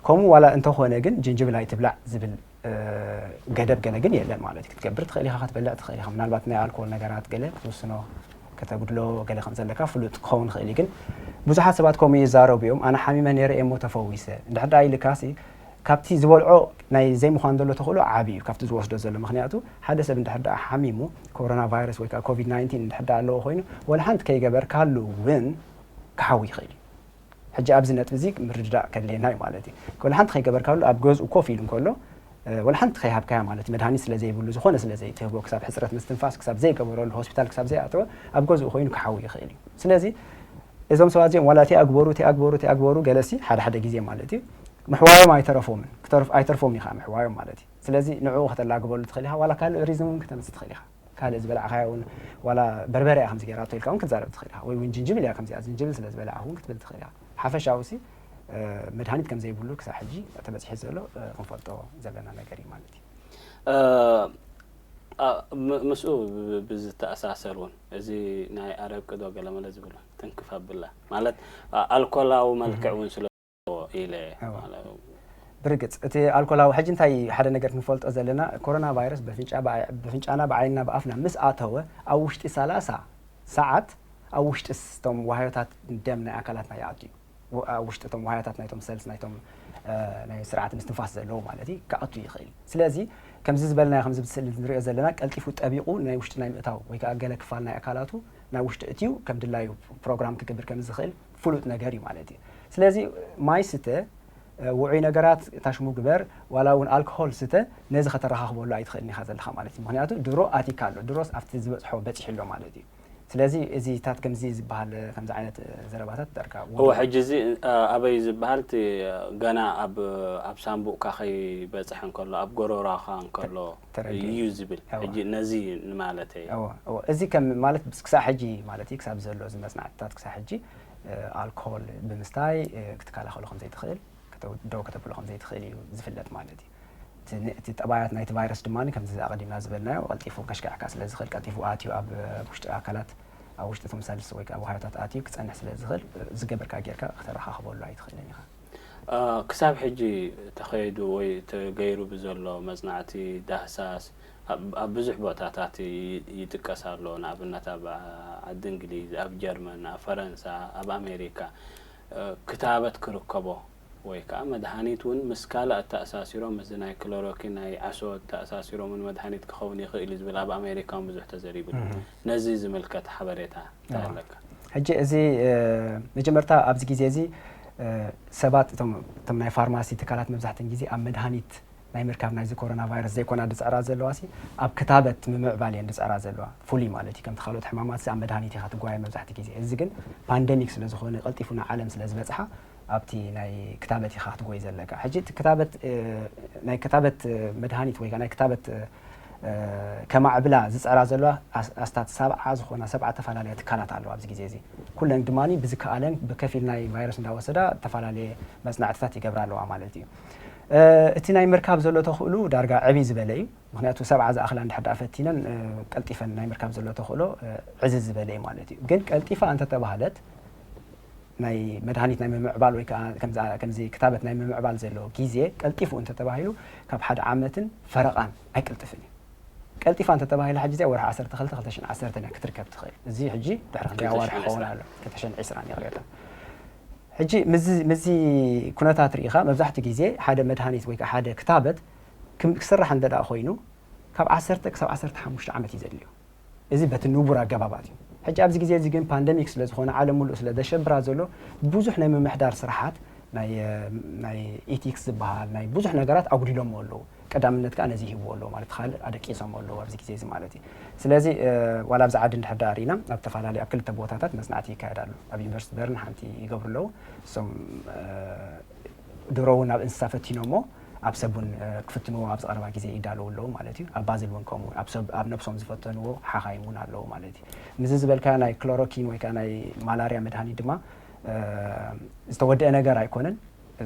ከምኡ ዋላ እንተኾነ ግን ጅንጅብል ኣይትብላዕ ዝብል ገደብ ገለ ግን የለን ማለት እዩ። ክትገብር ትኽእል ኢኻ፣ ክትበልዕ ትኽእል ኢኻ። ምናልባት ናይ ኣልኮል ነገራት ገለ ክትውስኖ ከተጉድሎ ገለ ከም ዘለካ ፍሉጥ ክኸውን ይኽእል እዩ። ግን ብዙሓት ሰባት ከምኡ ይዛረቡ እዮም። ኣነ ሓሚመ ነይረ እየ እሞ ተፈዊሰ እንድሕር ደኣ ኢልካሲ ካብቲ ዝበልዖ ናይ ዘይምዃን ዘሎ ተኽእሎ ዓቢ እዩ ካብቲ ዝወስዶ ዘሎ። ምኽንያቱ ሓደ ሰብ እንድሕር ደኣ ሓሚሙ ኮሮና ቫይረስ ወይ ከዓ ኮቪድ ናይንቲን እንድሕር ደኣ ኣለዎ ኮይኑ ወላ ሓንቲ ከይገበርካሉ እውን ክሓዊ ይኽእል እዩ። ሕጂ ኣብዚ ነጥቢ እዚ ምርድዳእ ከድልየና እዩ ማለት እዩ። ወላ ሓንቲ ከይገበርካሉ ኣብ ገዝኡ ኮፍ ኢሉ እንከሎ ወላ ሓንቲ ከይሃብካያ ማለት መድሃኒት ስለ ዘይብሉ ዝኾነ ስለ ዘይትህቦ ክሳብ ሕፅረት ምስትንፋስ ክሳብ ዘይገበረሉ ሆስፒታል ክሳብ ዘይኣተወ ኣብ ገዝኡ ኮይኑ ክሓዊ ይኽእል እዩ። ስለዚ እዞም ሰባት እዚኦም ዋላ እቲ ኣግበሩ እቲ ኣግበሩ እቲ ኣግበሩ ገለሲ ሓደ ሓደ ግዜ ማለት እዩ ምሕዋዮም ኣይተረፎምን። ክተርፍ ኣይተርፎም ኢኻ ምሕዋዮም ማለት እዩ። ስለዚ ንዕኡ ከተላግበሉ ትኽእል ኢኻ። ዋላ ካልእ ሪዝን እውን ክተምጽእ ትኽእል ኢኻ። ካልእ ዝበላዕካዮ እውን ዋላ በርበረ እያ ከምዚ ገይራቶ ኢልካ እውን ክትዛረብ ትኽእል ኢኻ። ወይ እውን ጅንጅብል እያ ከምዚኣ ጅንጅብል ስለ ዝበላዕኹ እውን ክትብል ትኽእል ኢኻ። ሓፈሻዊ ሲ መድሃኒት ከም ዘይብሉ ክሳብ ሕጂ ተበፂሑ ዘሎ ክንፈልጦ ዘለና ነገር እዩ ማለት እዩ። ምስኡ ብዝተኣሳሰር እውን እዚ ናይ ኣረቂ ዶ ገለመለ ዝብል እውን ትንክፍ ኣብላ ማለት ኣልኮላዊ መልክዕ እውን ስለ ኢለ ብርግፅ እቲ ኣልኮላዊ ሕጂ እንታይ ሓደ ነገር ክንፈልጦ ዘለና ኮሮና ቫይረስ ብፍንጫና ብዓይንና ብኣፍና ምስ ኣተወ ኣብ ውሽጢ ሰላሳ ሰዓት ኣብ ውሽጢ ስቶም ዋህዮታት ደም ናይ ኣካላትና ይኣቱ እዩ። ኣብ ውሽጢ እቶም ዋህዮታት ናይቶም ሰልስ ናይቶም ናይ ስርዓት ምስትንፋስ ዘለዎ ማለት እዩ ክኣቱ ይኽእል። ስለዚ ከምዚ ዝበልናዮ ከምዚ ብስእሊ ንሪኦ ዘለና ቀልጢፉ ጠቢቑ ናይ ውሽጢ ናይ ምእታው ወይ ከዓ ገለ ክፋል ናይ ኣካላቱ ናይ ውሽጢ እትዩ ከም ድላዩ ፕሮግራም ክገብር ከም ዝኽእል ፍሉጥ ነገር እዩ ማለት እዩ። ስለዚ ማይ ስተ ውዑይ ነገራት ታሽሙ ግበር ዋላ እውን ኣልኮሆል ስተ ነዚ ከተረኻኽበሉ ኣይትኽእልን ኢኻ ዘለኻ ማለት እዩ። ምክንያቱ ድሮ ኣቲካ ኣሎ ድሮስ ኣብቲ ዝበፅሖ በፂሑ ኣሎ ማለት እዩ። ስለዚ እዚታት ከምዚ ዝበሃል ከምዚ ዓይነት ዘረባታት ዳርጋ እወ ሕጂ እዚ ኣበይ ዝበሃል እቲ ገና ኣብ ኣብ ሳንቡእካ ከይበፅሐ እንከሎ ኣብ ጎሮራኻ እንከሎ እዩ ዝብል ሕጂ ነዚ ንማለተይ እዚ ከም ማለት ክሳብ ሕጂ ማለት እዩ ክሳብ ዘሎ እዚ መፅናዕትታት ክሳብ ሕጂ ኣልኮል ብምስታይ ክትከላኸሎ ከም ዘይትኽእል ደው ከተብሎ ከም ዘይትኽእል እዩ ዝፍለጥ ማለት እዩ። እቲ ጠባያት ናይቲ ቫይረስ ድማ ከምዚ ኣቐዲምና ዝበልናዮ ቀልጢፉ ከሽክዐካ ስለ ዝኽእል ቀልጢፉ ኣትዩ ኣብ ውሽጢ ኣካላት ኣብ ውሽጢ እቶም ሰልስ ወይ ከዓ ዋህዮታት ኣትዩ ክፀንሕ ስለ ዝኽእል ዝገበርካ ጌርካ ከተረኻኽበሉ ኣይትኽእልን ኢኻ። ክሳብ ሕጂ ተኸይዱ ወይ ተገይሩ ብዘሎ መፅናዕቲ ዳህሳስ ኣብ ብዙሕ ቦታታት ይጥቀስ ኣሎ። ንኣብነት ኣብ ዓዲ እንግሊዝ፣ ኣብ ጀርመን፣ ኣብ ፈረንሳ፣ ኣብ ኣሜሪካ ክታበት ክርከቦ ወይ ከዓ መድሃኒት እውን ምስ ካልእ ኣተኣሳሲሮም እዚ ናይ ክሎሮኪን ናይ ዓሶ ኣተኣሳሲሮም እውን መድሃኒት ክኸውን ይኽእል እዩ ዝብል ኣብ ኣሜሪካ እውን ብዙሕ ተዘሪቡ ኣሎ። ነዚ ዝምልከት ሓበሬታ እንታይ ኣለካ? ሕጂ እዚ መጀመርታ ኣብዚ ግዜ እዚ ሰባት እቶም ናይ ፋርማሲ ትካላት መብዛሕትን ግዜ ኣብ መድሃኒት ናይ ምርካብ ናይዚ ኮሮና ቫይረስ ዘይኮና ዝፅዕራ ዘለዋ ሲ ኣብ ክታበት ምምዕባል እየን ዝፅዕራ ዘለዋ ፍሉይ ማለት እዩ ከምቲ ካልኦት ሕማማት ኣብ መድሃኒት ኢኻ ትጓየ መብዛሕቲ ግዜ እዚ ግን ፓንደሚክ ስለ ዝኾነ ቀልጢፉ ንዓለም ስለ ዝበፅሓ ኣብቲ ናይ ክታበት ኢኻ ክትጎይ ዘለካ ሕጂ እቲ ክታበት ናይ ክታበት መድሃኒት ወይ ናይ ክታበት ከማዕብላ ዝፅዕራ ዘለዋ ኣስታት ሰብዓ ዝኾና ሰብዓ ተፈላለያ ትካላት ኣለዋ ኣብዚ ግዜ እዚ ኩለን ድማ ብዝከኣለን ብከፊል ናይ ቫይረስ እንዳወሰዳ ዝተፈላለየ መፅናዕትታት ይገብራ ኣለዋ ማለት እዩ። እቲ ናይ ምርካብ ዘሎ ተኽእሉ ዳርጋ ዕብይ ዝበለ እዩ። ምክንያቱ ሰብዓ ዝኣኽላ እንድሕር ደኣ ፈቲነን ቀልጢፈን ናይ ምርካብ ዘሎ ተኽእሎ ዕዝዝ ዝበለ እዩ ማለት እዩ። ግን ቀልጢፋ እንተተባህለት ናይ መድሃኒት ናይ ምምዕባል ወይ ከዓ ከምዚ ክታበት ናይ ምምዕባል ዘሎ ግዜ ቀልጢፉ እንተተባሂሉ ካብ ሓደ ዓመትን ፈረቓን ኣይቅልጥፍን እዩ። ቀልጢፋ እንተተባሂላ ሕጂ እዚኣ ወርሒ ዓሰርተ ክልተ ክልተ ሽሕን ዓሰርተን እያ ክትርከብ ትኽእል። እዚ ሕጂ ድሕሪ ክንደይ ኣዋርሕ ክኸውን ኣሎ ክልተ ሽሕን ዕስራን ይቕሬታ። ሕጂ ምስዚ ምስዚ ኩነታት ርኢኻ መብዛሕትኡ ግዜ ሓደ መድሃኒት ወይ ከዓ ሓደ ክታበት ክም- ክስራሕ እንተ ደኣ ኮይኑ ካብ ዓሰርተ ክሳብ ዓሰርተ ሓሙሽተ ዓመት እዩ ዘድልዮ። እዚ በቲ ንቡር ኣገባባት እዩ። ሕጂ ኣብዚ ግዜ እዚ ግን ፓንደሚክ ስለ ዝኾነ ዓለም ሙሉእ ስለ ዘሸብራ ዘሎ ብዙሕ ናይ ምምሕዳር ስራሓት ናይ ናይ ኢቲክስ ዝበሃል ናይ ብዙሕ ነገራት ኣጉዲሎሞ ኣለዉ። ቀዳምነት ከዓ ነዚ ይህብዎ ኣለዉ ማለት ካልእ ኣደቂሶሞ ኣለዉ ኣብዚ ግዜ እዚ ማለት እዩ። ስለዚ ዋላ ኣብዚ ዓዲ እንድሕር ደኣ ርኢና ኣብ ተፈላለዩ ኣብ ክልተ ቦታታት መፅናዕቲ ይካየድ ኣሎ። ኣብ ዩኒቨርሲቲ በርን ሓንቲ ይገብሩ ኣለዉ። እሶም ድሮ እውን ኣብ እንስሳ ፈቲኖሞ ኣብ ሰብ እውን ክፍትንዎ ኣብዚ ቀረባ ግዜ ይዳለዉ ኣለዉ ማለት እዩ። ኣብ ባዝል እውን ከምኡ እውን ኣብ ሰብ ኣብ ነብሶም ዝፈተንዎ ሓኻይም እውን ኣለዉ ማለት እዩ። ምስዚ ዝበልካዮ ናይ ክሎሮኪን ወይ ከዓ ናይ ማላርያ መድሃኒት ድማ ዝተወደአ ነገር ኣይኮነን።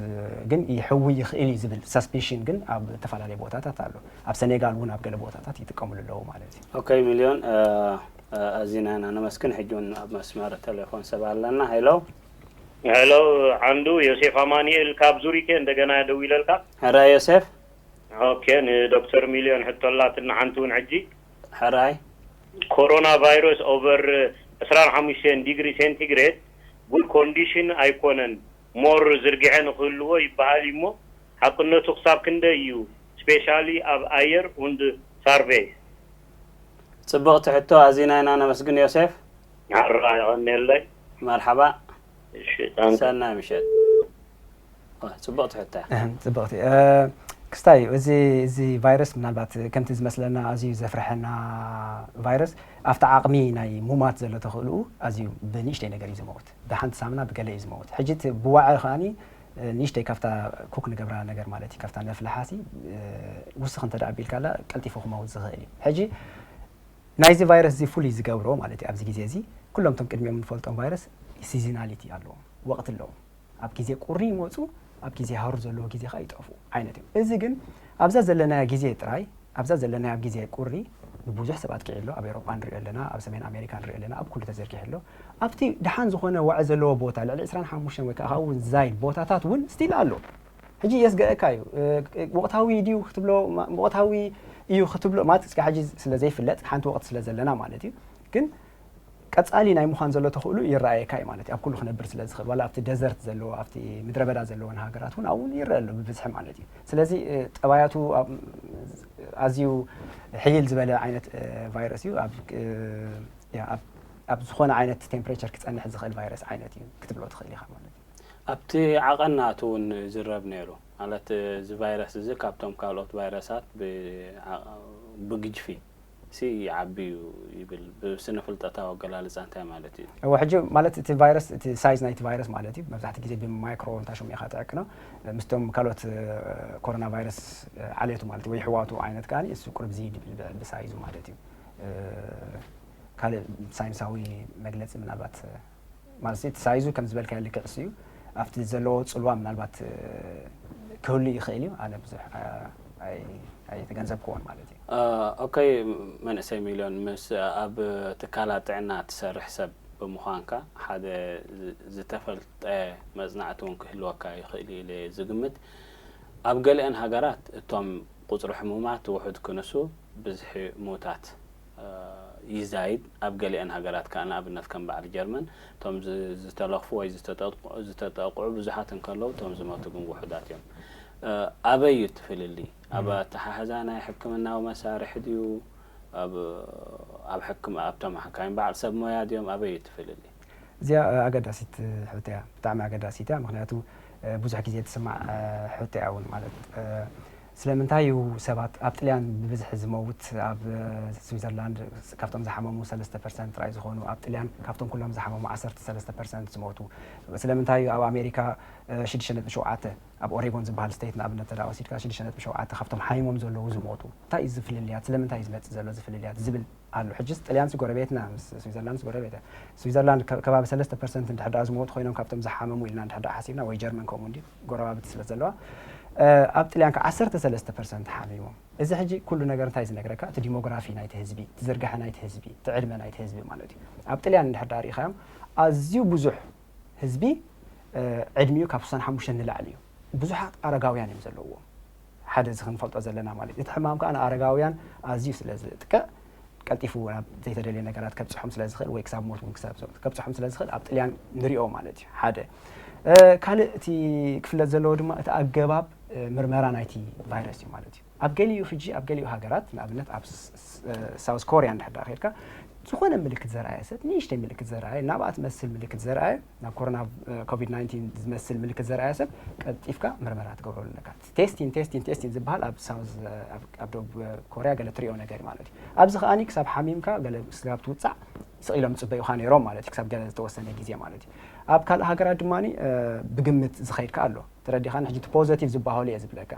ግን ይሕዊ ይኽእል እዩ ዝብል ሰስፒሽን ግን ኣብ ዝተፈላለየ ቦታታት ኣሎ። ኣብ ሰኔጋል እውን ኣብ ገለ ቦታታት ይጥቀምሉ ኣለዉ ማለት እዩ። ኦኬ ሚልዮን ኣዚና ኢና ነመስግን። ሕጂ እውን ኣብ መስመር ቴሌፎን ሰብ ኣለና። ሄሎ ሄሎ ዓንዱ ዮሴፍ ኣማኑኤል ካብ ዙሪክ እየ እንደገና ደዊለልካ። ሕራይ ዮሴፍ። ኦኬ ንዶክተር ሚልዮን ሕቶ ኣላትና ሓንቲ እውን ሕጂ። ሕራይ። ኮሮና ቫይረስ ኦቨር ዕስራን ሓሙሽተን ዲግሪ ሴንቲግሬድ ጉድ ኮንዲሽን ኣይኮነን ሞር ዝርግሐ ንክህልዎ ይበሃል እዩ እሞ ሓቅነቱ ክሳብ ክንደይ እዩ ስፔሻሊ ኣብ ኣየር und surface። ፅብቕቲ ሕቶ ኣዚና ኢና ነመስግን ዮሴፍ። ሓራ የቐንየለይ። መርሓባ። እሺ ታንክ ሰናይ ምሸት። ዋ፣ ፅብቕቲ ሕቶ እያ። እህም፣ ፅብቕቲ። እ፣ ክስታይ እዚ እዚ ቫይረስ ምናልባት ከምቲ ዝመስለና ኣዝዩ ዘፍርሐና ቫይረስ ኣብቲ ዓቕሚ ናይ ሙማት ዘሎ ተኽእልኡ ኣዝዩ ብንእሽተይ ነገር እዩ ዝመውት። ብሓንቲ ሳምና ብገለ እዩ ዝመውት። ሕጂ እቲ ብዋዒ ከኣኒ ንእሽተይ ካብታ ኩክ ንገብራ ነገር ማለት እዩ ካብታ ነፍልሓሲ ውስኽ እንተ ደኣ ኣቢልካላ ቀልጢፉ ክመውት ዝኽእል እዩ። ሕጂ ናይዚ ቫይረስ እዚ ፍሉይ ዝገብሮ ማለት እዩ ኣብዚ ግዜ እዚ ኩሎም እቶም ቅድሚኦም ንፈልጦም ቫይረስ ሲዝናሊቲ ኣለዎም፣ ወቕቲ ኣለዎም። ኣብ ግዜ ቁሪ ይመፁ፣ ኣብ ግዜ ሃሩር ዘለዎ ግዜ ከዓ ይጠፍኡ ዓይነት እዮም። እዚ ግን ኣብዛ ዘለናዮ ግዜ ጥራይ ኣብዛ ዘለናዮ ኣብ ግዜ ቁሪ ንብዙሕ ሰብ ኣጥቂዑ ኣሎ። ኣብ ኤሮጳ ንሪኦ ኣለና፣ ኣብ ሰሜን ኣሜሪካ ንሪኦ ኣለና፣ ኣብ ኩሉ ተዘርጊሑ ኣሎ። ኣብቲ ደሓን ዝኾነ ዋዒ ዘለዎ ቦታ ልዕሊ ዕስራን ሓሙሽተን ወይ ከዓ ካብኡ እውን ዝዛይድ ቦታታት እውን ስቲል ኣሎ። ሕጂ የስገአካ እዩ። ወቕታዊ ድዩ ክትብሎ ወቕታዊ እዩ ክትብሎ ማለት እስከ ሕጂ ስለ ዘይፍለጥ ሓንቲ ወቕቲ ስለ ዘለና ማለት እዩ። ግን ቀጻሊ ናይ ምዃን ዘሎ ተኽእሎ ይረኣየካ እዩ ማለት እዩ። ኣብ ኩሉ ክነብር ስለ ዝኽእል ዋላ ኣብቲ ደዘርት ዘለዎ ኣብቲ ምድረ በዳ ዘለወን ሃገራት እውን ኣብኡ እውን ይረአ ኣሎ ብብዝሒ ማለት እዩ። ስለዚ ጠባያቱ ኣዝዩ ሕይል ዝበለ ዓይነት ቫይረስ እዩ። ኣብ ዝኾነ ዓይነት ቴምፕሬቸር ክጸንሕ ዝኽእል ቫይረስ ዓይነት እዩ ክትብሎ ትኽእል ኢኻ ማለት እዩ። ኣብቲ ዓቐን ናቱ እውን ይዝረብ ነይሩ። ማለት እዚ ቫይረስ እዚ ካብቶም ካልኦት ቫይረሳት ብግጅፊ ሲ ይዓቢ እዩ ይብል። ብስነ ፍልጠታዊ ኣገላልፃ እንታይ ማለት እዩ? እወ ሕጂ ማለት እቲ ቫይረስ እቲ ሳይዝ ናይቲ ቫይረስ ማለት እዩ። መብዛሕትኡ ግዜ ብማይክሮ እንታሹም ኢኻ ትዕቅኖ ምስቶም ካልኦት ኮሮና ቫይረስ ዓሌቱ ማለት ወይ ሕዋቱ ዓይነት ከኣ እሱ ቁርብ ዝይድ ይብል ብሳይዙ ማለት እዩ። ካልእ ሳይንሳዊ መግለፂ ምናልባት ማለት እቲ ሳይዙ ከም ዝበልካዮ ልክዕ እሱ እዩ። ኣብቲ ዘለዎ ፅልዋ ምናልባት ክህሉ ይኽእል እዩ። ኣነ ብዙሕ ኣይተገንዘብክዎን ማለት እዩ። ኦከይ መንእሰይ ሚልዮን ምስ ኣብ ትካላት ጥዕና ትሰርሕ ሰብ ብምዃንካ ሓደ ዝተፈልጠ መፅናዕቲ እውን ክህልወካ ይኽእል እዩ ኢለ ዝግምት። ኣብ ገሊአን ሃገራት እቶም ቁፅሪ ሕሙማት ውሑድ ክንሱ ብዝሒ ሙታት ይዛይድ። ኣብ ገሊአን ሃገራት ከኣ ንኣብነት ከም በዓል ጀርመን እቶም ዝተለኽፉ ወይ ዝተጠቕዑ ብዙሓት እንከለዉ እቶም ዝሞቱ ግን ውሑዳት እዮም። ኣበይ እዩ እቲ ፍልልይ? ኣብ ኣተሓሕዛ ናይ ሕክምናዊ መሳርሒ ድዩ? ኣብ ሕክም ኣብቶም ሓካይም በዓል ሰብ ሞያ ድዮም? ኣበይ እዩ እቲ ፍልልይ? እዚኣ ኣገዳሲት ሕቶ እያ፣ ብጣዕሚ ኣገዳሲት እያ። ምኽንያቱ ብዙሕ ግዜ ትስማዕ ሕቶ እያ እውን ማለት ስለምንታይ እዩ ሰባት ኣብ ጥልያን ብብዝሒ ዝመውት ኣብ ስዊዘርላንድ ካብቶም ዝሓመሙ ሰለስተ ፐርሰንት ጥራይ ዝኾኑ ኣብ ጥልያን ካብቶም ኩሎም ዝሓመሙ ዓሰርተ ሰለስተ ፐርሰንት ዝሞቱ ስለምንታይ እዩ ኣብ ኣሜሪካ ሽዱሽተ ነጥቢ ሸውዓተ ኣብ ኦሬጎን ዝበሃል ስቴት ንኣብነት ተዳ ወሲድካ ሽዱሽተ ነጥቢ ሸውዓተ ካብቶም ሓሚሞም ዘለዉ ዝሞቱ እንታይ እዩ ዝፍልልያት ስለምንታይ እዩ ዝመፅእ ዘሎ ዝፍልልያት ዝብል ኣሎ። ሕጅስ ጥልያንሲ ጎረቤትና ምስ ስዊዘርላንድስ ጎረቤት እያ። ስዊዘርላንድ ከባቢ ሰለስተ ፐርሰንት እንድሕር ደኣ ዝሞቱ ኮይኖም ካብቶም ዝሓመሙ ኢልና እንድሕር ደኣ ሓሲብና ወይ ጀርመን ከምኡ እንዲ ጎረባብቲ ስለ ዘለዋ ኣብ ጥልያን ከዓ ዓሰርተ ሰለስተ ፐርሰንት ሓሚሞም። እዚ ሕጂ ኩሉ ነገር እንታይ ዝነግረካ እቲ ዲሞግራፊ ናይቲ ህዝቢ፣ እቲ ዝርግሐ ናይቲ ህዝቢ፣ እቲ ዕድመ ናይቲ ህዝቢ ማለት እዩ። ኣብ ጥልያን እንድሕር ደኣ ርኢኻዮም ኣዝዩ ብዙሕ ህዝቢ ዕድሚኡ ካብ ስሳን ሓሙሽተን ንላዕሊ እዩ። ብዙሓት ኣረጋውያን እዮም ዘለውዎ። ሓደ እዚ ክንፈልጦ ዘለና ማለት እዩ። እቲ ሕማም ከዓ ንኣረጋውያን ኣዝዩ ስለ ዝጥቀእ ቀልጢፉ ናብ ዘይተደልየ ነገራት ከብፅሖም ስለ ዝኽእል ወይ ክሳብ ሞት እውን ክሳብ ከብፅሖም ስለ ዝኽእል ኣብ ጥልያን ንሪኦ ማለት እዩ። ሓደ ካልእ እቲ ክፍለጥ ዘለዎ ድማ እቲ ኣገባብ ምርመራ ናይቲ ቫይረስ እዩ ማለት እዩ። ኣብ ገሊኡ ሕጂ ኣብ ገሊኡ ሃገራት ንኣብነት ኣብ ሳውስ ኮርያ እንድሕር ደኣ ከድካ ዝኾነ ምልክት ዘርኣየ ሰብ ንእሽተይ ምልክት ዘርኣየ ናብኣ ትመስል ምልክት ዘርኣየ ናብ ኮሮና ኮቪድ ናይንቲን ዝመስል ምልክት ዘርኣየ ሰብ ቀልጢፍካ ምርመራ ትገብረሉ ኣለካ። ቴስቲን ቴስቲን ቴስቲን ዝበሃል ኣብ ሳውዝ ኣብ ደቡብ ኮርያ ገለ ትሪኦ ነገር ማለት እዩ። ኣብዚ ከኣኒ ክሳብ ሓሚምካ ገለ ስጋብ ትውፃዕ ስቕ ኢሎም ዝፅበዩኻ ነይሮም ማለት እዩ። ክሳብ ገለ ዝተወሰነ ግዜ ማለት እዩ። ኣብ ካልእ ሃገራት ድማ ብግምት ዝኸይድካ ኣሎ። ተረዲኻን ሕጂ እቲ ፖዘቲቭ ዝበሃሉ እየ ዝብለካ።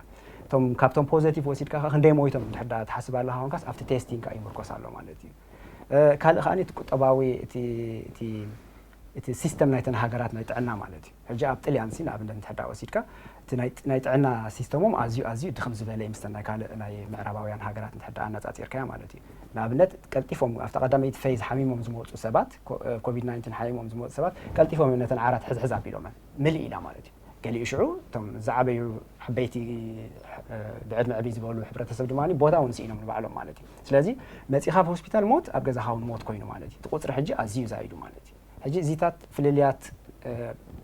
እቶም ካብቶም ፖዘቲቭ ወሲድካ ክንደይ ሞይቶም እንድሕር ትሓስብ ኣለኻ ኮንካስ ኣብቲ ቴስቲንግ ይምርኮስ ኣሎ ማለት እዩ። ካልእ ከኣ እቲ ቁጠባዊ እቲ እቲ እቲ ሲስተም ናይተን ሃገራት ናይ ጥዕና ማለት እዩ። ሕጂ ኣብ ጥልያን ሲ ንኣብነት እንድሕር ወሲድካ እቲ ናይ ጥዕና ሲስተሞም ኣዝዩ ኣዝዩ ድኽም ዝበለ እዩ ምስተን ናይ ካልእ ናይ ምዕራባውያን ሃገራት እንድሕር ኣነጻጺርካዮ ማለት እዩ። ንኣብነት ቀልጢፎም ኣብታ ቀዳመይቲ ፌዝ ሓሚሞም ዝመጹ ሰባት ኮቪድ ናይንቲን ሓሚሞም ዝመጹ ሰባት ቀልጢፎም እዮም ነተን ዓራት ሕዝሕዝ ኣቢሎመን ምልእ ኢላ ማለት እዩ። ገሊኡ ሽዑ እቶም ዝዓበዩ ዓበይቲ ብዕድመ ዕብይ ዝበሉ ሕብረተሰብ ድማ ቦታ እውን ስኢኖም ንባዕሎም ማለት እዩ። ስለዚ መፂኻ ኣብ ሆስፒታል ሞት ኣብ ገዛኻ እውን ሞት ኮይኑ ማለት እዩ። እቲ ቁፅሪ ሕጂ ኣዝዩ ዛይዱ ማለት እዩ። ሕጂ እዚታት ፍልልያት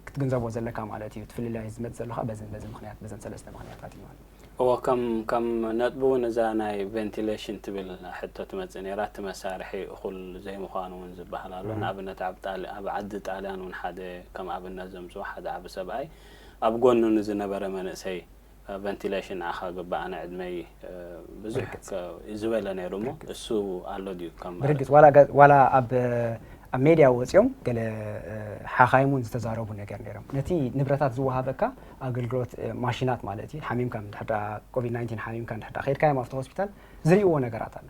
ክትግንዘቦ ዘለካ ማለት እዩ። እቲ ፍልልያት ዝመፅ ዘሎ ከዓ በዝን በዚ ምክንያት በዘን ሰለስተ ምክንያታት እዩ ማለት እዩ። እወ ከም ከም ነጥቢ እውን እዛ ናይ ቬንቲሌሽን ትብል ሕቶ ትመፅእ ነይራ። እቲ መሳርሒ እኹል ዘይምዃኑ እውን ዝበሃል ኣሎ። ንኣብነት ኣብ ጣል ኣብ ዓዲ ጣልያን እውን ሓደ ከም ኣብነት ዘምፅኦ ሓደ ዓቢ ሰብኣይ ኣብ ጎኑ ንዝነበረ መንእሰይ ቨንቲሌሽን ንዓኻ ግባእ፣ ኣነ ዕድመይ ብዙሕ ዝበለ ነይሩ እሞ እሱ ኣሎ ድዩ ከም ብርግጽ ዋላ ዋላ ኣብ ኣብ ሜድያ ወጺኦም ገለ ሓኻይም እውን ዝተዛረቡ ነገር ነይሮም። ነቲ ንብረታት ዝወሃበካ ኣገልግሎት ማሽናት ማለት እዩ። ሓሚምካ ድሕዳ ኮቪድ ናይንቲን ሓሚምካ ድሕዳ ከድካዮም ኣብቲ ሆስፒታል ዝርእይዎ ነገራት ኣሎ።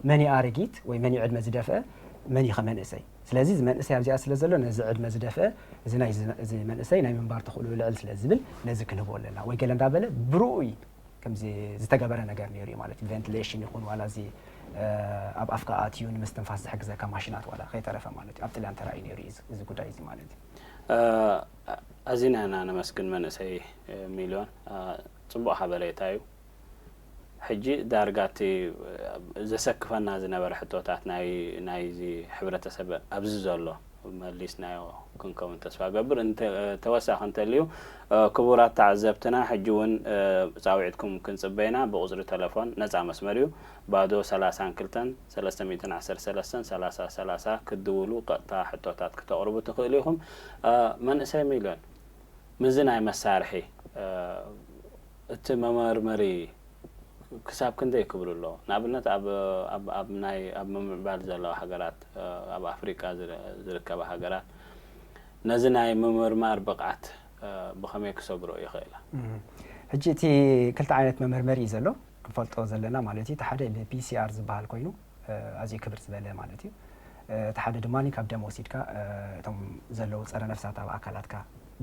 መን እዩ ኣረጊት ወይ መን እዩ ዕድመ ዝደፍአ፣ መን እዩ ከ መንእሰይ። ስለዚ እዚ መንእሰይ ኣብዚኣ ስለ ዘሎ ነዚ ዕድመ ዝደፍአ እዚ ናይ እዚ መንእሰይ ናይ ምንባር ተኽእሎ ልዕል ስለ ዝብል ነዚ ክንህቦ ኣለና ወይ ገለ እንዳበለ ብርኡይ ከምዚ ዝተገበረ ነገር ነይሩ እዩ ማለት እዩ። ቬንቲሌሽን ይኹን ዋላ እዚ ኣብ ኣፍካ ኣትዩ ንምስትንፋስ ዝሕግዘካ ማሽናት ዋላ ከይተረፈ ማለት እዩ ኣብ ጥልያን ተራእዩ ነይሩ እዩ እዚ ጉዳይ እዚ ማለት እዩ። ኣዚና ኢና ነመስግን መንእሰይ ሚልዮን፣ ጽቡቕ ሓበሬታ እዩ። ሕጂ ዳርጋ እቲ ዘሰክፈና ዝነበረ ሕቶታት ናይ ናይዚ ሕብረተሰብ ኣብዚ ዘሎ መሊስናዮ ክንከውን ተስፋ ገብር። ተወሳኺ እንተልዩ ክቡራት ተዓዘብትና ሕጂ እውን ጻውዒትኩም ክንጽበይና ብቁጽሪ ተለፎን ነጻ መስመር እዩ ባዶ ሰላሳን ክልተን ሰለስተ ሚእትን ዓሰርተ ሰለስተን ሰላሳ ሰላሳ ክትድውሉ ቀጥታ ሕቶታት ክተቕርቡ ትኽእሉ ኢኹም። መንእሰይ ሚልዮን ምዚ ናይ መሳርሒ እቲ መመርመሪ ክሳብ ክንደይ ክብሉ ኣለዎ? ንኣብነት ኣብ ኣብ ኣብ ናይ ኣብ ምምዕባል ዘለዋ ሃገራት ኣብ ኣፍሪቃ ዝርከባ ሃገራት ነዚ ናይ ምምርማር ብቕዓት ብኸመይ ክሰግሮ ይኽእላ? ሕጂ እቲ ክልተ ዓይነት መመርመሪ እዩ ዘሎ ክንፈልጦ ዘለና ማለት እዩ። እቲ ሓደ ብፒሲኣር ዝበሃል ኮይኑ ኣዝዩ ክብር ዝበለ ማለት እዩ። እቲ ሓደ ድማ ካብ ደም ወሲድካ እቶም ዘለዉ ፀረ ነፍሳት ኣብ ኣካላትካ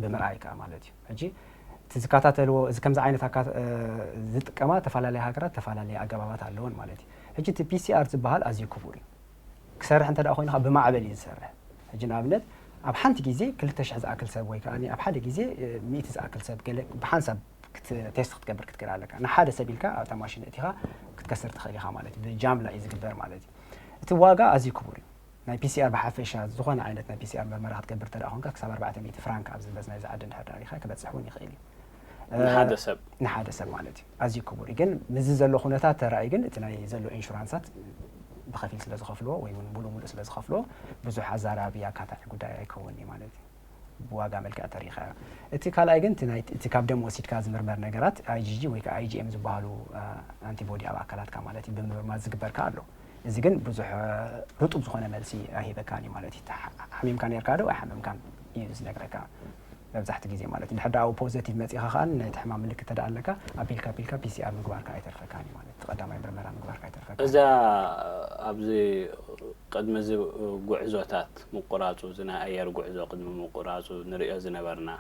ብምርኣይ ከዓ ማለት እዩ። ሕጂ እቲ ዝከታተልዎ እዚ ከምዚ ዓይነት ዝጥቀማ ተፈላለየ ሃገራት ተፈላለየ ኣገባባት ኣለዎን ማለት እዩ። ሕጂ እቲ ፒሲኣር ዝበሃል ኣዝዩ ክቡር እዩ። ክሰርሕ እንተ ኮይኑ ከዓ ብማዕበል እዩ ዝሰርሕ። ሕጂ ንኣብነት ኣብ ሓንቲ ግዜ ክልተ ሽሕ ዝኣክል ሰብ ወይ ከዓ ኣብ ሓደ ግዜ ሚእቲ ዝኣክል ሰብ ገለ ብሓንሳብ ቴስት ክትገብር ክትክእል ኣለካ። ንሓደ ሰብ ኢልካ ኣብታ ማሽን እቲኻ ክትከስር ትኽእል ኢኻ ማለት እዩ። ብጃምላ እዩ ዝግበር ማለት እዩ። እቲ ዋጋ ኣዝዩ ክቡር እዩ። ናይ ፒሲኣር ብሓፈሻ ዝኾነ ዓይነት ናይ ፒሲኣር መርመራ ክትገብር ተደኣ ኮንካ ክሳብ ኣርባዕተ ሚእቲ ፍራንክ ኣብዚ በዚ ናይዚ ዓዲ እንድሕር ዳሪኻ ክበፅሕ እውን ይኽእል እዩ። ንሓደ ሰብ ንሓደ ሰብ ማለት እዩ። ኣዝዩ ክቡር እዩ። ግን ምስዚ ዘሎ ኩነታት ተራእዩ ግን እቲ ናይ ዘሎ ኢንሹራንሳት ብኸፊል ስለ ዝኸፍልዎ ወይ እውን ሙሉእ ሙሉእ ስለ ዝኸፍልዎ ብዙሕ ኣዛራቢ ኣካታዒ ጉዳይ ኣይከውን እዩ ማለት እዩ። ብዋጋ መልክዕ ተሪኻ እቲ ካልኣይ ግን እቲ ካብ ደም ወሲድካ ዝምርመር ነገራት ኣይጂጂ ወይ ከዓ ኣይጂኤም ዝበሃሉ ኣንቲቦዲ ኣብ ኣካላትካ ማለት እዩ ብምምርማር ዝግበርካ ኣሎ። እዚ ግን ብዙሕ ርጡብ ዝኾነ መልሲ ኣይህበካን እዩ ማለት እዩ። ሓሚምካ ነርካ ዶ ኣይሓመምካን እዩ ዝነግረካ መብዛሕቲ ግዜ ማለት እዩ። ድሕር ደኣ ፖዘቲቭ መፂእኻ ከዓ ነቲ ሕማም ምልክት ተደኣ ኣለካ ኣቢልካ ኣቢልካ ፒሲኣር ምግባርካ ኣይተርፈካን እዩ ማለት እቲ ቀዳማይ ምርመራ ምግባርካ ኣይተርፈካ። እዛ ኣብዚ ቅድሚ እዚ ጉዕዞታት ምቁራፁ እዚ ናይ ኣየር ጉዕዞ ቅድሚ ምቁራፁ ንሪኦ ዝነበርና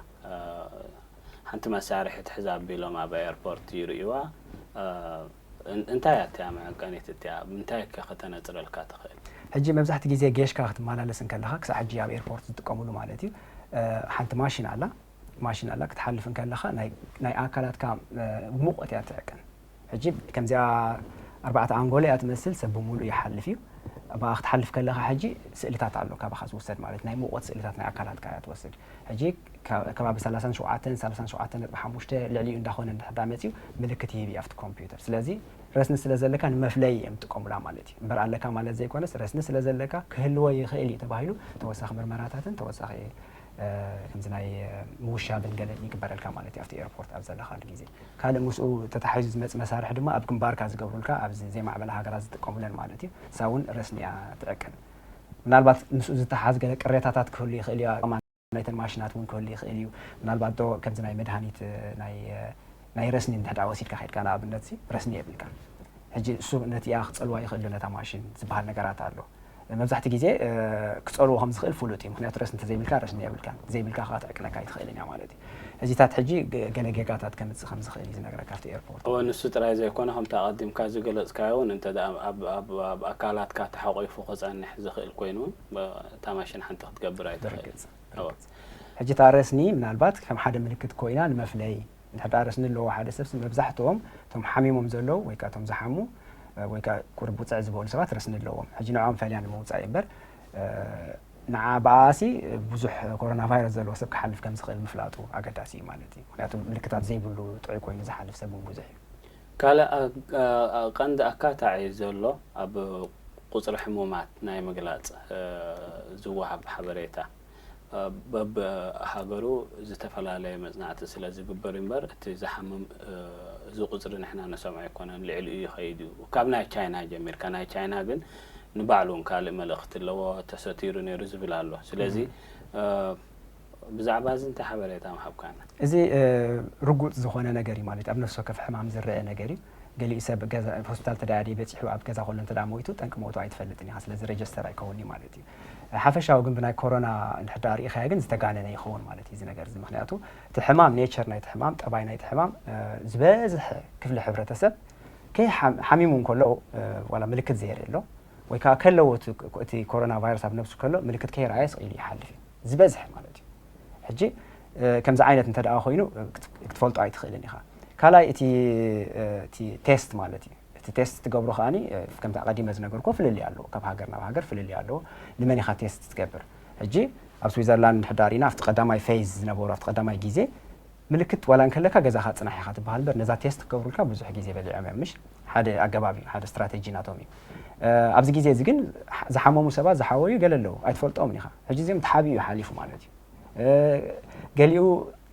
ሓንቲ መሳርሒት ሕዛ ኣቢሎም ኣብ ኤርፖርት ይርእይዋ። እንታይ እያ እቲያ መዐቀኒት እቲያ? እንታይ ከ ከተነፅረልካ ትኽእል? ሕጂ መብዛሕቲ ግዜ ጌሽካ ክትመላለስ እንከለኻ ክሳብ ሕጂ ኣብ ኤርፖርት ዝጥቀሙሉ ማለት እዩ ሓንቲ ማሽን ኣላ። ማሽን ኣላ ክትሓልፍ እንከለኻ ናይ ኣካላትካ ሙቐት እያ ትዕቅን። ሕጂ ከምዚኣ ኣርባዕተ ኣንጎሎ እያ ትመስል ሰብ ብምሉእ ይሓልፍ እዩ። ብኣ ክትሓልፍ ከለኻ ሕጂ ስእልታት ኣሎ ካባኻ ዝውሰድ ማለት ናይ ሙቐት ስእልታት ናይ ኣካላትካ እያ ትወስድ። ሕጂ ከባቢ ሰላሳን ሸውዓተን ሰላሳን ሸውዓተን ነጥቢ ሓሙሽተ ልዕሊኡ እንዳኾነ እንድሕር ዳ መፅዩ ምልክት ይህብ እዩ ኣብቲ ኮምፒውተር። ስለዚ ረስኒ ስለ ዘለካ ንመፍለይ እዮም ዝጥቀሙላ ማለት እዩ። እምበር ኣለካ ማለት ዘይኮነስ ረስኒ ስለ ዘለካ ክህልዎ ይኽእል እዩ ተባሂሉ ተወሳኺ ምርመራታትን ተወሳኺ ከምዚ ናይ ምውሻብን ገለን ይግበረልካ ማለት እዩ ኣብቲ ኤርፖርት ኣብ ዘለኻሉ ግዜ። ካልእ ምስኡ ተታሒዙ ዝመፅእ መሳርሒ ድማ ኣብ ግንባርካ ዝገብሩልካ ኣብዚ ዘይማዕበላ ሃገራት ዝጥቀሙለን ማለት እዩ። እሳ እውን ረስኒ እያ ትዕቅን። ምናልባት ምስኡ ዝተሓዝ ገለ ቅሬታታት ክህሉ ይኽእል እዩ። ናይተን ማሽናት እውን ክህሉ ይኽእል እዩ። ምናልባት ዶ ከምዚ ናይ መድሃኒት ናይ ረስኒ እንድሕዳ ወሲድካ ከድካ ንኣብነት ረስኒ የብልካ። ሕጂ እሱ ነቲ እያ ክፀልዋ ይኽእሉ ነታ ማሽን ዝበሃል ነገራት ኣሎ። መብዛሕቲ ግዜ ክፀልዎ ከም ዝኽእል ፍሉጥ እዩ። ምክንያቱ ረስኒ እንተዘይብልካ ረስኒ የብልካን። ዘይብልካ ከዓ ትዕቅነካ ኣይትኽእልን እያ ማለት እዩ። እዚታት ሕጂ ገለ ጌጋታት ከምፅእ ከም ዝኽእል እዩ ዝነግረካ ኣብቲ ኤርፖርት። እወ ንሱ ጥራይ ዘይኮነ ከምቲ ኣቐዲምካ ዝገለፅካዮ እውን እንተ ኣብ ኣካላትካ ተሓቂፉ ክፀንሕ ዝኽእል ኮይኑ እውን እታ ማሽን ሓንቲ ክትገብር ኣይትኽእል። ሕጂ እታ ረስኒ ምናልባት ከም ሓደ ምልክት ኮይና ንመፍለይ እንድሕር ደኣ ረስኒ ኣለዎ ሓደ ሰብ መብዛሕትኦም እቶም ሓሚሞም ዘለዉ ወይ ከዓ እቶም ዝሓሙ ወይ ከዓ ቁሩብ ውፅዕ ዝበሉ ሰባት ረስኒ ኣለዎም። ሕጂ ንዕኦም ፈልያ ንምውፃእ እዩ እምበር ንዓ ብኣሲ ብዙሕ ኮሮና ቫይረስ ዘለዎ ሰብ ክሓልፍ ከም ዝኽእል ምፍላጡ ኣገዳሲ እዩ ማለት እዩ። ምክንያቱ ምልክታት ዘይብሉ ጥዑይ ኮይኑ ዝሓልፍ ሰብ እውን ብዙሕ እዩ። ካልእ ቀንዲ ኣካታዒ ዘሎ ኣብ ቁፅሪ ሕሙማት ናይ ምግላፅ ዝወሃብ ሓበሬታ በብሃገሩ ዝተፈላለየ መጽናዕቲ ስለ ዝግበር እምበር፣ እቲ ዝሓምም፣ እዚ ቁጽሪ ንሕና ንሰምዖ ኣይኮነን፣ ልዕሊኡ ይኸይድ እዩ። ካብ ናይ ቻይና ጀሚርካ፣ ናይ ቻይና ግን ንባዕሉ እውን ካልእ መልእኽቲ ኣለዎ፣ ተሰቲሩ ነይሩ ዝብል ኣሎ። ስለዚ፣ ብዛዕባ እዚ እንታይ ሓበሬታ ምሃብካና? እዚ ርጉጽ ዝኾነ ነገር እዩ ማለት እዩ። ኣብ ነፍሲ ወከፍ ሕማም ዝረአ ነገር እዩ። ገሊኡ ሰብ ገዛ፣ ሆስፒታል ተዳያዲ በጺሑ ኣብ ገዛ ከሎ እንተ ደኣ ሞይቱ፣ ጠንቂ ሞቱ ኣይትፈልጥን ኢኻ። ስለዚ ሬጅስተር ኣይከውን እዩ ማለት እዩ። ሓፈሻዊ ግን ብናይ ኮሮና እንድሕር ደኣ ርኢኻዮ ግን ዝተጋነነ ይኸውን ማለት እዩ እዚ ነገር እዚ። ምኽንያቱ እቲ ሕማም፣ ኔቸር ናይቲ ሕማም፣ ጠባይ ናይቲ ሕማም፣ ዝበዝሐ ክፍሊ ሕብረተሰብ ከይ ሓም-፣ ሓሚሙ እንከሎ፣ ዋላ ምልክት ዘየርእሎ፣ ወይ ከኣ ከለዎ እቲ፣ እቲ ኮሮና ቫይረስ ኣብ ነብሱ ከሎ ምልክት ከይረኣየ ስቕ ኢሉ ይሓልፍ እዩ። ዝበዝሐ ማለት እዩ። ሕጂ፣ ከምዚ ዓይነት እንተ ደኣ ኮይኑ፣ ክት-፣ ክትፈልጦ ኣይትኽእልን ኢኻ። ካልኣይ እቲ፣ እቲ ቴስት ማለት እዩ። እቲ ቴስት ትገብሮ ከኣኒ፣ ከምቲ ኣቐዲመ ዝነገርኩ ፍልልይ ኣለዎ። ካብ ሃገር ናብ ሃገር ፍልልይ ኣለዎ። ንመን ኢኻ ቴስት ትገብር? ሕጂ ኣብ ስዊዘርላንድ እንድሕር ደኣ ርኢና፣ ኣብቲ ቀዳማይ ፌዝ ዝነበሩ፣ ኣብቲ ቀዳማይ ግዜ ምልክት ዋላ እንከለካ ገዛኻ ጽናሕ ኢኻ ትበሃል እምበር፣ ነዛ ቴስት ክገብሩልካ ብዙሕ ግዜ በሊዖም እዮም። ምሽ ሓደ ኣገባብ እዩ፣ ሓደ ስትራተጂ ናቶም እዩ። ኣብዚ ግዜ እዚ ግን ዝሓመሙ ሰባት ዝሓወዩ ገለ ኣለዉ፣ ኣይትፈልጦምን ኢኻ። ሕጂ እዚኦም ተሓቢኡ ሓሊፉ ማለት እዩ። ገሊኡ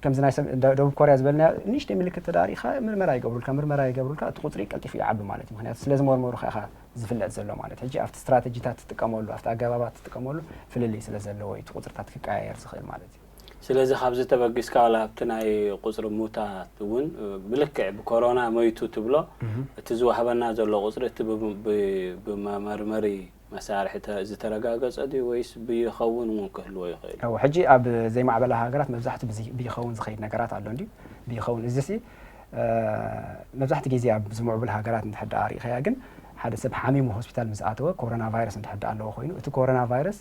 ከምዚ ናይ ሰብ-፣ ደ-፣ ደቡብ ኮርያ ዝበልናዮ ንእሽተይ ምልክት ተዳሪኻ ምርመራ ይገብሩልካ፣ ምርመራ ይገብሩልካ፣ እቲ ቁጽሪ ቀልጢፉ ይዓቢ ማለት እዩ። ምኽንያቱ ስለ ዝመርመሩኻ ኢኻ ዝፍለጥ ዘሎ ማለት። ሕጂ ኣብቲ ስትራተጂታት ትጥቀመሉ፣ ኣብቲ ኣገባባት ትጥቀመሉ ፍልልይ ስለ ዘለዎ እዩ፣ እቲ ቁጽርታት ክቀያየር ዝኽእል ማለት እዩ። ስለዚ ካብዚ ተበጊስካ ዋላ ኣብቲ ናይ ቁጽሪ ሙታት እውን ብልክዕ ብኮሮና ሞይቱ ትብሎ፣ እቲ ዝወሃበና ዘሎ ቁጽሪ እቲ ብ-፣ ብ-፣ ብመመርመሪ መሳርሒ ተ-፣ ዝተረጋገጸ ድዩ ወይስ ብይኸውን እውን ክህልዎ ይኽእል? እወ፣ ሕጂ ኣብ ዘይማዕበላ ሃገራት መብዛሕትኡ ብዚ-፣ ብይኸውን ዝኸይድ ነገራት ኣሎ እንድዩ። ብይኸውን እዚሲ፣ መብዛሕትኡ ግዜ ኣብ ዝምዕቡል ሃገራት እንድሕር ደኣ ርኢኻያ ግን፣ ሓደ ሰብ ሓሚሙ ሆስፒታል ምስ ኣተወ፣ ኮሮና ቫይረስ እንድሕር ደኣ ኣለዎ ኮይኑ፣ እቲ ኮሮና ቫይረስ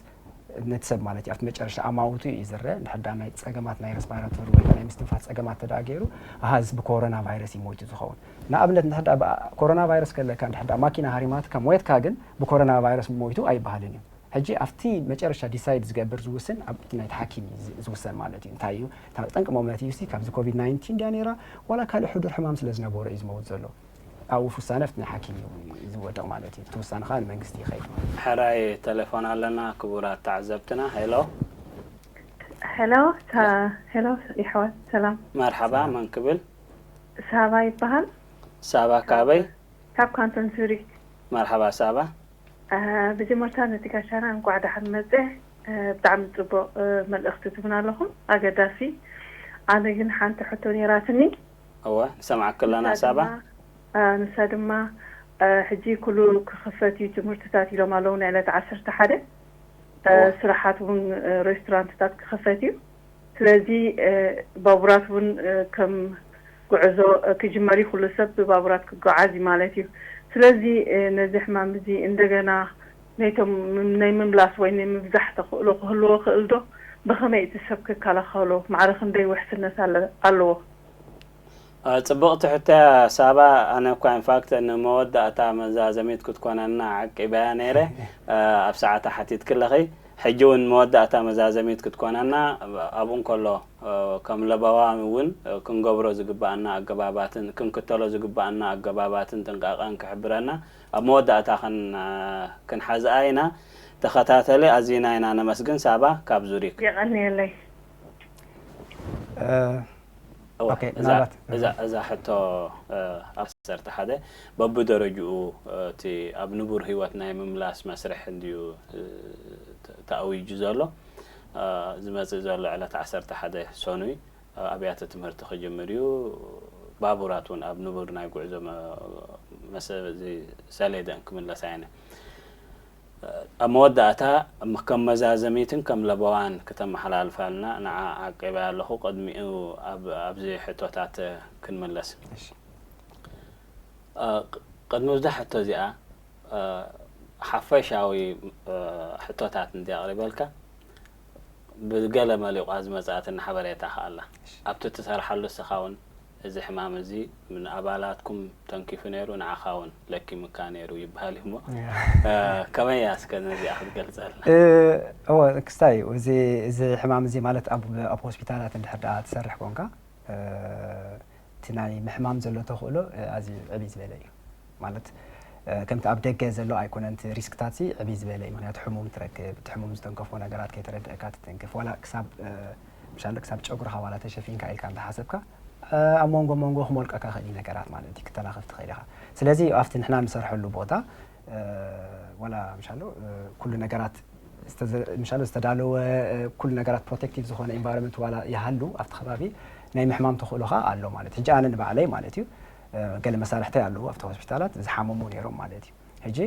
ነቲ ሰብ ማለት እዩ፣ ኣብቲ መጨረሽታ ኣማውቱ እዩ ዝረአ። እንድሕር ደኣ ናይ ጸገማት ናይ ረስፓይራቶሪ ወይ ናይ ምስትንፋስ ጸገማት ተደኣ ገይሩ፣ ኣሃ፣ እዚ ብኮሮና ቫይረስ እዩ ሞይቱ ዝኸውን። ንኣብነት፣ እንድሕር ደኣ ብኣ-፣ ኮሮና ቫይረስ ከለካ፣ እንድሕር ደኣ ማኪና ሃሪማትካ ሞይትካ ግን ብኮሮና ቫይረስ ሞይቱ ኣይበሃልን እዩ። ሕጂ ኣብቲ መጨረሽታ ዲሳይድ ዝገብር፣ ዝውስን፣ ኣብቲ ናይቲ ሓኪም እዩ ዝ-፣ ዝውሰን ማለት እዩ። እንታይ እዩ? እታ ጠንቂ መሞቲ እዩሲ ካብዚ ኮቪድ ናይንቲን ድያ ነይራ፣ ዋላ ካልእ ሕዱር ሕማም ስለ ዝነበሮ እዩ ዝመውት ዘሎ? ኣብ ውሳነ ኣብቲ ናይ ሓኪም እዩ ዝወድቕ ማለት እዩ። እቲ ውሳነ ኸኣ ንመንግስቲ ይኸይድ ማለት እዩ። ሕራይ ቴሌፎን ኣለና፣ ክቡራት ተዓዘብትና። ሄሎ። ሄሎ፣ ታ-፣ ሄሎ፣ የሕዋት፣ ሰላም። መርሓባ፣ ሰላም። መን ክብል? ሳባ ይበሃል። ሳባ ካበይ? ካብ ካንቶን ዙሪክ። መርሓባ ሳባ። እ፣ ብጀመርታ ነቲ ጋሻና እንቋዕ ደሓን መጸ። እ፣ ብጣዕሚ ጽቡቕ፣ እ፣ መልእኽቲ ትብና ኣለኹም፣ ኣገዳሲ። ኣነ ግን ሓንቲ ሕቶ ነይራትኒ። እወ፣ ንሰምዓኪ ኣለና ንሳ ሳባ። ድማ፣ እ፣ ንሳ ድማ፣ እ፣ ሕጂ ኩሉ ክኽፈት እዩ ትምህርትታት ኢሎም ኣለዉ፣ ንዕለት ዓሰርተ ሓደ። እ፣ እወ። ስራሓት እውን፣ እ፣ ሬስቶራንትታት ክኽፈት እዩ። ስለዚ፣ እ፣ ባቡራት እውን፣ እ፣ ከም ጉዕዞ፣ እ፣ ክጅመር እዩ። ኩሉ ሰብ ብባቡራት ክጓዓዝ እዩ ማለት እዩ። ስለዚ፣ እ፣ ነዚ ሕማም እዚ እንደገና ነቶም ም-፣ ናይ ምምላስ ወይ ናይ ምብዛሕ ተኽእሎ ክህልዎ ይኽእል ዶ? ብኸመይ እቲ ሰብ ክከላኸሎ? ማዕረ ክንደይ ውሕስነት ኣለ-፣ ኣለዎ? እ፣ ጽብቕቲ ሕቶ እያ ሳባ። ኣነ እኳ ኢንፋክት ንመወዳእታ መዛዘሚት ክትኮነና ዓቂበያ ነይረ፣ እ፣ ኣብ ሰዓታ ሓቲትኪ ኣለኺ። ሕጂ እውን መወዳእታ መዛዘሚት ክትኮነና፣ ኣብኡ እንከሎ፣ እ፣ ከም ለባዋን እውን፣ እ፣ ክንገብሮ ዝግብኣና ኣገባባትን ክንክተሎ ዝግብኣና ኣገባባትን ጥንቃቐን ክሕብረና ኣብ መወዳእታ ክን-፣ እ፣ ክንሓዝኣ ኢና። ተኸታተሊ፣ ኣዚና ኢና ነመስግን። ሳባ ካብ ዙሪክ። የቐንየለይ። እ፣ እወ፣ ኦኬ፣ እዛ፣ ምናልባት፣ እዛ፣ እዛ ሕቶ፣ እ፣ ኣብ ዓሰርተ ሓደ በብደረጅኡ፣ እ፣ እቲ ኣብ ንቡር ህይወት ናይ ምምላስ መስርሕ እንድዩ፣ እ፣ ተ-፣ ተኣዊጁ ዘሎ። እ፣ ዝመጽእ ዘሎ ዕለት ዓሰርተ ሓደ ሰኑይ፣ እ፣ ኣብያተ ትምህርቲ ክጅምር እዩ። ባቡራት እውን ኣብ ንቡር ናይ ጉዕዞ መ-፣ መሰ-፣ እዚ ሰሌደን ክምለሳ እየን። ኣብ መወዳእታ፣ ከም መዛዘሚትን ከም ለበዋን ክተመሓላልፋልና ንዓ ዓቂበያ ኣለኹ። ቅድሚኡ ኣብ፣ ኣብዚ ሕቶታት ክንምለስ። እሺ። እ፣ ቅ-፣ ቅድሚ እዛ ሕቶ እዚኣ፣ እ፣ ሓፈሻዊ፣ እ፣ ሕቶታት እንዲ ኣቕሪበልካ፣ ብገለ መሊቋ ዝመጽኣትኒ ሓበሬታ ከኣ ኣላ። እሺ። ኣብቲ ትሰርሓሉ እስኻ እውን፣ እዚ ሕማም እዚ ንኣባላትኩም ተንኪፉ ነይሩ፣ ንዓኻ እውን ለኪምካ ነይሩ ይበሃል እዩ እሞ፣ ያ። እ፣ ከመይ እያ እስከ ነዚኣ ክትገልጸልና? እ፣ እወ፣ ክስታይ እዩ። እዚ፣ እዚ ሕማም እዚ ማለት ኣብ፣ ኣብ ሆስፒታላት እንድሕር ደኣ ትሰርሕ ኮንካ፣ እ፣ እቲ ናይ ምሕማም ዘሎ ተኽእሎ፣ እ፣ ኣዝዩ ዕብይ ዝበለ እዩ። ማለት፣ ከምቲ ኣብ ደገ ዘሎ ኣይኮነን። እቲ ሪስክታት ሲ ዕብይ ዝበለ እዩ። ምክንያቱ ሕሙም ትረክብ፣ እቲ ሕሙም ዝተንከፎ ነገራት ከይተረድእካ ትተንክፍ። ዋላ ክሳብ ምሻለ ክሳብ ጨጉርኻ ዋላ ተሸፊንካ ኢልካ እንተሓሰብካ ኣብ መንጎ መንጎ ክሞልቀካ ክእል ነገራት ማለት እዩ። ክተናኸፍ ትኽእል ኢኻ። ስለዚ ኣብቲ ንሕና ንሰርሐሉ ቦታ ዋላ ምሻሎ ኩሉ ነገራት ምሻሎ ዝተዳለወ ኩሉ ነገራት ፕሮቴክቲቭ ዝኾነ ኢንቫይሮንመንት ዋላ ይሃሉ ኣብቲ ከባቢ ናይ ምሕማም ተኽእሎኻ ኣሎ ማለት። ሕጂ ኣነ ንባዕለይ ማለት እዩ ገለ መሳርሕተይ ኣለዉ ኣብቲ ሆስፒታላት ዝሓመሙ ነይሮም ማለት እዩ። ሕጂ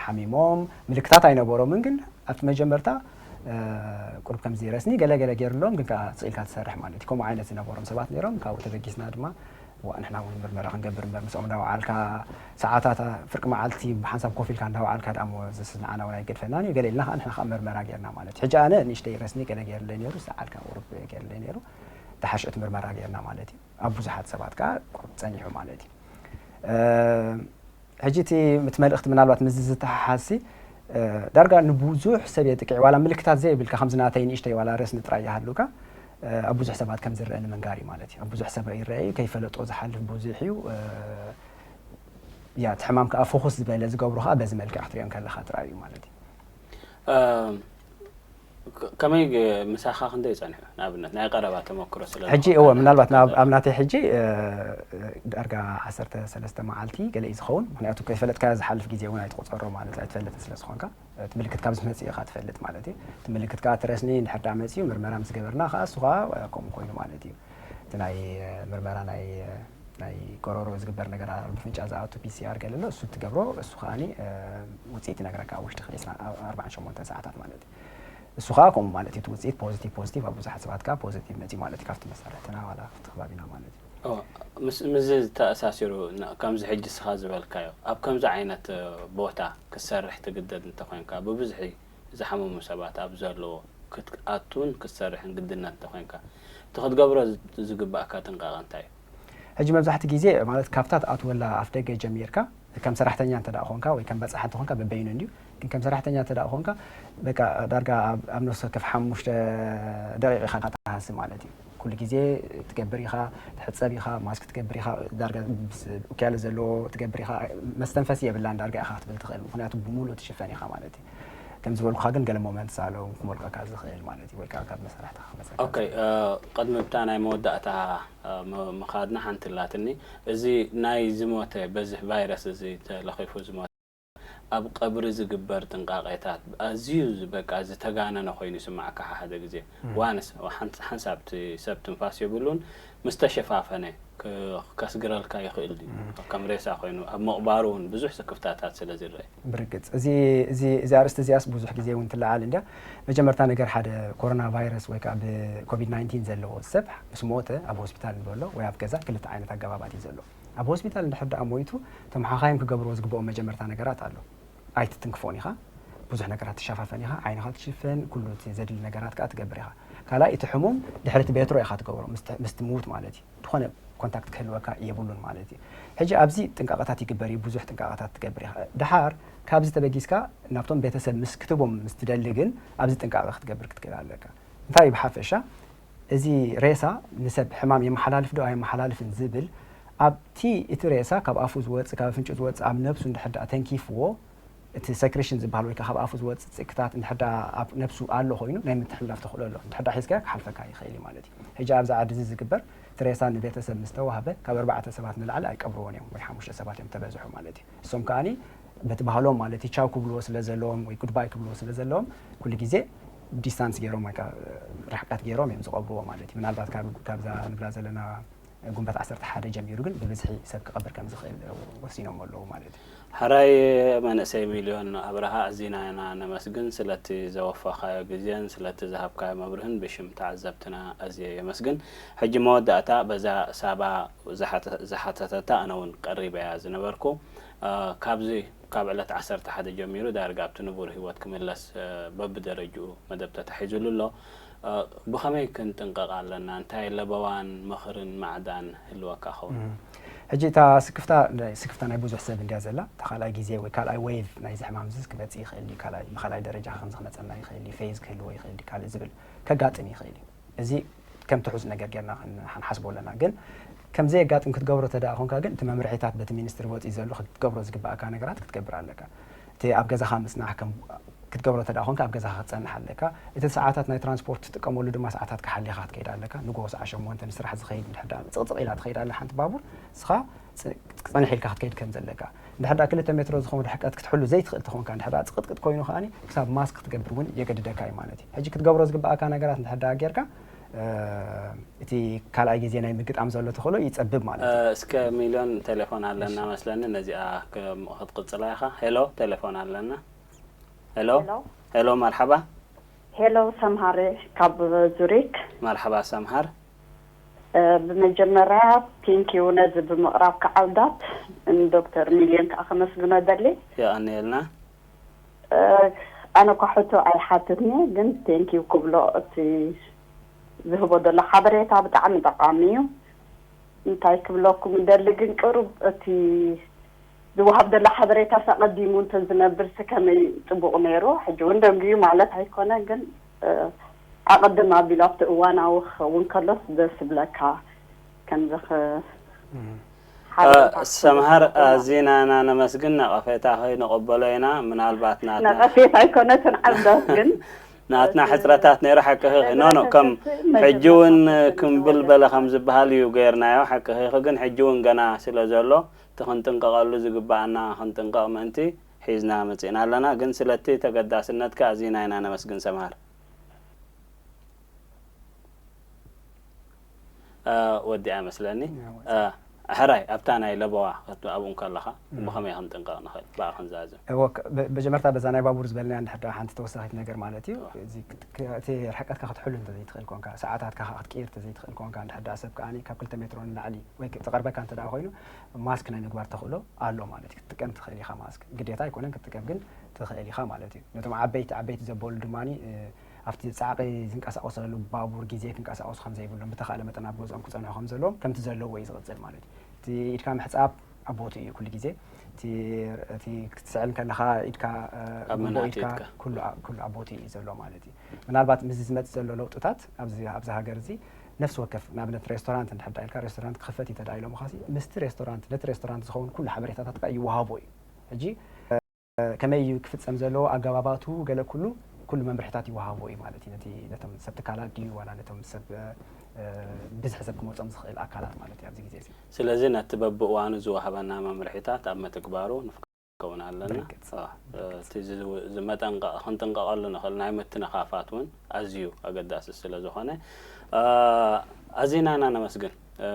ሓሚሞም ምልክታት ኣይነበሮምን፣ ግን ኣብቲ መጀመርታ ቁሩብ ከምዚ ረስኒ ገለ ገለ ገይርሎም ግን ከዓ ስቕ ኢልካ ትሰርሕ ማለት እዩ። ከምኡ ዓይነት ዝነበሮም ሰባት ነይሮም። ካብኡ ተበጊስና ድማ ዋ ንሕና እውን ምርመራ ክንገብር እምበር ምስኦም እንዳወዓልካ ሰዓታት ፍርቂ መዓልቲ ብሓንሳብ ኮፍ ኢልካ እንዳወዓልካ ደኣ እሞ ዘስንዓና እውን ኣይገድፈናን እዩ። ገለ ኢልና ከዓ ንሕና ከዓ ምርመራ ገይርና ማለት እዩ። ሕጂ ኣነ ንእሽተይ ረስኒ ገለ ገይርለይ ነይሩ፣ ሰዓል ከዓ ቁሩብ ገይርለይ ነይሩ። ተሓሽእቲ ምርመራ ገይርና ማለት እዩ። ኣብ ብዙሓት ሰባት ከዓ ቁሩብ ጸኒሑ ማለት እዩ። ሕጂ እቲ እቲ መልእኽቲ ምናልባት ምስዚ ዝተሓሓዝሲ ዳርጋ ንብዙሕ ሰብ የጥቅዕ። ዋላ ምልክታት ዘይብልካ ከምዚ ናተይ ንእሽተይ ዋላ ረስኒ ጥራይ ይሃሉካ ኣብ ብዙሕ ሰባት ከም ዝረአ ንምንጋር እዩ ማለት እዩ። ኣብ ብዙሕ ሰብ ይረአ እዩ፣ ከይፈለጦ ዝሓልፍ ብዙሕ እዩ። ያ እቲ ሕማም ከዓ ፎኩስ ዝበለ ዝገብሩ ከዓ በዚ መልክዕ ክትሪኦ ከለኻ ጥራይ እዩ ማለት እዩ። ከመይ ምሳኻ ክንደይ ጸኒሑ? ንኣብነት ናይ ቀረባ ተመክሮ ስለ ሕጂ እወ ምናልባት ኣብ ናተይ ሕጂ ዳርጋ ዓሰርተ ሰለስተ መዓልቲ ገለ እዩ ዝኸውን። ምክንያቱ ከይፈለጥካዮ ዝሓልፍ ግዜ እውን ኣይትቆጸሮ ማለት እዩ፣ ኣይትፈልጥን ስለ ዝኾንካ። እቲ ምልክት ካብ ዝመጽእ ኢኻ ትፈልጥ ማለት እዩ። እቲ ምልክት ከዓ ትረስኒ እንድሕር ዳ መጽዩ ምርመራ ምስ ገበርና ከዓ እሱ ከዓ ከምኡ ኮይኑ ማለት እዩ። እቲ ናይ ምርመራ ናይ ናይ ጎረሮ ዝግበር ነገር ኣብ ፍንጫ ዝኣቱ ፒሲኣር ገለ ኣሎ፣ እሱ ትገብሮ፣ እሱ ከዓኒ ውፅኢት ይነግረካ ኣብ ውሽጢ ክልተ ኣርባዕን ሸሞንተን ሰዓታት ማለት እዩ። እሱ ከዓ ከምኡ ማለት እዩ። እቲ ውፅኢት ፖዚቲቭ ፖዚቲቭ ኣብ ብዙሓት ሰባት ከዓ ፖዚቲቭ መፅዩ ማለት እዩ። ካብቲ መሳርሕትና ዋላ ካብቲ ከባቢና ማለት እዩ። ምስ ምስዚ ዝተኣሳሲሩ ከምዚ ሕጂ እስኻ ዝበልካዮ ኣብ ከምዚ ዓይነት ቦታ ክትሰርሕ ትግደድ እንተኮይንካ ብብዝሒ ዝሓመሙ ሰባት ኣብ ዘለዎ ክትኣቱን ክትሰርሕን ግድነት እንተኮይንካ እቲ ክትገብሮ ዝግባእካ ጥንቃቐ እንታይ እዩ? ሕጂ መብዛሕቲ ግዜ ማለት ካብታ ትኣትወላ ኣፍ ደገ ጀሚርካ ከም ሰራሕተኛ እንተ ደኣ ኾንካ ወይ ከም በጻሒ እንተ ኾንካ በበይኑ እንድዩ፣ ግን ከም ሰራሕተኛ እንተ ደኣ ኾንካ በቃ ዳርጋ ኣብ ኣብ ነፍሲ ወከፍ ሓሙሽተ ደቂቕ ኢኻ ትሃሲ ማለት እዩ። ኩሉ ግዜ ትገብር ኢኻ፣ ትሕጸብ ኢኻ፣ ማስክ ትገብር ኢኻ፣ ዳርጋ ምስ ኡክያለ ዘለዎ ትገብር ኢኻ፣ መስተንፈሲ የብላን ዳርጋ ኢኻ ክትብል ትኽእል፣ ምኽንያቱ ብምሉእ ትሽፈን ኢኻ ማለት እዩ። ከም ዝበልኩኻ ግን ገለ ሞመንትስ ኣለዉ ክሞልቀካ ዝኽእል ማለት እዩ፣ ወይ ከዓ ካብ መሳርሕትኻ ክመጸካ ኦኬ፣ ዝኽእል። ቅድሚ ብታ ናይ መወዳእታ ምኻድና ሓንቲ ኣላትኒ፣ እዚ ናይ ዝሞተ በዚ ቫይረስ እዚ ተለኺፉ ዝሞተ ኣብ ቀብሪ ዝግበር ጥንቃቄታት ኣዝዩ በቃ ዝተጋነነ ኮይኑ ይስማዓካ ሓደ ግዜ ዋንስ ሓንሳብ እቲ ሰብ ትንፋስ የብሉን ምስ ተሸፋፈነ ከስግረልካ ይኽእል ድዩ ከም ሬሳ ኮይኑ ኣብ ምቕባሩ እውን ብዙሕ ስክፍታታት ስለ ዝረአ ብርግጽ እዚ እዚ እዚ ኣርእስቲ እዚኣስ ብዙሕ ግዜ እውን ትለዓል እንድያ መጀመርታ ነገር ሓደ ኮሮና ቫይረስ ወይ ከዓ ብኮቪድ ናይንቲን ዘለዎ ሰብ ምስ ሞተ ኣብ ሆስፒታል ንበሎ ወይ ኣብ ገዛ ክልተ ዓይነት ኣገባባት እዩ ዘሎ ኣብ ሆስፒታል እንድሕር ደኣ ሞይቱ እቶም ሓኻይም ክገብርዎ ዝግብኦም መጀመርታ ነገራት ኣሎ ኣይትትንክፎን ኢኻ ብዙሕ ነገራት ትሸፋፈን ኢኻ ዓይንኻ ትሽፍን ኩሉ እቲ ዘድሊ ነገራት ከዓ ትገብር ኢኻ ካልኣይ እቲ ሕሙም ድሕሪ እቲ ቤትሮ ኢኻ ትገብሮ ምስቲ ምውት ማለት እዩ ዝኾነ ኮንታክት ክህልወካ የብሉን ማለት እዩ ሕጂ ኣብዚ ጥንቃቐታት ይግበር እዩ ብዙሕ ጥንቃቐታት ትገብር ኢኻ ድሓር ካብዚ ተበጊስካ ናብቶም ቤተሰብ ምስ ክትቦም ምስ ትደሊ ግን ኣብዚ ጥንቃቐ ክትገብር ክትክእል ኣለካ እንታይ ብሓፈሻ እዚ ሬሳ ንሰብ ሕማም የመሓላልፍ ዶ ኣየመሓላልፍን ዝብል ኣብቲ እቲ ሬሳ ካብ ኣፉ ዝወፅእ ካብ ኣፍንጭኡ ዝወፅእ ኣብ ነብሱ እንድሕር ደኣ ተንኪፍዎ እቲ ሰክሬሽን ዝበሃል ወይ ከዓ ካብ ኣፉ ዝወፅእ ፅቅታት እንድሕር ደኣ ኣብ ነብሱ ኣሎ ኮይኑ ናይ ምትሕልላፍ ተኽእሎ ኣሎ እንድሕር ደኣ ሒዝካዮ ክሓልፈካ ይኽእል እዩ ማለት እዩ ሕጂ ኣብዚ ዓዲ እዚ ዝግበር እቲ ሬሳ ንቤተሰብ ምስ ተዋህበ ካብ ኣርባዕተ ሰባት ንላዕሊ ኣይቀብርዎን እዮም ወይ ሓሙሽተ ሰባት እዮም ተበዝሑ ማለት እዩ እሶም ከዓኒ በቲ ባህሎም ማለት እዩ ቻው ክብልዎ ስለ ዘለዎም ወይ ጉድባይ ክብልዎ ስለ ዘለዎም ኩሉ ግዜ ዲስታንስ ገይሮም ወይ ርሕቀት ገይሮም እዮም ዝቐብርዎ ማለት እዩ ምናልባት ካብዛ ንብላ ዘለና ጉንበት ዓሰርተ ሓደ ጀሚሩ ግን ብብዝሒ ሰብ ክቐብር ከም ዝኽእል ወሲኖም ኣለዉ ማለት እዩ። ሕራይ መንእሰይ ሚልዮን ኣብርሃ ኣዚና ኢና ነመስግን ስለቲ ዘወፈኻዮ ግዜን ስለቲ ዝሃብካዮ መብርህን ብሽም ተዓዘብትና ኣዝየ የመስግን። ሕጂ መወዳእታ በዛ ሳባ ዝሓተተታ ኣነ እውን ቀሪበያ ዝነበርኩ ካብዚ ካብ ዕለት ዓሰርተ ሓደ ጀሚሩ ዳርጋ ኣብቲ ንቡር ህይወት ክምለስ በብደረጅኡ መደብ ተታሒዙሉ ኣሎ። ብኸመይ ክንጥንቀቕ ኣለና? እንታይ ለበዋን ምኽርን ማዕዳን ህልወካ ኸውን? ሕጂ እታ ስክፍታ ስክፍታ ናይ ብዙሕ ሰብ እንድያ ዘላ። እታ ካልኣይ ግዜ ወይ ካልኣይ ዌቭ ናይዚ ሕማም እዚ ክመጽእ ይኽእል ድዩ? ካልኣይ ብኻልኣይ ደረጃ ከምዚ ክመጸና ይኽእል ድዩ? ፌዝ ክህልዎ ይኽእል ድዩ? ካልእ ዝብል ከጋጥም ይኽእል እዩ። እዚ ከም ትሑዝ ነገር ጌርና ክንሓስቦ ኣለና። ግን ከም ዘየጋጥም ክትገብሮ ተደኣ ኾንካ ግን፣ እቲ መምርሒታት በቲ ሚኒስትሪ ወጺኡ ዘሎ ክትገብሮ ዝግባእካ ነገራት ክትገብር ኣለካ። እቲ ኣብ ገዛኻ ምጽናሕ ከም ክትገብሮ ተደኣ ኾንካ፣ ኣብ ገዛኻ ክትጸንሕ ኣለካ። እቲ ሰዓታት ናይ ትራንስፖርት ትጥቀመሉ ድማ ሰዓታት ክሓሊኻ ክትከይድ ኣለካ። ንግሆ ሰዓት ሸሞንተ ንስራሕ ዝኸይድ እንድሕር ደኣ ጽቕጽቕ ኢላ ትኸይድ ኣላ ሓንቲ ባቡር፣ ንስኻ ጽ-፣ ጽንሕ ኢልካ ክትከይድ ከም ዘለካ። እንድሕር ደኣ ክልተ ሜትሮ ዝኸውን ርሕቀት ክትሕሉ ዘይትኽእል ተኾንካ፣ እንድሕር ደኣ ጽቕጥቅጥ ኮይኑ ከኣኒ ክሳብ ማስክ ክትገብር እውን የገድደካ እዩ ማለት እዩ። ሕጂ ክትገብሮ ዝግባእካ ነገራት እንድሕር ደኣ ጌርካ፣ እ፣ እቲ ካልኣይ ግዜ ናይ ምግጣም ዘሎ ተኽእሎ ይጸብብ ማለት እዩ። እስከ ሚልዮን ቴሌፎን ኣለና መስለኒ፣ ነዚኣ ከም ክትቅጽላ ኢኻ። ሄሎ፣ ቴሌፎን ኣለና። ሄሎ፣ ሄሎ። ሄሎ፣ መርሓባ። ሄሎ፣ ሰምሃር ካብ ዙሪክ። መርሓባ ሰምሃር። እ፣ ብመጀመርያ ቴንኪዩ ነዚ ብምቕራብካ ዓውዳት፣ ንዶክተር ሚልዮን ከዓ ከመስግኖ እደሊ። የቐንየልና። እ፣ ኣነ እኳ ሕቶ ኣይሓትትኒ፣ ግን ቴንኪዩ ክብሎ፣ እቲ ዝህቦ ዘሎ ሓበሬታ ብጣዕሚ ጠቓሚ እዩ። እንታይ ክብለኩም እደሊ፣ ግን ቅሩብ እቲ ዝወሃብ ዘሎ ሓበሬታስ ኣቐዲሙ እንተዝነብርሲ ከመይ ጽቡቕ ነይሩ። ሕጂ እውን ደንጉዩ ማለት ኣይኮነ፣ ግን፣ እ፣ ኣቐድም ኣቢሉ ኣብቲ እዋናዊ ክኸውን ከሎስ ደስ ይብለካ። ከምዚ ኽ-፣ እም። ሓበሬታ ሰምሃር፣ ክህልወካ ኣዚና ኢና ነመስግን። ነቐፌታኺ ንቐበሎ ኢና። ምናልባት ናትና ነቐፌታ ኣይኮነትን ዓብዳት፣ ግን ናትና እቲ ሕጽረታት ነይሩ፣ ሓቅኺ። ኖ፣ ኖ፣ ከም መድረኽ ሕጂ እውን ተፈትሒ ክምብል ዝበለ ከም ዝበሃል እዩ ገይርናዮ። ሓቅኺ ግን ሕጂ እውን ገና ስለ ዘሎ፣ እቲ ክንጥንቀቐሉ ዝግባኣና ክንጥንቀቕ ምእንቲ ሒዝና መጺእና ኣለና። ግን ስለቲ ተገዳስነትካ ኣዚና ኢና ነመስግን ሰምሃር። እ፣ ወዲኣ መስለኒ። ያ፣ ወዲኣ። እ፣ ሕራይ፣ ኣብታ ናይ ለበዋ ኣብኡ እንከለኻ እም። ብኸመይ ክንጥንቀቕ ንኽእል? ብኣ ክንዛዝም። እወ፣ ከ-፣ በ-፣ መጀመርታ በዛ ናይ ባቡር ዝበልናያ እንድሕር ደኣ ሓንቲ ተወሳኺት ነገር ማለት እዩ። እወ። እዚ ክት-፣ ክ-፣ እቲ ርሕቀትካ ክትሕሉ እንተዘይትኽእል ኮንካ፣ ሰዓታትካ ከኣ ክትቅይር እንተዘይትኽእል ኮንካ፣ እንድሕር ደኣ ሰብ ከኣኒ ካብ ክልተ ሜትሮ ንላዕሊ ወይ ክ-፣ ዝቐርበካ እንተ ደኣ ኮይኑ፣ ማስክ ናይ ምግባር ተኽእሎ ኣሎ ማለት እዩ። ክትጥቀም ትኽእል ኢኻ ማስክ። ግዴታ ኣይኮነን ክትጥቀም፣ ግን ትኽእል ኢኻ ማለት እዩ። ነቶም ዓበይቲ፣ ዓበይቲ ዘበሉ ድማኒ፣ እ፣ ኣብቲ ጻዕቒ ዝንቀሳቐሰሉ ባቡር ግዜ ክንቀሳቐሱ ከም ዘይብሎም፣ ብተኻእለ መጠን ኣብ ገዝኦም ክጸንሑ ከም ዘለዎም፣ ከምቲ ዘለዎ እዩ ዝቕጽል ማለት እዩ። እቲ ኢድካ ምሕጻብ ኣብ ቦትኡ እዩ ኩሉ ግዜ። እቲ፣ እቲ ክትስዕል ከለኻ ኢድካ፣ እ፣ ኣብ ግንቦ መናእቲ ኢድካ ኢድካ። ኩሉ ኣ-፣ ኩሉ ኣብ ቦትኡ እዩ ዘሎ ማለት እዩ። ምናልባት ምስዚ ዝመጽእ ዘሎ ለውጥታት ኣብዚ፣ ኣብዚ ሃገር እዚ ነፍሲ ወከፍ፣ ንኣብነት ሬስቶራንት እንድሕር ደኣ ኢልካ፣ ሬስቶራንት ክኽፈት እዩ ተደኣ ኢሎምኻሲ፣ ምስቲ ሬስቶራንት፣ ነቲ ሬስቶራንት ዝኸውን ኩሉ ሓበሬታታት ከኣ ይወሃቦ እዩ። ሕጂ፣ እ፣ ከመይ እዩ ክፍጸም ዘለዎ፣ ኣገባባቱ፣ ገለ ኩሉ፣ ኩሉ መምርሒታት ይወሃቦ እዩ ማለት እዩ። ነቲ፣ ነቶም ሰብ ትካላት ድዩ ዋላ ነቶም ሰብ፣ እ፣ እ፣ ብዝሒ ሰብ ክመጾም ዝኽእል ኣካላት ማለት እዩ ኣብዚ ግዜ እዚ። ስለዚ ነቲ በብእዋኑ ዝወሃበና መምርሒታት ኣብ ምትግባሩ ንፍከውን ኣለና። ብርግጽ፣ እ፣ ብርግጽ። እቲ ዝ-፣ ዝመጠንቀቕ፣ ክንጥንቀቐሉ ንኽእል ናይ ምትንኻፋት እውን ኣዝዩ ኣገዳሲ ስለ ዝኾነ፣ እ፣ ኣዚና ኢና ነመስግን፣ እ፣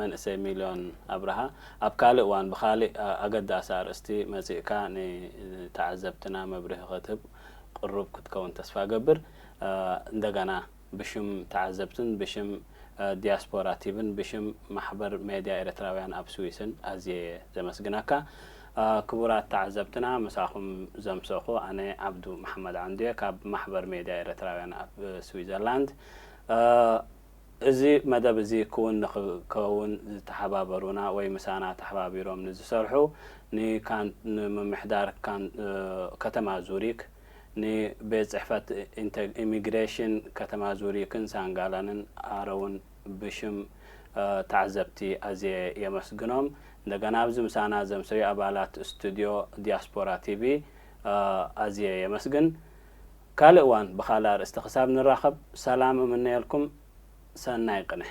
መንእሰይ ሚልዮን ኣብርሃ። ኣብ ካልእ እዋን ብኻልእ፣ እ፣ ኣገዳሲ ኣርእስቲ መጺእካ ንተዓዘብትና መብርሂ ክትህብ ቅሩብ ክትከውን ተስፋ እገብር። እ፣ እንደገና ብሽም ተዓዘብትን ብሽም፣ እ፣ ዲያስፖራ ቲቪን ብሽም ማሕበር ሜድያ ኤርትራውያን ኣብ ስዊስን ኣዝየ ዘመስግነካ። እ፣ ክቡራት ተዓዘብትና፣ ምሳኹም ዘምሰኹ ኣነ ዓብዱ መሓመድ ዓንዱየ ካብ ማሕበር ሜድያ ኤርትራውያን ኣብ ስዊዘርላንድ። እ፣ እዚ መደብ እዚ ክውን ንኽከውን ዝተሓባበሩና ወይ ምሳና ተሓባቢሮም ንዝሰርሑ ንካን-፣ ንምምሕዳር ካን-፣ እ፣ ከተማ ዙሪክ፣ ንቤት ጽሕፈት ኢንተ-፣ ኢሚግሬሽን ከተማ ዙሪክን ሳንጋላንን ኣረውን ብሽም፣ እ፣ ተዓዘብቲ ኣዝየ የመስግኖም። እንደገና ኣብዚ ምሳና ዘምሰዩ ኣባላት ስቱድዮ ዲያስፖራ ቲቪ፣ እ፣ ኣዝየ የመስግን። ካልእ እዋን ብኻልእ ኣርእስቲ ክሳብ ንራኸብ ሰላም እምነየልኩም። ሰናይ ቅነ።